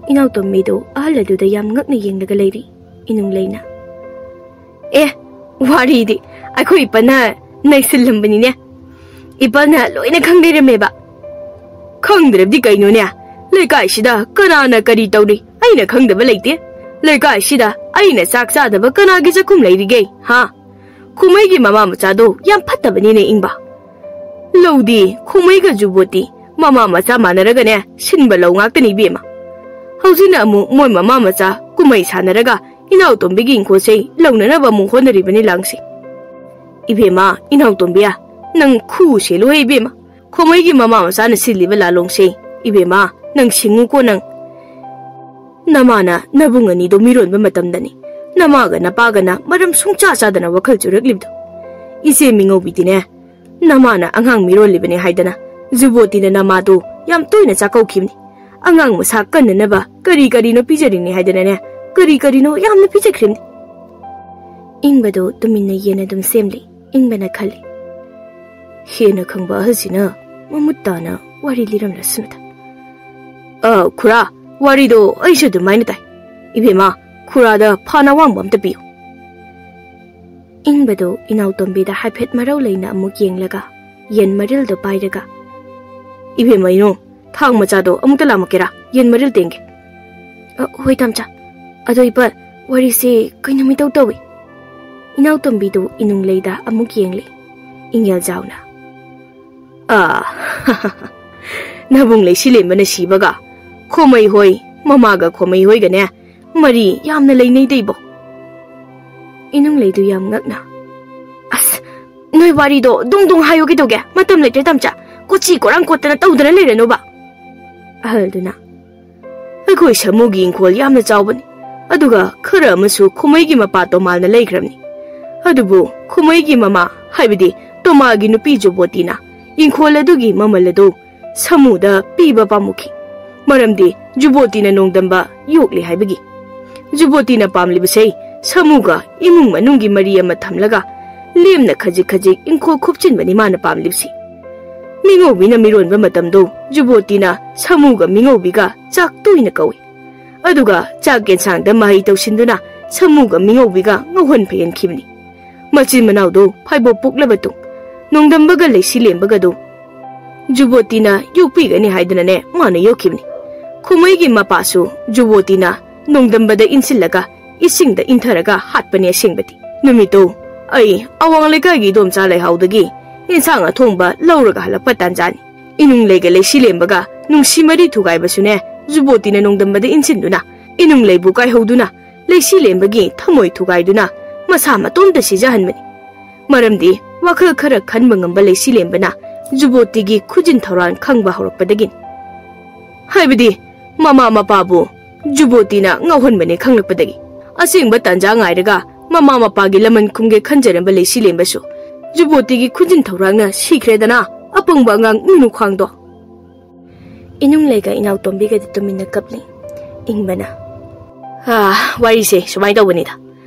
ꯏꯅꯥꯎꯇꯣꯝꯕꯤꯗꯣ ꯑꯍꯜ ꯑꯗꯨꯗ ꯌꯥꯝ ꯉꯛꯅ ꯌꯦꯡꯂꯒ ꯂꯩꯔꯤ꯫ ꯏꯅꯨꯡꯂꯩꯅ, "ꯑꯦ, ꯋꯥꯔꯤꯗꯤ ꯑꯩꯈꯣꯏ ꯏꯄꯥꯅ ꯅꯩꯁꯤꯜꯂꯝꯕꯅꯤꯅꯦ꯫ ꯏꯄꯥꯅ ꯂꯣꯏꯅ ꯈꯪ ꯂꯩꯔꯝꯃꯦꯕ꯫" "ꯈꯪꯗ꯭ꯔꯕꯗꯤ ꯀꯩꯅꯣꯅꯦ? ꯂꯩꯀꯥꯏꯁꯤꯗ ꯀꯅꯥꯅ ꯀꯔꯤ ꯇꯧꯔꯤ ꯑꯩꯅ ꯈꯪꯗꯕ ꯂꯩꯇꯦ꯫ ꯂꯩꯀꯥꯏꯁꯤꯗ ꯑꯩꯅ ꯆꯥꯛ ꯆꯥꯗꯕ ꯀꯅꯥꯒꯤ ꯆꯥꯛꯈꯨꯝ ꯂꯩꯔꯤꯒꯦ, ꯍꯥ? ꯈꯨꯃꯩꯒꯤ ꯃꯃꯥ ꯃꯆꯥꯗꯣ ꯌꯥꯝ ꯐꯠꯇꯕꯅꯤꯅꯦ, ꯏꯪꯕ꯫ ꯂꯧꯗꯤ ꯈꯨꯃꯩꯒ ꯖꯨꯕꯣꯠꯇꯤ ꯃꯃꯥ ꯃꯆꯥ ꯃꯥꯟꯅꯔꯒꯅꯦ, ꯁꯤꯟꯕ ꯂꯧ ꯉꯥꯛꯇꯅꯤ, ꯏꯕꯦꯝꯃ꯫ ꯍꯧꯖꯤꯛꯅ ꯑꯃꯨꯛ ꯃꯣꯏ ꯃꯃꯥ ꯃꯆꯥ ꯀꯨꯝꯍꯩ ꯁꯥꯟꯅꯔꯒ ꯏꯅꯥꯎꯇꯣꯝꯕꯤꯒꯤ ꯏꯪꯈꯣꯜꯁꯦ ꯂꯧꯅꯅꯕ ꯑꯃꯨꯛ ꯍꯣꯠꯅꯔꯤꯕꯅꯤ ꯂꯥꯡꯁꯦ꯫ ꯏꯕꯦꯝꯃ, ꯏꯅꯥꯎꯇꯣꯝꯕꯤ, ꯅꯪ ꯈꯨ ꯁꯦꯜꯂꯨꯍꯦ, ꯏꯕꯦꯝꯃ꯫ ꯈꯣꯃꯩꯒꯤ ꯃꯃꯥ ꯃꯆꯥꯅ ꯁꯤꯜꯂꯤꯕ ꯂꯥꯂꯣꯡꯁꯦ, ꯏꯕꯦꯝꯃ, ꯅꯪ ꯁꯤꯡꯉꯨꯀꯣ ꯅꯪ꯫ ꯅꯃꯥꯅ ꯅꯕꯨꯡ ꯑꯅꯤꯗꯣ ꯃꯤꯔꯣꯟꯕ ꯃꯇꯝꯗꯅꯤ ꯅꯃꯥꯒ ꯅꯄꯥꯒꯅ ꯃꯔꯝ ꯁꯨꯡꯆꯥ ꯆꯥꯗꯅ ꯋꯥꯈꯜ ꯆꯨꯔꯛꯂꯤꯕꯗꯣ꯫ ꯏꯆꯦ ꯃꯤꯉꯧꯕꯤꯗꯤꯅꯦ, ꯅꯃꯥꯅ ꯑꯉꯥꯡ ꯃꯤꯔꯣꯜꯂꯤꯕꯅꯦ ꯍꯥꯏꯗꯅ ꯖꯨꯕꯣꯇꯤꯅ ꯅꯃꯥꯗꯣ ꯌꯥꯝ ꯇꯣꯏꯅ ꯆꯥꯛꯀꯧꯈꯤꯕꯅꯤ꯫ ꯑꯉꯥꯡ ꯃꯁꯥ ꯀꯟꯅꯅꯕ ꯀꯔꯤ ꯀꯔꯤꯅꯣ ꯄꯤꯖꯔꯤꯅꯤ ꯍꯥꯏꯗꯅꯅꯦ, ꯀꯔꯤ ꯀꯔꯤꯅꯣ ꯌꯥꯝꯅ ꯄꯤꯖꯈ꯭ꯔꯤꯕꯅꯤ꯫ ꯏꯪꯕꯗꯣ ꯇꯨꯃꯤꯟꯅ ꯌꯦꯟ ꯑꯗꯨꯝ ꯁꯦꯝꯂꯤ꯫ ꯏꯪꯕꯅ ꯈꯜꯂꯤ, "ꯍꯦꯟꯅ ꯈꯪꯕ ꯑꯍꯜꯁꯤꯅ ꯃꯃꯨꯠ ꯇꯥꯅ ꯋꯥꯔꯤ ꯂꯤꯔꯝꯂꯁꯅꯨꯗ꯫ ꯑ, ꯈꯨꯔꯥ, ꯋꯥꯔꯤꯗꯣ ꯑꯩꯁꯨ ꯑꯗꯨꯃꯥꯏꯅ ꯇꯥꯏ꯫ ꯏꯕꯦꯝꯃ, ꯈꯨꯔꯥꯗ ꯐꯥꯅ ꯑꯋꯥꯡꯕ ꯑꯝꯇ ꯄꯤꯌꯨ꯫" ꯏꯪꯕꯗꯣ ꯏꯅꯥꯎꯇꯣꯝꯕꯤꯗ ꯍꯥꯏꯐꯦꯠ ꯃꯔꯧ ꯂꯩꯅ ꯑꯃꯨꯛ ꯌꯦꯡꯂꯒ, ꯌꯦꯟ ꯃꯔꯤꯜꯗꯣ ꯄꯥꯏꯔꯒ, "ꯏꯕꯦꯝꯃ ꯏꯅꯨ, ꯊꯥꯡ ꯃꯆꯥꯗꯣ ꯑꯃꯨꯛꯇ ꯂꯥꯝꯃꯛꯀꯦꯔꯥ? ꯌꯦꯟ ꯃꯔꯤꯜ ꯇꯦꯡꯒꯦ꯫" "ꯑ, ꯍꯣꯏ ꯇꯥꯝꯆꯥ꯫ ꯑꯗꯣ ꯏꯄꯥ, ꯋꯥꯔꯤꯁꯦ ꯀꯩꯅꯣ ꯃꯤꯇꯧ ꯇꯧꯏ꯫" ꯏꯅꯥꯎꯇꯣꯝꯕꯤꯗꯨ ꯏꯅꯨꯡꯂꯩꯗ ꯑꯃꯨꯛ ꯌꯦꯡꯂꯤ꯫ ꯏꯪꯌꯦꯜꯖꯥꯎꯅ, "ꯑ, ꯅꯕꯨꯡ ꯂꯩꯁꯤꯂꯦꯝꯕꯅ ꯁꯤꯕꯒ ꯈꯣꯃꯩ ꯍꯣꯏ, ꯃꯃꯥꯒ ꯈꯣꯃꯩ ꯍꯣꯏꯒꯅꯦ ꯃꯔꯤ ꯌꯥꯝꯅ ꯂꯩꯅꯩꯗ ꯏꯕꯣ꯫" ꯏꯅꯨꯡꯂꯩꯗꯨ ꯌꯥꯝ ꯉꯛꯅ, "ꯑꯁ, ꯅꯣꯏ ꯋꯥꯔꯤꯗꯣ ꯗꯨꯡ ꯗꯨꯡ ꯍꯥꯏꯌꯨ ꯀꯩꯗꯧꯒꯦ? ꯃꯇꯝ ꯂꯩꯇ꯭ꯔꯦ ꯇꯥꯝꯆꯥ꯫ ꯀꯣꯆꯤ ꯀꯣꯔꯥꯡ ꯀꯣꯠꯇꯅ ꯇꯧꯗꯅ ꯂꯩꯔꯅꯨꯕ꯫" ꯑꯍꯜꯗꯨꯅ, "ꯑꯩꯈꯣꯏ ꯁꯥꯃꯨꯒꯤ ꯏꯪꯈꯣꯜ ꯌꯥꯝꯅ ꯆꯥꯎꯕꯅꯤ, ꯑꯗꯨꯒ ꯈꯔ ꯑꯃꯁꯨ ꯈꯨꯃꯩꯒꯤ ꯃꯄꯥ ꯇꯣꯃꯥꯜꯅ ꯂꯩꯈ꯭ꯔꯕꯅꯤ꯫ ꯑꯗꯨꯕꯨ ꯈꯨꯃꯩꯒꯤ ꯃꯃꯥ, ꯍꯥꯏꯕꯗꯤ ꯇꯣꯃꯥꯜꯒꯤ ꯅꯨꯄꯤ ꯖꯨꯕꯣꯇꯤꯅ ꯏꯪꯈꯣꯜ ꯑꯗꯨꯒꯤ ꯃꯃꯜ ꯑꯗꯨ ꯁꯥꯃꯨꯗ ꯄꯤꯕ ꯄꯥꯝꯃꯨꯈꯤ, ꯃꯔꯝꯗꯤ ꯖꯨꯕꯣꯇꯤꯅ ꯅꯣꯡꯗꯝꯕ ꯌꯣꯛꯂꯤ ꯍꯥꯏꯕꯒꯤ꯫ ꯖꯨꯕꯣꯇꯤꯅ ꯄꯥꯝꯂꯤꯕꯁꯦ ꯁꯥꯃꯨꯒ ꯏꯃꯨꯡ ꯃꯅꯨꯡꯒꯤ ꯃꯔꯤ ꯑꯃ ꯊꯝꯂꯒ ꯂꯦꯝꯅ ꯈꯖꯤꯛ ꯈꯖꯤꯛ ꯏꯪꯈꯣꯜ ꯈꯣꯞꯆꯤꯟꯕꯅꯤ ꯃꯥꯅ ꯄꯥꯝꯂꯤꯕꯁꯤ꯫ ꯃꯤꯉꯧꯕꯤꯅ ꯃꯤꯔꯣꯟꯕ ꯃꯇꯝꯗꯣ ꯖꯨꯕꯣꯇꯤꯅ ꯁꯥꯃꯨꯒ ꯃꯤꯉꯧꯕꯤꯒ ꯆꯥꯛ ꯇꯣꯏꯅ ꯀꯧꯏ꯫ ꯑꯗꯨꯒ ꯆꯥꯛ ꯌꯦꯟꯁꯥꯡꯗ ꯃꯍꯩ ꯇꯧꯁꯤꯟꯗꯨꯅ ꯁꯥꯃꯨꯒ ꯃꯤꯉꯧꯕꯤꯒ ꯉꯧꯍꯟ ꯐꯩꯍꯟꯈꯤꯕꯅꯤ꯫ ꯃꯆꯤꯟ ꯃꯅꯥꯎꯗꯨ ꯐꯥꯏꯕꯣꯛ ꯄꯣꯛꯂꯕ ꯇꯨꯡ ꯅꯣꯡꯗꯝꯕꯒ ꯂꯩꯁꯤꯂꯦꯝꯕꯒꯗꯨ ꯖꯨꯕꯣꯇꯤꯅ ꯌꯣꯛꯄꯤꯒꯅꯤ ꯍꯥꯏꯗꯨꯅꯅꯦ ꯃꯥꯅ ꯌꯣꯛꯈꯤꯕꯅꯤ꯫ ꯈꯨꯃꯩꯒꯤ ꯃꯄꯥꯁꯨ ꯖꯨꯕꯣꯇꯤꯅ ꯅꯣꯡꯗꯝꯕꯗ ꯏꯟꯁꯤꯜꯂꯒ ꯏꯁꯤꯡꯗ ꯏꯟꯊꯔꯒ ꯍꯥꯠꯄꯅꯦ ꯑꯁꯦꯡꯕꯗꯤ꯫ ꯅꯨꯃꯤꯠꯇꯨ ꯑꯩ ꯑꯋꯥꯡ ꯂꯩꯀꯥꯏꯒꯤ ꯏꯗꯣꯝꯆꯥ ꯂꯩꯍꯥꯎꯗꯒꯤ ꯏꯟꯁꯥꯡ ꯑꯊꯣꯡꯕ ꯂꯧꯔꯒ ꯍꯜꯂꯛꯄ ꯇꯥꯟꯖꯥꯅꯤ꯫ ꯏꯅꯨꯡꯂꯩꯒ ꯂꯩꯁꯤꯂꯦꯝꯕꯒ ꯅꯨꯡꯁꯤ ꯃꯔꯤ ꯊꯨꯒꯥꯏꯕꯁꯨꯅꯦ, ꯖꯨꯕꯣꯇꯤꯅ ꯅꯣꯡꯗꯝꯕꯗ ꯏꯟꯁꯤꯟꯗꯨꯅ ꯏꯅꯨꯡꯂꯩꯕꯨ ꯀꯥꯏꯍꯧꯗꯨꯅ ꯂꯩꯁꯤꯂꯦꯝꯕꯒꯤ ꯊꯃꯣꯏ ꯊꯨꯒꯥꯏꯗꯨꯅ ꯃꯁꯥ ꯃꯇꯣꯝꯇ ꯁꯤꯖꯍꯟꯕꯅꯤ꯫ ꯃꯔꯝꯗꯤ ꯋꯥꯈꯜ ꯈꯔ ꯈꯟꯕ ꯉꯝꯕ ꯂꯩꯁꯤꯂꯦꯝꯕꯅ ꯖꯨꯕꯣꯇꯤꯒꯤ ꯈꯨꯖꯤꯟ ꯊꯧꯔꯥꯡ ꯈꯪꯕ ꯍꯧꯔꯛꯄꯗꯒꯤꯅꯤ꯫ ꯍꯥꯏꯕꯗꯤ ꯃꯃꯥ ꯃꯄꯥꯕꯨ ꯖꯨꯕꯣꯇꯤꯅ ꯉꯥꯎꯍꯟꯕꯅꯦ ꯈꯪꯂꯛꯄꯗꯒꯤ꯫ ꯑꯁꯦꯡꯕ ꯇꯥꯟꯖꯥ ꯉꯥꯏꯔꯒ ꯃꯃꯥ ꯃꯄꯥꯒꯤ ꯂꯃꯟ ꯈꯨꯝꯒꯦ ꯈꯟꯖꯔꯝꯕ ꯂꯩꯁꯤꯂꯦꯝꯕꯁꯨ ꯖꯨꯕꯣꯇꯤꯒꯤ ꯈꯨꯖꯤꯟ ꯊꯧꯔꯥꯡꯅ ꯁꯤꯈ꯭ꯔꯦꯗꯅ, ꯑꯄꯪꯕ ꯑꯉꯥꯡ ꯃꯤꯅꯨꯈ꯭ꯋꯥꯡꯗꯣ꯫ ꯏꯅꯨꯡꯂꯩꯒ ꯏꯅꯥꯎꯇꯣꯝꯕꯤꯒꯗꯤ ꯇꯨꯃꯤꯟꯅ ꯀꯞꯂꯤ꯫ ꯏꯪꯕꯅ, "ꯑꯥ, ꯋꯥꯔꯤꯁꯦ ꯁꯨꯃꯥꯏꯅ ꯇꯧꯕꯅꯤꯗ꯫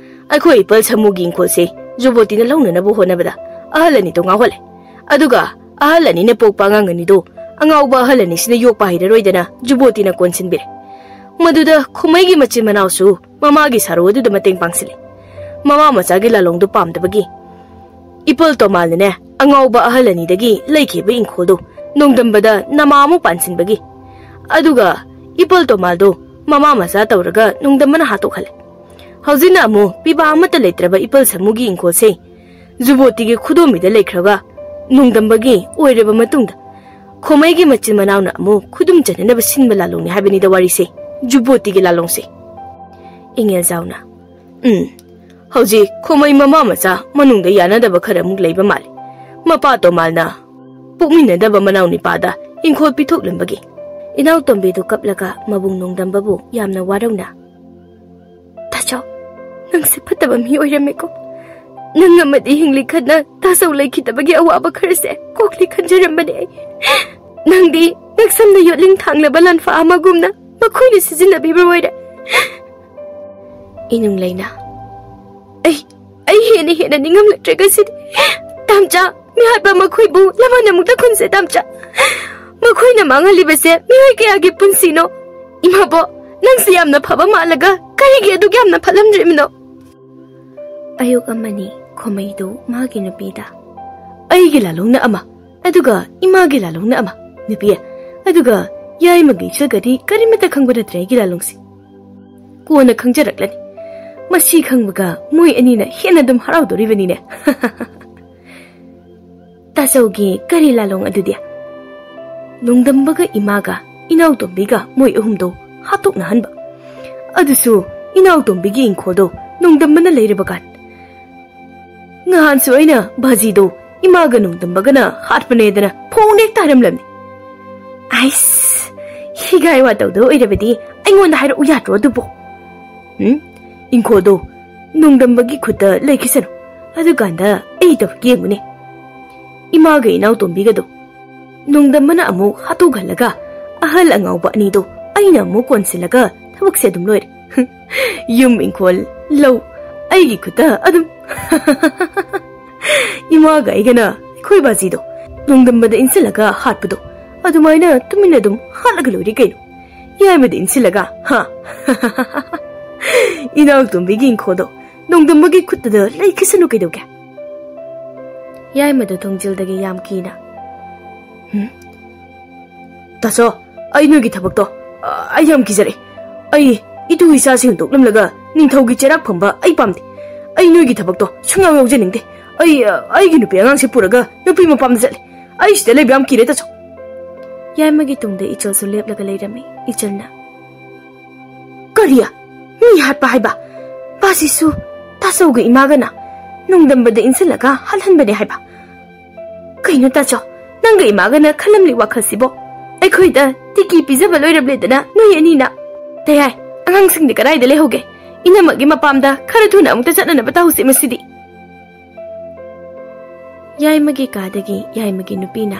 ꯑꯩꯈꯣꯏ ꯏꯄꯜ ꯁꯃꯨꯒꯤ ꯏꯪꯈꯣꯜꯁꯦ ꯖꯨꯕꯣꯇꯤꯅ ꯂꯧꯅꯅꯕ ꯍꯣꯠꯅꯕꯗ ꯑꯍꯜ ꯑꯅꯤꯗꯣ ꯉꯥꯎꯍꯜꯂꯦ꯫ ꯑꯗꯨꯒ ꯑꯍꯜ ꯑꯅꯤꯅ ꯄꯣꯛꯄ ꯑꯉꯥꯡ ꯑꯅꯤꯗꯣ ꯑꯉꯥꯎꯕ ꯑꯍꯜ ꯑꯅꯤꯁꯤꯅ ꯌꯣꯛꯄ ꯍꯩꯔꯔꯣꯏꯗꯅ ꯖꯨꯕꯣꯇꯤꯅ ꯀꯣꯟꯁꯤꯟꯕꯤꯔꯦ꯫ ꯃꯗꯨꯗ ꯈꯨꯃꯩꯒꯤ ꯃꯆꯤꯟ ꯃꯅꯥꯎꯁꯨ ꯃꯃꯥꯒꯤ ꯁꯥꯔꯨ ꯑꯗꯨꯗ ꯃꯇꯦꯡ ꯄꯥꯡꯁꯤꯜꯂꯦ꯫ ꯃꯃꯥ ꯃꯆꯥꯒꯤ ꯂꯥꯂꯣꯡꯗꯨ ꯄꯥꯝꯗꯕꯒꯤ ꯏꯄꯜ ꯇꯣꯃꯥꯜꯅꯅꯦ ꯑꯉꯥꯎꯕ ꯑꯍꯜ ꯑꯅꯤꯗꯒꯤ ꯂꯩꯈꯤꯕ ꯏꯪꯈꯣꯜꯗꯨ ꯅꯣꯡꯗꯝꯕꯗ ꯅꯃꯥ ꯑꯃꯨꯛ ꯄꯥꯟꯁꯤꯟꯕꯒꯤ꯫ ꯑꯗꯨꯒ ꯏꯄꯜ ꯇꯣꯃꯥꯜꯗꯨ ꯃꯃꯥ ꯃꯆꯥ ꯇꯧꯔꯒ ꯅꯣꯡꯗꯝꯕꯅ ꯍꯥꯠꯇꯣꯛꯍꯜꯂꯦ꯫ ꯍꯧꯖꯤꯛꯅ ꯑꯃꯨꯛ ꯄꯤꯕꯥ ꯑꯃꯠꯇ ꯂꯩꯇ꯭ꯔꯕ ꯏꯄꯜ ꯁꯃꯨꯒꯤ ꯏꯪꯈꯣꯜꯁꯦ ꯖꯨꯕꯣꯇꯤꯒꯤ ꯈꯨꯗꯣꯝꯕꯤꯗ ꯂꯩꯈ꯭ꯔꯒ ꯅꯣꯡꯗꯝꯕꯒꯤ ꯑꯣꯏꯔꯕ ꯃꯇꯨꯡꯗ ꯈꯣꯃꯩꯒꯤ ꯃꯆꯤꯟ ꯃꯅꯥꯎꯅ ꯑꯃꯨꯛ ꯈꯨꯗꯨꯝ ꯆꯟꯅꯅꯕ ꯁꯤꯟꯕ ꯂꯥꯂꯣꯡꯅꯤ ꯍꯥꯏꯕꯅꯤꯗ ꯋꯥꯔꯤꯁꯦ, ꯖꯨꯕꯣꯇꯤꯒꯤ ꯂꯥꯂꯣꯡꯁꯦ꯫ ꯏꯉꯦꯜꯖꯥꯎꯅ, "ꯎꯝ, ꯍꯧꯖꯤꯛ ꯈꯣꯃꯩ ꯃꯃꯥ ꯃꯆꯥ ꯃꯅꯨꯡꯗ ꯌꯥꯅꯗꯕ ꯈꯔ ꯑꯃꯨꯛ ꯂꯩꯕ ꯃꯥꯜꯂꯤ꯫ ꯃꯄꯥ ꯇꯣꯃꯥꯜꯅ ꯄꯣꯛꯃꯤꯟꯅꯗꯕ ꯃꯅꯥꯎ ꯅꯤꯄꯥꯗ ꯏꯪꯈꯣꯜ ꯄꯤꯊꯣꯛꯂꯝꯕꯒꯤ꯫" ꯏꯅꯥꯎꯇꯣꯝꯕꯤꯗꯨ ꯀꯞꯂꯒ ꯃꯕꯨꯡ ꯅꯣꯡꯗꯝꯕꯕꯨ ꯌꯥꯝꯅ ꯋꯥꯔꯧꯅ, "ꯇꯥꯆꯧ, ꯅꯪꯁꯦ ꯐꯠꯇꯕ ꯃꯤ ꯑꯣꯏꯔꯝꯃꯦꯀꯣ꯫ ꯅꯪ ꯑꯃꯗꯤ ꯍꯤꯡꯂꯤ ꯈꯟꯅ ꯇꯥꯆꯧ ꯂꯩꯈꯤꯗꯕꯒꯤ ꯑꯋꯥꯕ ꯈꯔꯁꯦ ꯀꯣꯛꯂꯤ ꯈꯟꯖꯔꯝꯕꯅꯦ ꯑꯩ꯫ ꯅꯪꯗꯤ ꯉꯛꯁꯝꯗ ꯌꯣꯠꯂꯤꯡ ꯊꯥꯡꯂꯕ ꯂꯥꯟꯐꯥ ꯑꯃꯒꯨꯝꯅ ꯃꯈꯣꯏꯅ ꯁꯤꯖꯤꯟꯅꯕꯤꯕ ꯑꯣꯏꯔꯦ꯫" ꯏꯅꯨꯡꯂꯩꯅ, "ꯑꯩ, ꯑꯩ ꯍꯦꯟꯅ ꯍꯦꯟꯅ ꯅꯤꯡꯉꯝꯂꯛꯇ꯭ꯔꯦ ꯉꯁꯤꯗꯤ꯫ ꯇꯥꯝꯆꯥ, ꯃꯤꯍꯥꯠꯄ ꯃꯈꯣꯏꯕꯨ ꯂꯃꯟ ꯑꯃꯨꯛꯇ ꯈꯨꯟꯁꯦ, ꯇꯥꯝꯆꯥ꯫ ꯃꯈꯣꯏꯅ ꯃꯥꯡꯍꯜꯂꯤꯕꯁꯦ ꯃꯤꯑꯣꯏ ꯀꯌꯥꯒꯤ ꯄꯨꯟꯁꯤꯅꯣ? ꯏꯃꯥꯕꯣ, ꯅꯪꯁꯦ ꯌꯥꯝꯅ ꯐꯕ ꯃꯥꯜꯂꯒ ꯀꯔꯤꯒꯤ ꯑꯗꯨꯛ ꯌꯥꯝꯅ ꯐꯠꯂꯝꯗ꯭ꯔꯤꯕꯅꯣ?" ꯑꯌꯨꯛ ꯑꯃꯅꯤ ꯈꯣꯃꯩꯗꯨ ꯃꯥꯒꯤ ꯅꯨꯄꯤꯗ, "ꯑꯩꯒꯤ ꯂꯥꯂꯣꯡꯅ ꯑꯃ, ꯑꯗꯨꯒ ꯏꯃꯥꯒꯤ ꯂꯥꯂꯣꯡꯅ ꯑꯃ, ꯅꯨꯄꯤ, ꯑꯗꯨꯒ ꯌꯥꯏꯃꯒꯤ ꯏꯆꯜꯒꯗꯤ ꯀꯔꯤꯃꯠꯇ ꯈꯪꯕ ꯅꯠꯇ꯭ꯔꯦ ꯑꯩꯒꯤ ꯂꯥꯂꯣꯡꯁꯦ꯫" ꯀꯣꯟꯅ ꯈꯪꯖꯔꯛꯂꯅꯤ꯫ ꯃꯁꯤ ꯈꯪꯕꯒ ꯃꯣꯏ ꯑꯅꯤꯅ ꯍꯦꯟꯅ ꯑꯗꯨꯝ ꯍꯔꯥꯎꯗꯣꯔꯤꯕꯅꯤꯅꯦ꯫ ꯇꯥꯆꯧꯒꯤ ꯀꯔꯤ ꯂꯥꯂꯣꯡ ꯑꯗꯨꯗꯤ? ꯅꯣꯡꯗꯝꯕꯒ ꯏꯃꯥꯒ ꯏꯅꯥꯎꯇꯣꯝꯕꯤꯒ ꯃꯣꯏ ꯑꯍꯨꯝꯗꯣ ꯍꯥꯠꯇꯣꯛꯅꯍꯟꯕ꯫ ꯑꯗꯨꯁꯨ ꯏꯅꯥꯎꯇꯣꯝꯕꯤꯒꯤ ꯏꯪꯈꯣꯜꯗꯣ ꯅꯣꯡꯗꯝꯕꯅ ꯂꯩꯔꯕ ꯀꯥꯟ꯫ ꯅꯍꯥꯟꯁꯨ ꯑꯩꯅ ꯕꯥꯖꯤꯗꯣ ꯏꯃꯥꯒ ꯅꯣꯡꯗꯝꯕꯒꯅ ꯍꯥꯠꯄꯅꯦꯗꯅ ꯐꯣꯡꯅ ꯍꯦꯛꯇ ꯍꯥꯏꯔꯝꯂꯝꯅꯤ꯫ ꯑꯩꯁ, ꯍꯤꯒꯥꯏ ꯋꯥ ꯇꯧꯗꯣ ꯑꯣꯏꯔꯕꯗꯤ ꯑꯩꯉꯣꯟꯗ ꯍꯥꯏꯔꯛꯎ ꯌꯥꯗ꯭ꯔꯣ ꯑꯗꯨꯕꯣ? ꯎꯝ? ꯏꯪꯈꯣꯜꯗꯣ ꯅꯣꯡꯗꯝꯕꯒꯤ ꯈꯨꯠꯇ ꯂꯩꯈꯤꯁꯅꯨ꯫ ꯑꯗꯨꯀꯥꯟꯗ ꯑꯩ ꯇꯧꯔꯛꯀꯦ ꯌꯦꯡꯉꯨꯅꯦ꯫ ꯏꯃꯥꯒ ꯏꯅꯥꯎꯇꯣꯝꯕꯤꯒꯗꯣ ꯅꯣꯡꯗꯝꯕꯅ ꯑꯃꯨꯛ ꯍꯥꯠꯇꯣꯛꯍꯜꯂꯒ ꯑꯍꯜ ꯑꯉꯥꯎꯕ ꯑꯅꯤꯗꯣ ꯑꯩꯅ ꯑꯃꯨꯛ ꯀꯣꯟꯁꯤꯜꯂꯒ ꯊꯕꯛꯁꯦ ꯑꯗꯨꯝ ꯂꯣꯏꯔꯦ꯫ ꯌꯨꯝ, ꯏꯪꯈꯣꯜ, ꯂꯧ ꯑꯩꯒꯤ ꯈꯨꯠꯇ ꯑꯗꯨꯝ꯫ ꯏꯃꯥꯒ ꯑꯩꯒꯅ ꯑꯩꯈꯣꯏ ꯕꯥꯖꯤꯗꯣ ꯅꯣꯡꯗꯝꯕꯗ ꯏꯟꯁꯤꯜꯂꯒ ꯍꯥꯠꯄꯗꯣ ꯑꯗꯨꯃꯥꯏꯅ ꯇꯨꯃꯤꯟꯅ ꯑꯗꯨꯝ ꯍꯥꯠꯂꯒ ꯂꯣꯏꯔꯦ ꯀꯩꯅꯣ꯫ ꯌꯥꯏꯃꯗ ꯏꯟꯁꯤꯜꯂꯒ, ꯍꯥ? ꯏꯅꯥꯎꯇꯣꯝꯕꯤꯒꯤ ꯏꯪꯈꯣꯜꯗꯣ ꯅꯣꯡꯗꯝꯕꯒꯤ ꯈꯨꯠꯇꯨꯗ ꯂꯩꯈꯤꯁꯅꯨ ꯀꯩꯗꯧꯒꯦ? ꯌꯥꯏꯃꯗ ꯊꯣꯡꯖꯤꯜꯗꯒꯤ ꯌꯥꯝ ꯀꯤꯅ, "ꯎꯝ? ꯇꯥꯆꯧ, ꯑꯩ ꯅꯣꯏꯒꯤ ꯊꯕꯛꯇꯣ, ꯑ, ꯑꯩ ꯌꯥꯝ ꯀꯤꯖꯔꯦ꯫ ꯑꯩ ꯏꯇꯨ ꯏꯆꯥꯁꯤ ꯍꯨꯟꯗꯣꯛꯂꯝꯂꯒ ꯅꯤꯡꯊꯧꯒꯤ ꯆꯩꯔꯥꯛ ꯐꯝꯕ ꯑꯩ ꯄꯥꯝꯗꯦ꯫ ꯑꯩ ꯅꯣꯏꯒꯤ ꯊꯕꯛꯇꯣ ꯁꯨꯡꯌꯥꯎ ꯌꯥꯎꯖꯅꯤꯡꯗꯦ꯫ ꯑꯩ, ꯑ, ꯑꯩꯒꯤ ꯅꯨꯄꯤ ꯑꯉꯥꯡꯁꯤ ꯄꯨꯔꯒ ꯅꯨꯄꯤ ꯃꯄꯥꯝꯗ ꯆꯠꯂꯦ꯫ ꯑꯩ ꯁꯤꯗ ꯂꯩꯕ ꯌꯥꯝ ꯀꯤꯔꯦ, ꯇꯥꯆꯧ꯫" ꯌꯥꯏꯃꯒꯤ ꯇꯨꯡꯗ ꯏꯆꯜꯁꯨ ꯂꯦꯞꯂꯒ ꯂꯩꯔꯝꯃꯤ꯫ ꯏꯆꯜꯅ, "ꯀꯔꯤ? ꯃꯤ ꯍꯥꯠꯄ ꯍꯥꯏꯕ? ꯕꯥꯖꯤꯁꯨ ꯇꯥꯆꯧꯒ ꯏꯃꯥꯒꯅ ꯅꯣꯡꯗꯝꯕꯗ ꯏꯟꯁꯤꯜꯂꯒ ꯍꯥꯠꯍꯟꯕꯅꯦ ꯍꯥꯏꯕ? ꯀꯩꯅꯣ ꯇꯥꯆꯧ, ꯅꯪꯒ ꯏꯃꯥꯒꯅ ꯈꯜꯂꯝꯂꯤ ꯋꯥꯈꯜꯁꯤꯕꯣ? ꯑꯩꯈꯣꯏꯗ ꯇꯤꯀꯤ ꯄꯤꯖꯕ ꯂꯣꯏꯔꯕꯅꯦꯗꯅ ꯅꯣꯏ ꯑꯅꯤꯅ꯫ ꯇꯌꯥꯏ, ꯑꯉꯥꯡꯁꯤꯡꯗꯤ ꯀꯗꯥꯏꯗ ꯂꯩꯍꯧꯒꯦ? ꯏꯅꯝꯃꯒꯤ ꯃꯄꯥꯝꯗ ꯈꯔ ꯊꯨꯅ ꯑꯃꯨꯛꯇ ꯆꯠꯅꯅꯕ ꯇꯧꯍꯧꯁꯤ ꯃꯁꯤꯗꯤ꯫" ꯌꯥꯏꯃꯒꯤ ꯀꯥꯗꯒꯤ ꯌꯥꯏꯃꯒꯤ ꯅꯨꯄꯤꯅ,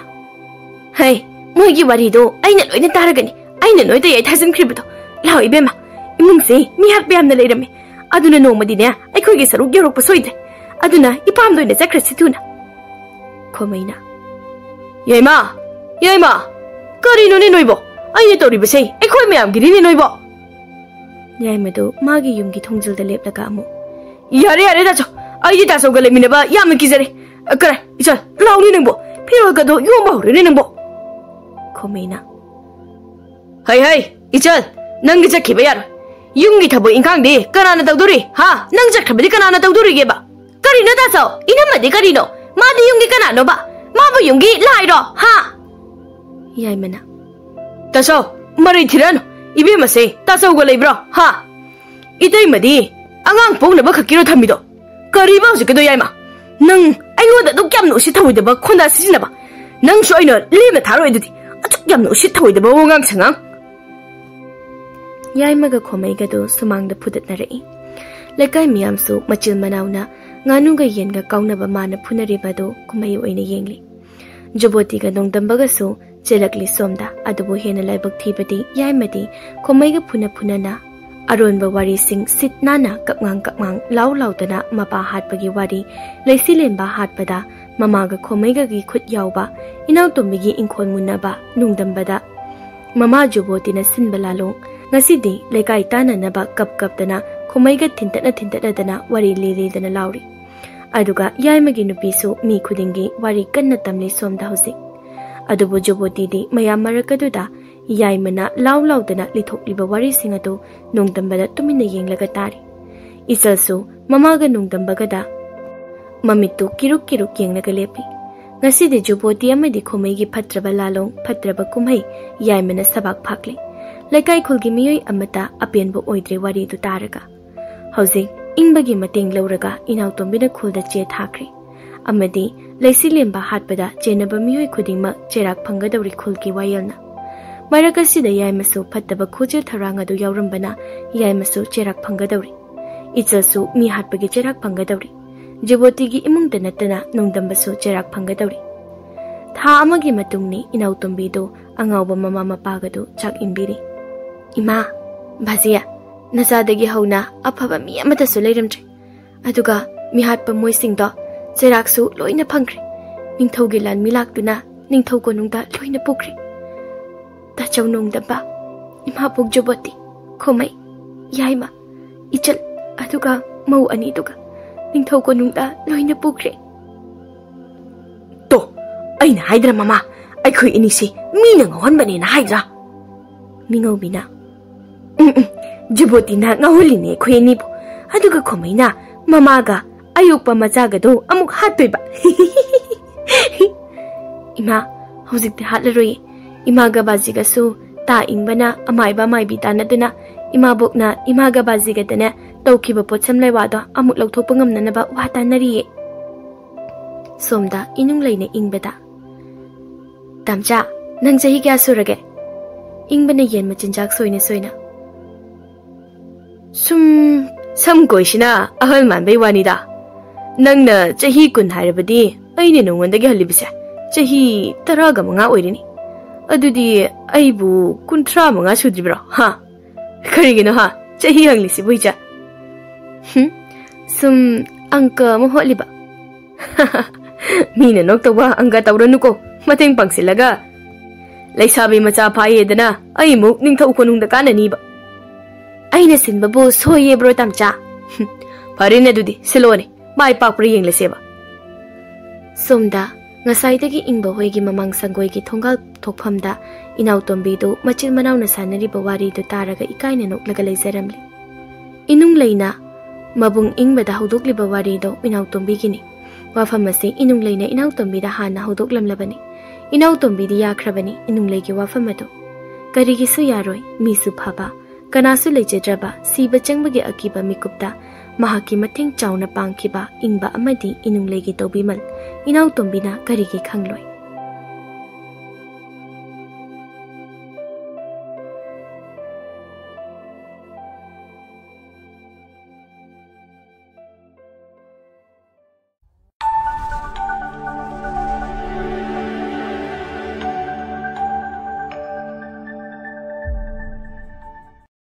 "ꯍꯩ, ꯃꯣꯏꯒꯤ ꯋꯥꯔꯤꯗꯣ ꯑꯩꯅ ꯂꯣꯏꯅ ꯇꯥꯔꯒꯅꯤ꯫ ꯑꯩꯅ ꯅꯣꯏꯗ ꯌꯥꯏ ꯊꯥꯖꯤꯟꯈ꯭ꯔꯤꯕꯗꯣ꯫ ꯂꯥꯛꯑꯣ ꯏꯕꯦꯝꯃ, ꯏꯃꯨꯡꯁꯦ ꯃꯤ ꯍꯥꯠꯄ ꯌꯥꯝꯅ ꯂꯩꯔꯝꯃꯦ꯫ ꯑꯗꯨꯅ ꯅꯣꯡꯃꯗꯤꯅꯦ ꯑꯩꯈꯣꯏꯒꯤ ꯁꯔꯨꯛ ꯌꯧꯔꯛꯄ ꯁꯣꯏꯗ꯭ꯔꯦ꯫ ꯑꯗꯨꯅ ꯏꯄꯥꯝꯗ ꯑꯣꯏꯅ ꯆꯠꯈ꯭ꯔꯁꯤ ꯊꯨꯅ꯫" ꯈꯣꯃꯩꯅ, "ꯌꯥꯏꯃ, ꯌꯥꯏꯃ, ꯀꯔꯤꯅꯣꯅꯦ ꯅꯣꯏꯕꯣ? ꯑꯩꯅ ꯇꯧꯔꯤꯕꯁꯦ ꯑꯩꯈꯣꯏ ꯃꯌꯥꯝꯒꯤꯅꯤꯅꯦ ꯅꯣꯏꯕꯣ꯫" ꯌꯥꯏꯃꯗꯨ ꯃꯥꯒꯤ ꯌꯨꯝꯒꯤ ꯊꯣꯡꯖꯤꯜꯗ ꯂꯦꯞꯂꯒ ꯑꯃꯨꯛ, "ꯌꯥꯔꯦ, ꯌꯥꯔꯦ, ꯇꯥꯆꯧ꯫ ꯑꯩꯗꯤ ꯇꯥꯆꯧꯒ ꯂꯩꯃꯤꯟꯅꯕ ꯌꯥꯝꯅ ꯀꯤꯖꯔꯦ꯫ ꯑ, ꯀꯔꯥꯏ, ꯏꯆꯜ, ꯂꯥꯎꯅꯦ ꯅꯪꯕꯣ꯫ ꯐꯤꯔꯣꯜꯒꯗꯣ ꯌꯣꯝꯕ ꯍꯧꯔꯦꯅꯦ ꯅꯪꯕꯣ꯫" ꯈꯣꯃꯩꯅ, "ꯍꯩ, ꯍꯩ, ꯏꯆꯜ, ꯅꯪꯗꯤ ꯆꯠꯈꯤꯕ ꯌꯥꯔꯣꯏ꯫ ꯌꯨꯝꯒꯤ ꯊꯕꯛ ꯏꯟꯈꯥꯡꯗꯤ ꯀꯅꯥꯅ ꯇꯧꯗꯣꯔꯤ? ꯍꯥ? ꯅꯪ ꯆꯠꯈ꯭ꯔꯕꯗꯤ ꯀꯅꯥꯅ ꯇꯧꯗꯣꯔꯤꯒꯦꯕ? ꯀꯔꯤꯅꯣ ꯇꯥꯆꯧ? ꯏꯅꯝꯃꯗꯤ ꯀꯔꯤꯅꯣ? ꯃꯥꯗꯤ ꯌꯨꯝꯒꯤ ꯀꯅꯥꯅꯣꯕ? ꯃꯥꯕꯨ ꯌꯨꯝꯒꯤ ꯂꯥꯏꯔꯣ? ꯍꯥ? ꯌꯥꯏꯃꯅ, ꯇꯥꯆꯧ, ꯃꯔꯩ ꯊꯤꯔꯛꯑꯅꯨ꯫ ꯏꯕꯦꯝꯃꯁꯦ ꯇꯥꯆꯧꯒ ꯂꯩꯕ꯭ꯔꯣ? ꯍꯥ? ꯏꯇꯩꯃꯗꯤ ꯑꯉꯥꯡ ꯄꯣꯛꯅꯕ ꯈꯛꯀꯤꯔꯣ ꯊꯝꯃꯤꯗꯣ? ꯀꯔꯤꯕ ꯍꯧꯖꯤꯛꯀꯤꯗꯣ ꯌꯥꯏꯃ? ꯅꯪ ꯑꯩꯉꯣꯟꯗ ꯑꯗꯨꯛ ꯌꯥꯝꯅ ꯎꯁꯤꯠ ꯊꯧꯑꯣꯏꯗꯕ ꯈꯣꯟꯗꯥ ꯁꯤꯖꯤꯟꯅꯕ? ꯅꯪꯁꯨ ꯑꯩꯅ ꯂꯦꯝꯅ ꯊꯥꯔꯣꯏ ꯑꯗꯨꯗꯤ꯫ ꯑꯁꯨꯛ ꯌꯥꯝꯅ ꯎꯁꯤꯠ ꯊꯧꯑꯣꯏꯗꯕ ꯋꯥꯉꯥꯡ ꯁꯉꯥꯡ꯫ ꯌꯥꯏꯃꯒ ꯈꯣꯃꯩꯒꯗꯨ ꯁꯨꯃꯥꯡꯗ ꯐꯨꯗꯠꯅꯔꯛꯏ꯫ ꯂꯩꯀꯥꯏ ꯃꯤꯌꯥꯝꯁꯨ ꯃꯆꯤꯜ ꯃꯅꯥꯎꯅ ꯉꯥꯅꯨꯒ ꯌꯦꯟꯒ ꯀꯥꯎꯅꯕ ꯃꯥꯅ ꯐꯨꯅꯔꯤꯕ ꯑꯗꯨ ꯀꯨꯝꯍꯩ ꯑꯣꯏꯅ ꯌꯦꯡꯂꯤ꯫ ꯖꯣꯕꯣꯇꯤꯒ ꯅꯣꯡꯗꯝꯕꯒꯁꯨ ꯆꯦꯜꯂꯛꯂꯤ ꯁꯣꯝꯗ꯫ ꯑꯗꯨꯕꯨ ꯍꯦꯟꯅ ꯂꯥꯏꯕꯛ ꯊꯤꯕꯗꯤ ꯌꯥꯏꯃꯗꯤ ꯈꯣꯃꯩꯒ ꯐꯨꯅ ꯐꯨꯅꯅ ꯑꯔꯣꯟꯕ ꯋꯥꯔꯤꯁꯤꯡ ꯁꯤꯠ ꯅꯥꯟꯅ ꯀꯛꯉꯥꯡ ꯀꯛꯉꯥꯡ ꯂꯥꯎ ꯂꯥꯎꯗꯅ ꯃꯄꯥ ꯍꯥꯠꯄꯒꯤ ꯋꯥꯔꯤ, ꯂꯩꯁꯤꯂꯦꯟꯕ ꯍꯥꯠꯄꯗ ꯃꯃꯥꯒ ꯈꯣꯃꯩꯒꯒꯤ ꯈꯨꯠ ꯌꯥꯎꯕ, ꯏꯅꯥꯎꯇꯣꯝꯕꯤꯒꯤ ꯏꯪꯈꯣꯜ ꯃꯨꯟꯅꯕ, ꯅꯣꯡꯗꯝꯕꯗ ꯃꯃꯥ ꯖꯣꯕꯣꯇꯤꯅ ꯁꯤꯟꯕ ꯂꯥꯂꯣꯡ, ꯉꯁꯤꯗꯤ ꯂꯩꯀꯥꯏ ꯇꯥꯟꯅꯅꯕ ꯀꯞ ꯀꯞꯇꯅ ꯈꯣꯃꯩꯒ ꯊꯤꯟꯇꯠꯅ ꯊꯤꯟꯇꯠꯅꯗꯅ ꯋꯥꯔꯤ ꯂꯤꯔꯤꯗꯅ ꯂꯥꯎꯔꯤ꯫ ꯑꯗꯨꯒ ꯌꯥꯏꯃꯒꯤ ꯅꯨꯄꯤꯁꯨ ꯃꯤ ꯈꯨꯗꯤꯡꯒꯤ ꯋꯥꯔꯤ ꯀꯟꯅ ꯇꯝꯂꯤ ꯁꯣꯝꯗ ꯍꯧꯖꯤꯛ꯫ ꯑꯗꯨꯕꯨ ꯖꯣꯕꯣꯇꯤꯗꯤ ꯃꯌꯥꯝ ꯃꯔꯛ ꯑꯗꯨꯗ ꯌꯥꯏꯃꯅ ꯂꯥꯎ ꯂꯥꯎꯗꯅ ꯂꯤꯊꯣꯛꯂꯤꯕ ꯋꯥꯔꯤꯁꯤꯡ ꯑꯗꯨ ꯅꯣꯡꯗꯝꯕꯗ ꯇꯨꯃꯤꯟꯅ ꯌꯦꯡꯂꯒ ꯇꯥꯔꯤ꯫ ꯏꯆꯜꯁꯨ ꯃꯃꯥꯒ ꯅꯣꯡꯗꯝꯕꯒꯗ ꯃꯃꯤꯠꯇꯨ ꯀꯤꯔꯨꯛ ꯀꯤꯔꯨꯛ ꯌꯦꯡꯂꯒ ꯂꯦꯞꯄꯤ꯫ ꯉꯁꯤꯗꯤ ꯖꯣꯕꯣꯇꯤ ꯑꯃꯗꯤ ꯈꯣꯃꯩꯒꯤ ꯐꯠꯇ꯭ꯔꯕ ꯂꯥꯂꯣꯡ, ꯐꯠꯇ꯭ꯔꯕ ꯀꯨꯝꯍꯩ ꯌꯥꯏꯃꯅ ꯁꯕꯥꯛ ꯐꯥꯛꯂꯤ꯫ ꯂꯩꯀꯥꯏ ꯈꯨꯜꯒꯤ ꯃꯤꯑꯣꯏ ꯑꯃꯠꯇ ꯑꯄꯦꯟꯕ ꯑꯣꯏꯗ꯭ꯔꯦ ꯋꯥꯔꯤꯗꯨ ꯇꯥꯔꯒ꯫ ꯍꯧꯖꯤꯛ ꯏꯪꯕꯒꯤ ꯃꯇꯦꯡ ꯂꯧꯔꯒ ꯏꯅꯥꯎꯇꯣꯝꯕꯤꯅ ꯈꯨꯜꯗ ꯆꯦ ꯊꯥꯈ꯭ꯔꯦ꯫ ꯑꯃꯗꯤ ꯂꯩꯁꯤꯂꯦꯟꯕ ꯍꯥꯠꯄꯗ ꯆꯦꯟꯅꯕ ꯃꯤꯑꯣꯏ ꯈꯨꯗꯤꯡꯃꯛ ꯆꯩꯔꯥꯛ ꯐꯪꯒꯗꯧꯔꯤ ꯈꯨꯜꯒꯤ ꯋꯥꯌꯦꯜꯅ꯫ ꯃꯔꯛ ꯑꯁꯤꯗ ꯌꯥꯏꯃꯁꯨ ꯐꯠꯇꯕ ꯈꯨꯖꯤꯜ ꯊꯧꯔꯥꯡ ꯑꯗꯨ ꯌꯥꯎꯔꯝꯕꯅ ꯌꯥꯏꯃꯁꯨ ꯆꯩꯔꯥꯛ ꯐꯪꯒꯗꯧꯔꯤ꯫ ꯏꯆꯜꯁꯨ ꯃꯤ ꯍꯥꯠꯄꯒꯤ ꯆꯩꯔꯥꯛ ꯐꯪꯒꯗꯧꯔꯤ꯫ ꯖꯣꯕꯣꯇꯤꯒꯤ ꯏꯃꯨꯡꯗ ꯅꯠꯇꯅ ꯅꯣꯡꯗꯝꯕꯁꯨ ꯆꯩꯔꯥꯛ ꯐꯪꯒꯗꯧꯔꯤ꯫ ꯊꯥ ꯑꯃꯒꯤ ꯃꯇꯨꯡꯅꯤ ꯏꯅꯥꯎꯇꯣꯝꯕꯤꯗꯨ ꯑꯉꯥꯎꯕ ꯃꯃꯥ ꯃꯄꯥꯒꯗꯨ ꯆꯥꯛ ꯏꯟꯕꯤꯔꯤ꯫ ꯏꯃꯥ, ꯚꯥꯖꯤꯌꯥ, ꯅꯆꯥꯗꯒꯤ ꯍꯧꯅ ꯑꯐꯕ ꯃꯤ ꯑꯃꯠꯇꯁꯨ ꯂꯩꯔꯝꯗ꯭ꯔꯦ꯫ ꯑꯗꯨꯒ ꯃꯤꯍꯥꯠꯄ ꯃꯣꯏꯁꯤꯡꯗꯣ ꯆꯩꯔꯥꯛꯁꯨ ꯂꯣꯏꯅ ꯐꯪꯈ꯭ꯔꯦ꯫ ꯅꯤꯡꯊꯧꯒꯤ ꯂꯥꯟꯃꯤ ꯂꯥꯛꯇꯨꯅ ꯅꯤꯡꯊꯧ ꯀꯣꯅꯨꯡꯗ ꯂꯣꯏꯅ ꯄꯨꯈ꯭ꯔꯦ꯫ ꯇꯥꯆꯧ ꯅꯣꯡꯗꯝꯕ, ꯏꯃꯥꯕꯣꯛ ꯖꯣꯕꯣꯇꯤ, ꯈꯣꯃꯩ, ꯌꯥꯏꯃ, ꯏꯆꯜ, ꯑꯗꯨꯒ ꯃꯧ ꯑꯅꯤꯗꯨꯒ ꯅꯤꯡꯊꯧ ꯀꯣꯅꯨꯡꯗ ꯂꯣꯏꯅ ꯄꯨꯈ꯭ꯔꯦ꯫ ꯇꯣ, ꯑꯩꯅ ꯍꯥꯏꯗ꯭ꯔꯥ ꯃꯃꯥ, ꯑꯩꯈꯣꯏ ꯑꯅꯤꯁꯤ ꯃꯤꯅ ꯉꯧꯍꯟꯕꯅꯦꯅ ꯍꯥꯏꯗ꯭ꯔꯥ? ꯃꯤꯉꯧꯕꯤꯅ, ꯎꯝ, ꯎꯝ, ꯖꯨꯕꯣꯇꯤꯅ ꯉꯥꯎꯍꯜꯂꯤꯅꯦ ꯑꯩꯈꯣꯏ ꯑꯅꯤꯕꯨ꯫ ꯑꯗꯨꯒ ꯈꯣꯃꯩꯅ ꯃꯃꯥꯒ ꯑꯌꯣꯛꯄ ꯃꯆꯥꯒꯗꯣ ꯑꯃꯨꯛ ꯍꯥꯠꯇꯣꯏꯕ꯫ ꯏꯃꯥ, ꯍꯧꯖꯤꯛꯇꯤ ꯍꯥꯠꯂꯔꯣꯏꯌꯦ꯫ ꯏꯃꯥꯒ ꯕꯥꯖꯤꯒꯁꯨ ꯇꯥ ꯏꯪꯕꯅ ꯑꯃꯥꯏꯕ ꯑꯃꯥꯏꯕꯤ ꯇꯥꯟꯅꯗꯨꯅ ꯏꯃꯥꯕꯣꯛꯅ ꯏꯃꯥꯒ ꯕꯥꯖꯤꯒꯗꯅꯦ ꯇꯧꯈꯤꯕ ꯄꯣꯠꯁꯝ ꯂꯩꯋꯥꯗꯣ ꯑꯃꯨꯛ ꯂꯧꯊꯣꯛꯄ ꯉꯝꯅꯅꯕ ꯋꯥ ꯇꯥꯟꯅꯔꯤꯌꯦ꯫ ꯁꯣꯝꯗ ꯏꯅꯨꯡ ꯂꯩꯅ ꯏꯪꯕꯗ, "ꯇꯥꯝꯆꯥ, ꯅꯪ ꯆꯍꯤ ꯀꯌꯥ ꯁꯨꯔꯒꯦ?" ꯏꯪꯕꯅ ꯌꯦꯟ ꯃꯆꯤꯟꯖꯥꯛ ꯁꯣꯏꯅ ꯁꯣꯏꯅ, "ꯁꯨꯝ ꯁꯝ ꯀꯣꯏꯁꯤꯅ ꯑꯍꯜ ꯃꯥꯟꯕꯩ ꯋꯥꯅꯤꯗ꯫ ꯅꯪꯅ ꯆꯍꯤ ꯀꯨꯟ ꯍꯥꯏꯔꯕꯗꯤ ꯑꯩꯅ ꯅꯉꯣꯟꯗꯒꯤ ꯍꯜꯂꯤꯕꯁꯦ ꯆꯍꯤ ꯇꯔꯥꯒ ꯃꯉꯥ ꯑꯣꯏꯔꯤꯅꯤ꯫ ꯑꯗꯨꯗꯤ ꯑꯩꯕꯨ ꯀꯨꯟꯊ꯭ꯔꯥ ꯃꯉꯥ ꯁꯨꯗ꯭ꯔꯤꯕ꯭ꯔꯣ? ꯍꯥ? ꯀꯔꯤꯒꯤꯅꯣ ꯍꯥ? ꯆꯍꯤ ꯍꯪꯂꯤꯁꯤꯕꯨ ꯏꯆꯥ?" "ꯍꯨꯝ, ꯁꯨꯝ ꯑꯪꯀ ꯑꯃ ꯍꯣꯠꯂꯤꯕ꯫" "ꯃꯤꯅ ꯅꯣꯛꯇꯧꯕ ꯑꯪꯀ ꯇꯧꯔꯅꯨꯀꯣ, ꯃꯇꯦꯡ ꯄꯥꯡꯁꯤꯜꯂꯒ꯫ ꯂꯩꯁꯥꯕꯤ ꯃꯆꯥ ꯐꯥꯏꯌꯦꯗꯅ ꯑꯩꯃꯨꯛ ꯅꯤꯡꯊꯧ ꯀꯣꯅꯨꯡꯗ ꯀꯥꯟꯅꯅꯤꯕ꯫" "ꯑꯩꯅ ꯁꯤꯟꯕꯕꯨ ꯁꯣꯏꯌꯦꯕ꯭ꯔꯣ, ꯇꯥꯝꯆꯥ?" "ꯍꯨꯝ, ꯐꯔꯦꯅꯦ ꯑꯗꯨꯗꯤ, ꯁꯤꯜꯂꯣꯅꯦ, ꯃꯥꯏ ꯄꯥꯛꯄ꯭ꯔꯥ ꯌꯦꯡꯂꯁꯦꯕ꯫" ꯁꯣꯝꯗ ꯉꯁꯥꯏꯗꯒꯤ ꯏꯪꯕ ꯍꯣꯏꯒꯤ ꯃꯃꯥꯡ ꯁꯪꯒꯣꯏꯒꯤ ꯊꯣꯡꯒꯥꯜ ꯊꯣꯛꯐꯝꯗ ꯏꯅꯥꯎꯇꯣꯝꯕꯤꯗꯨ ꯃꯆꯤꯟ ꯃꯅꯥꯎꯅ ꯁꯥꯟꯅꯔꯤꯕ ꯋꯥꯔꯤꯗꯨ ꯇꯥꯔꯒ ꯏꯀꯥꯏꯅ ꯅꯣꯛꯂꯒ ꯂꯩꯖꯔꯝꯂꯤ꯫ ꯏꯅꯨꯡ ꯂꯩꯅ ꯃꯕꯨꯡ ꯏꯪꯕꯗ ꯍꯧꯗꯣꯛꯂꯤꯕ ꯋꯥꯔꯤꯗꯣ ꯏꯅꯥꯎꯇꯣꯝꯕꯤꯒꯤꯅꯤ꯫ ꯋꯥꯐꯝ ꯑꯁꯤ ꯏꯅꯨꯡ ꯂꯩꯅ ꯏꯅꯥꯎꯇꯣꯝꯕꯤꯗ ꯍꯥꯟꯅ ꯍꯧꯗꯣꯛꯂꯝꯂꯕꯅꯤ꯫ ꯏꯅꯥꯎꯇꯣꯝꯕꯤꯗꯤ ꯌꯥꯈ꯭ꯔꯕꯅꯤ ꯏꯅꯨꯡ ꯂꯩꯒꯤ ꯋꯥꯐꯝ ꯑꯗꯨ꯫ ꯀꯔꯤꯒꯤꯁꯨ ꯌꯥꯔꯣꯏ, ꯃꯤꯁꯨ ꯐꯕ, ꯀꯅꯥꯁꯨ ꯂꯩꯖꯗ꯭ꯔꯕ, ꯁꯤꯕ ꯆꯪꯕꯒꯤ ꯑꯀꯤꯕ ꯃꯤꯀꯨꯞꯇ ꯃꯍꯥꯛꯀꯤ ꯃꯇꯦꯡ ꯆꯥꯎꯅ ꯄꯥꯡꯈꯤꯕ ꯏꯪꯕ ꯑꯃꯗꯤ ꯏꯅꯨꯡ ꯂꯩꯒꯤ ꯇꯧꯕꯤꯃꯜ ꯏꯅꯥꯎꯇꯣꯝꯕꯤꯅ ꯀꯔꯤꯒꯤ ꯈꯪꯂꯣꯏ?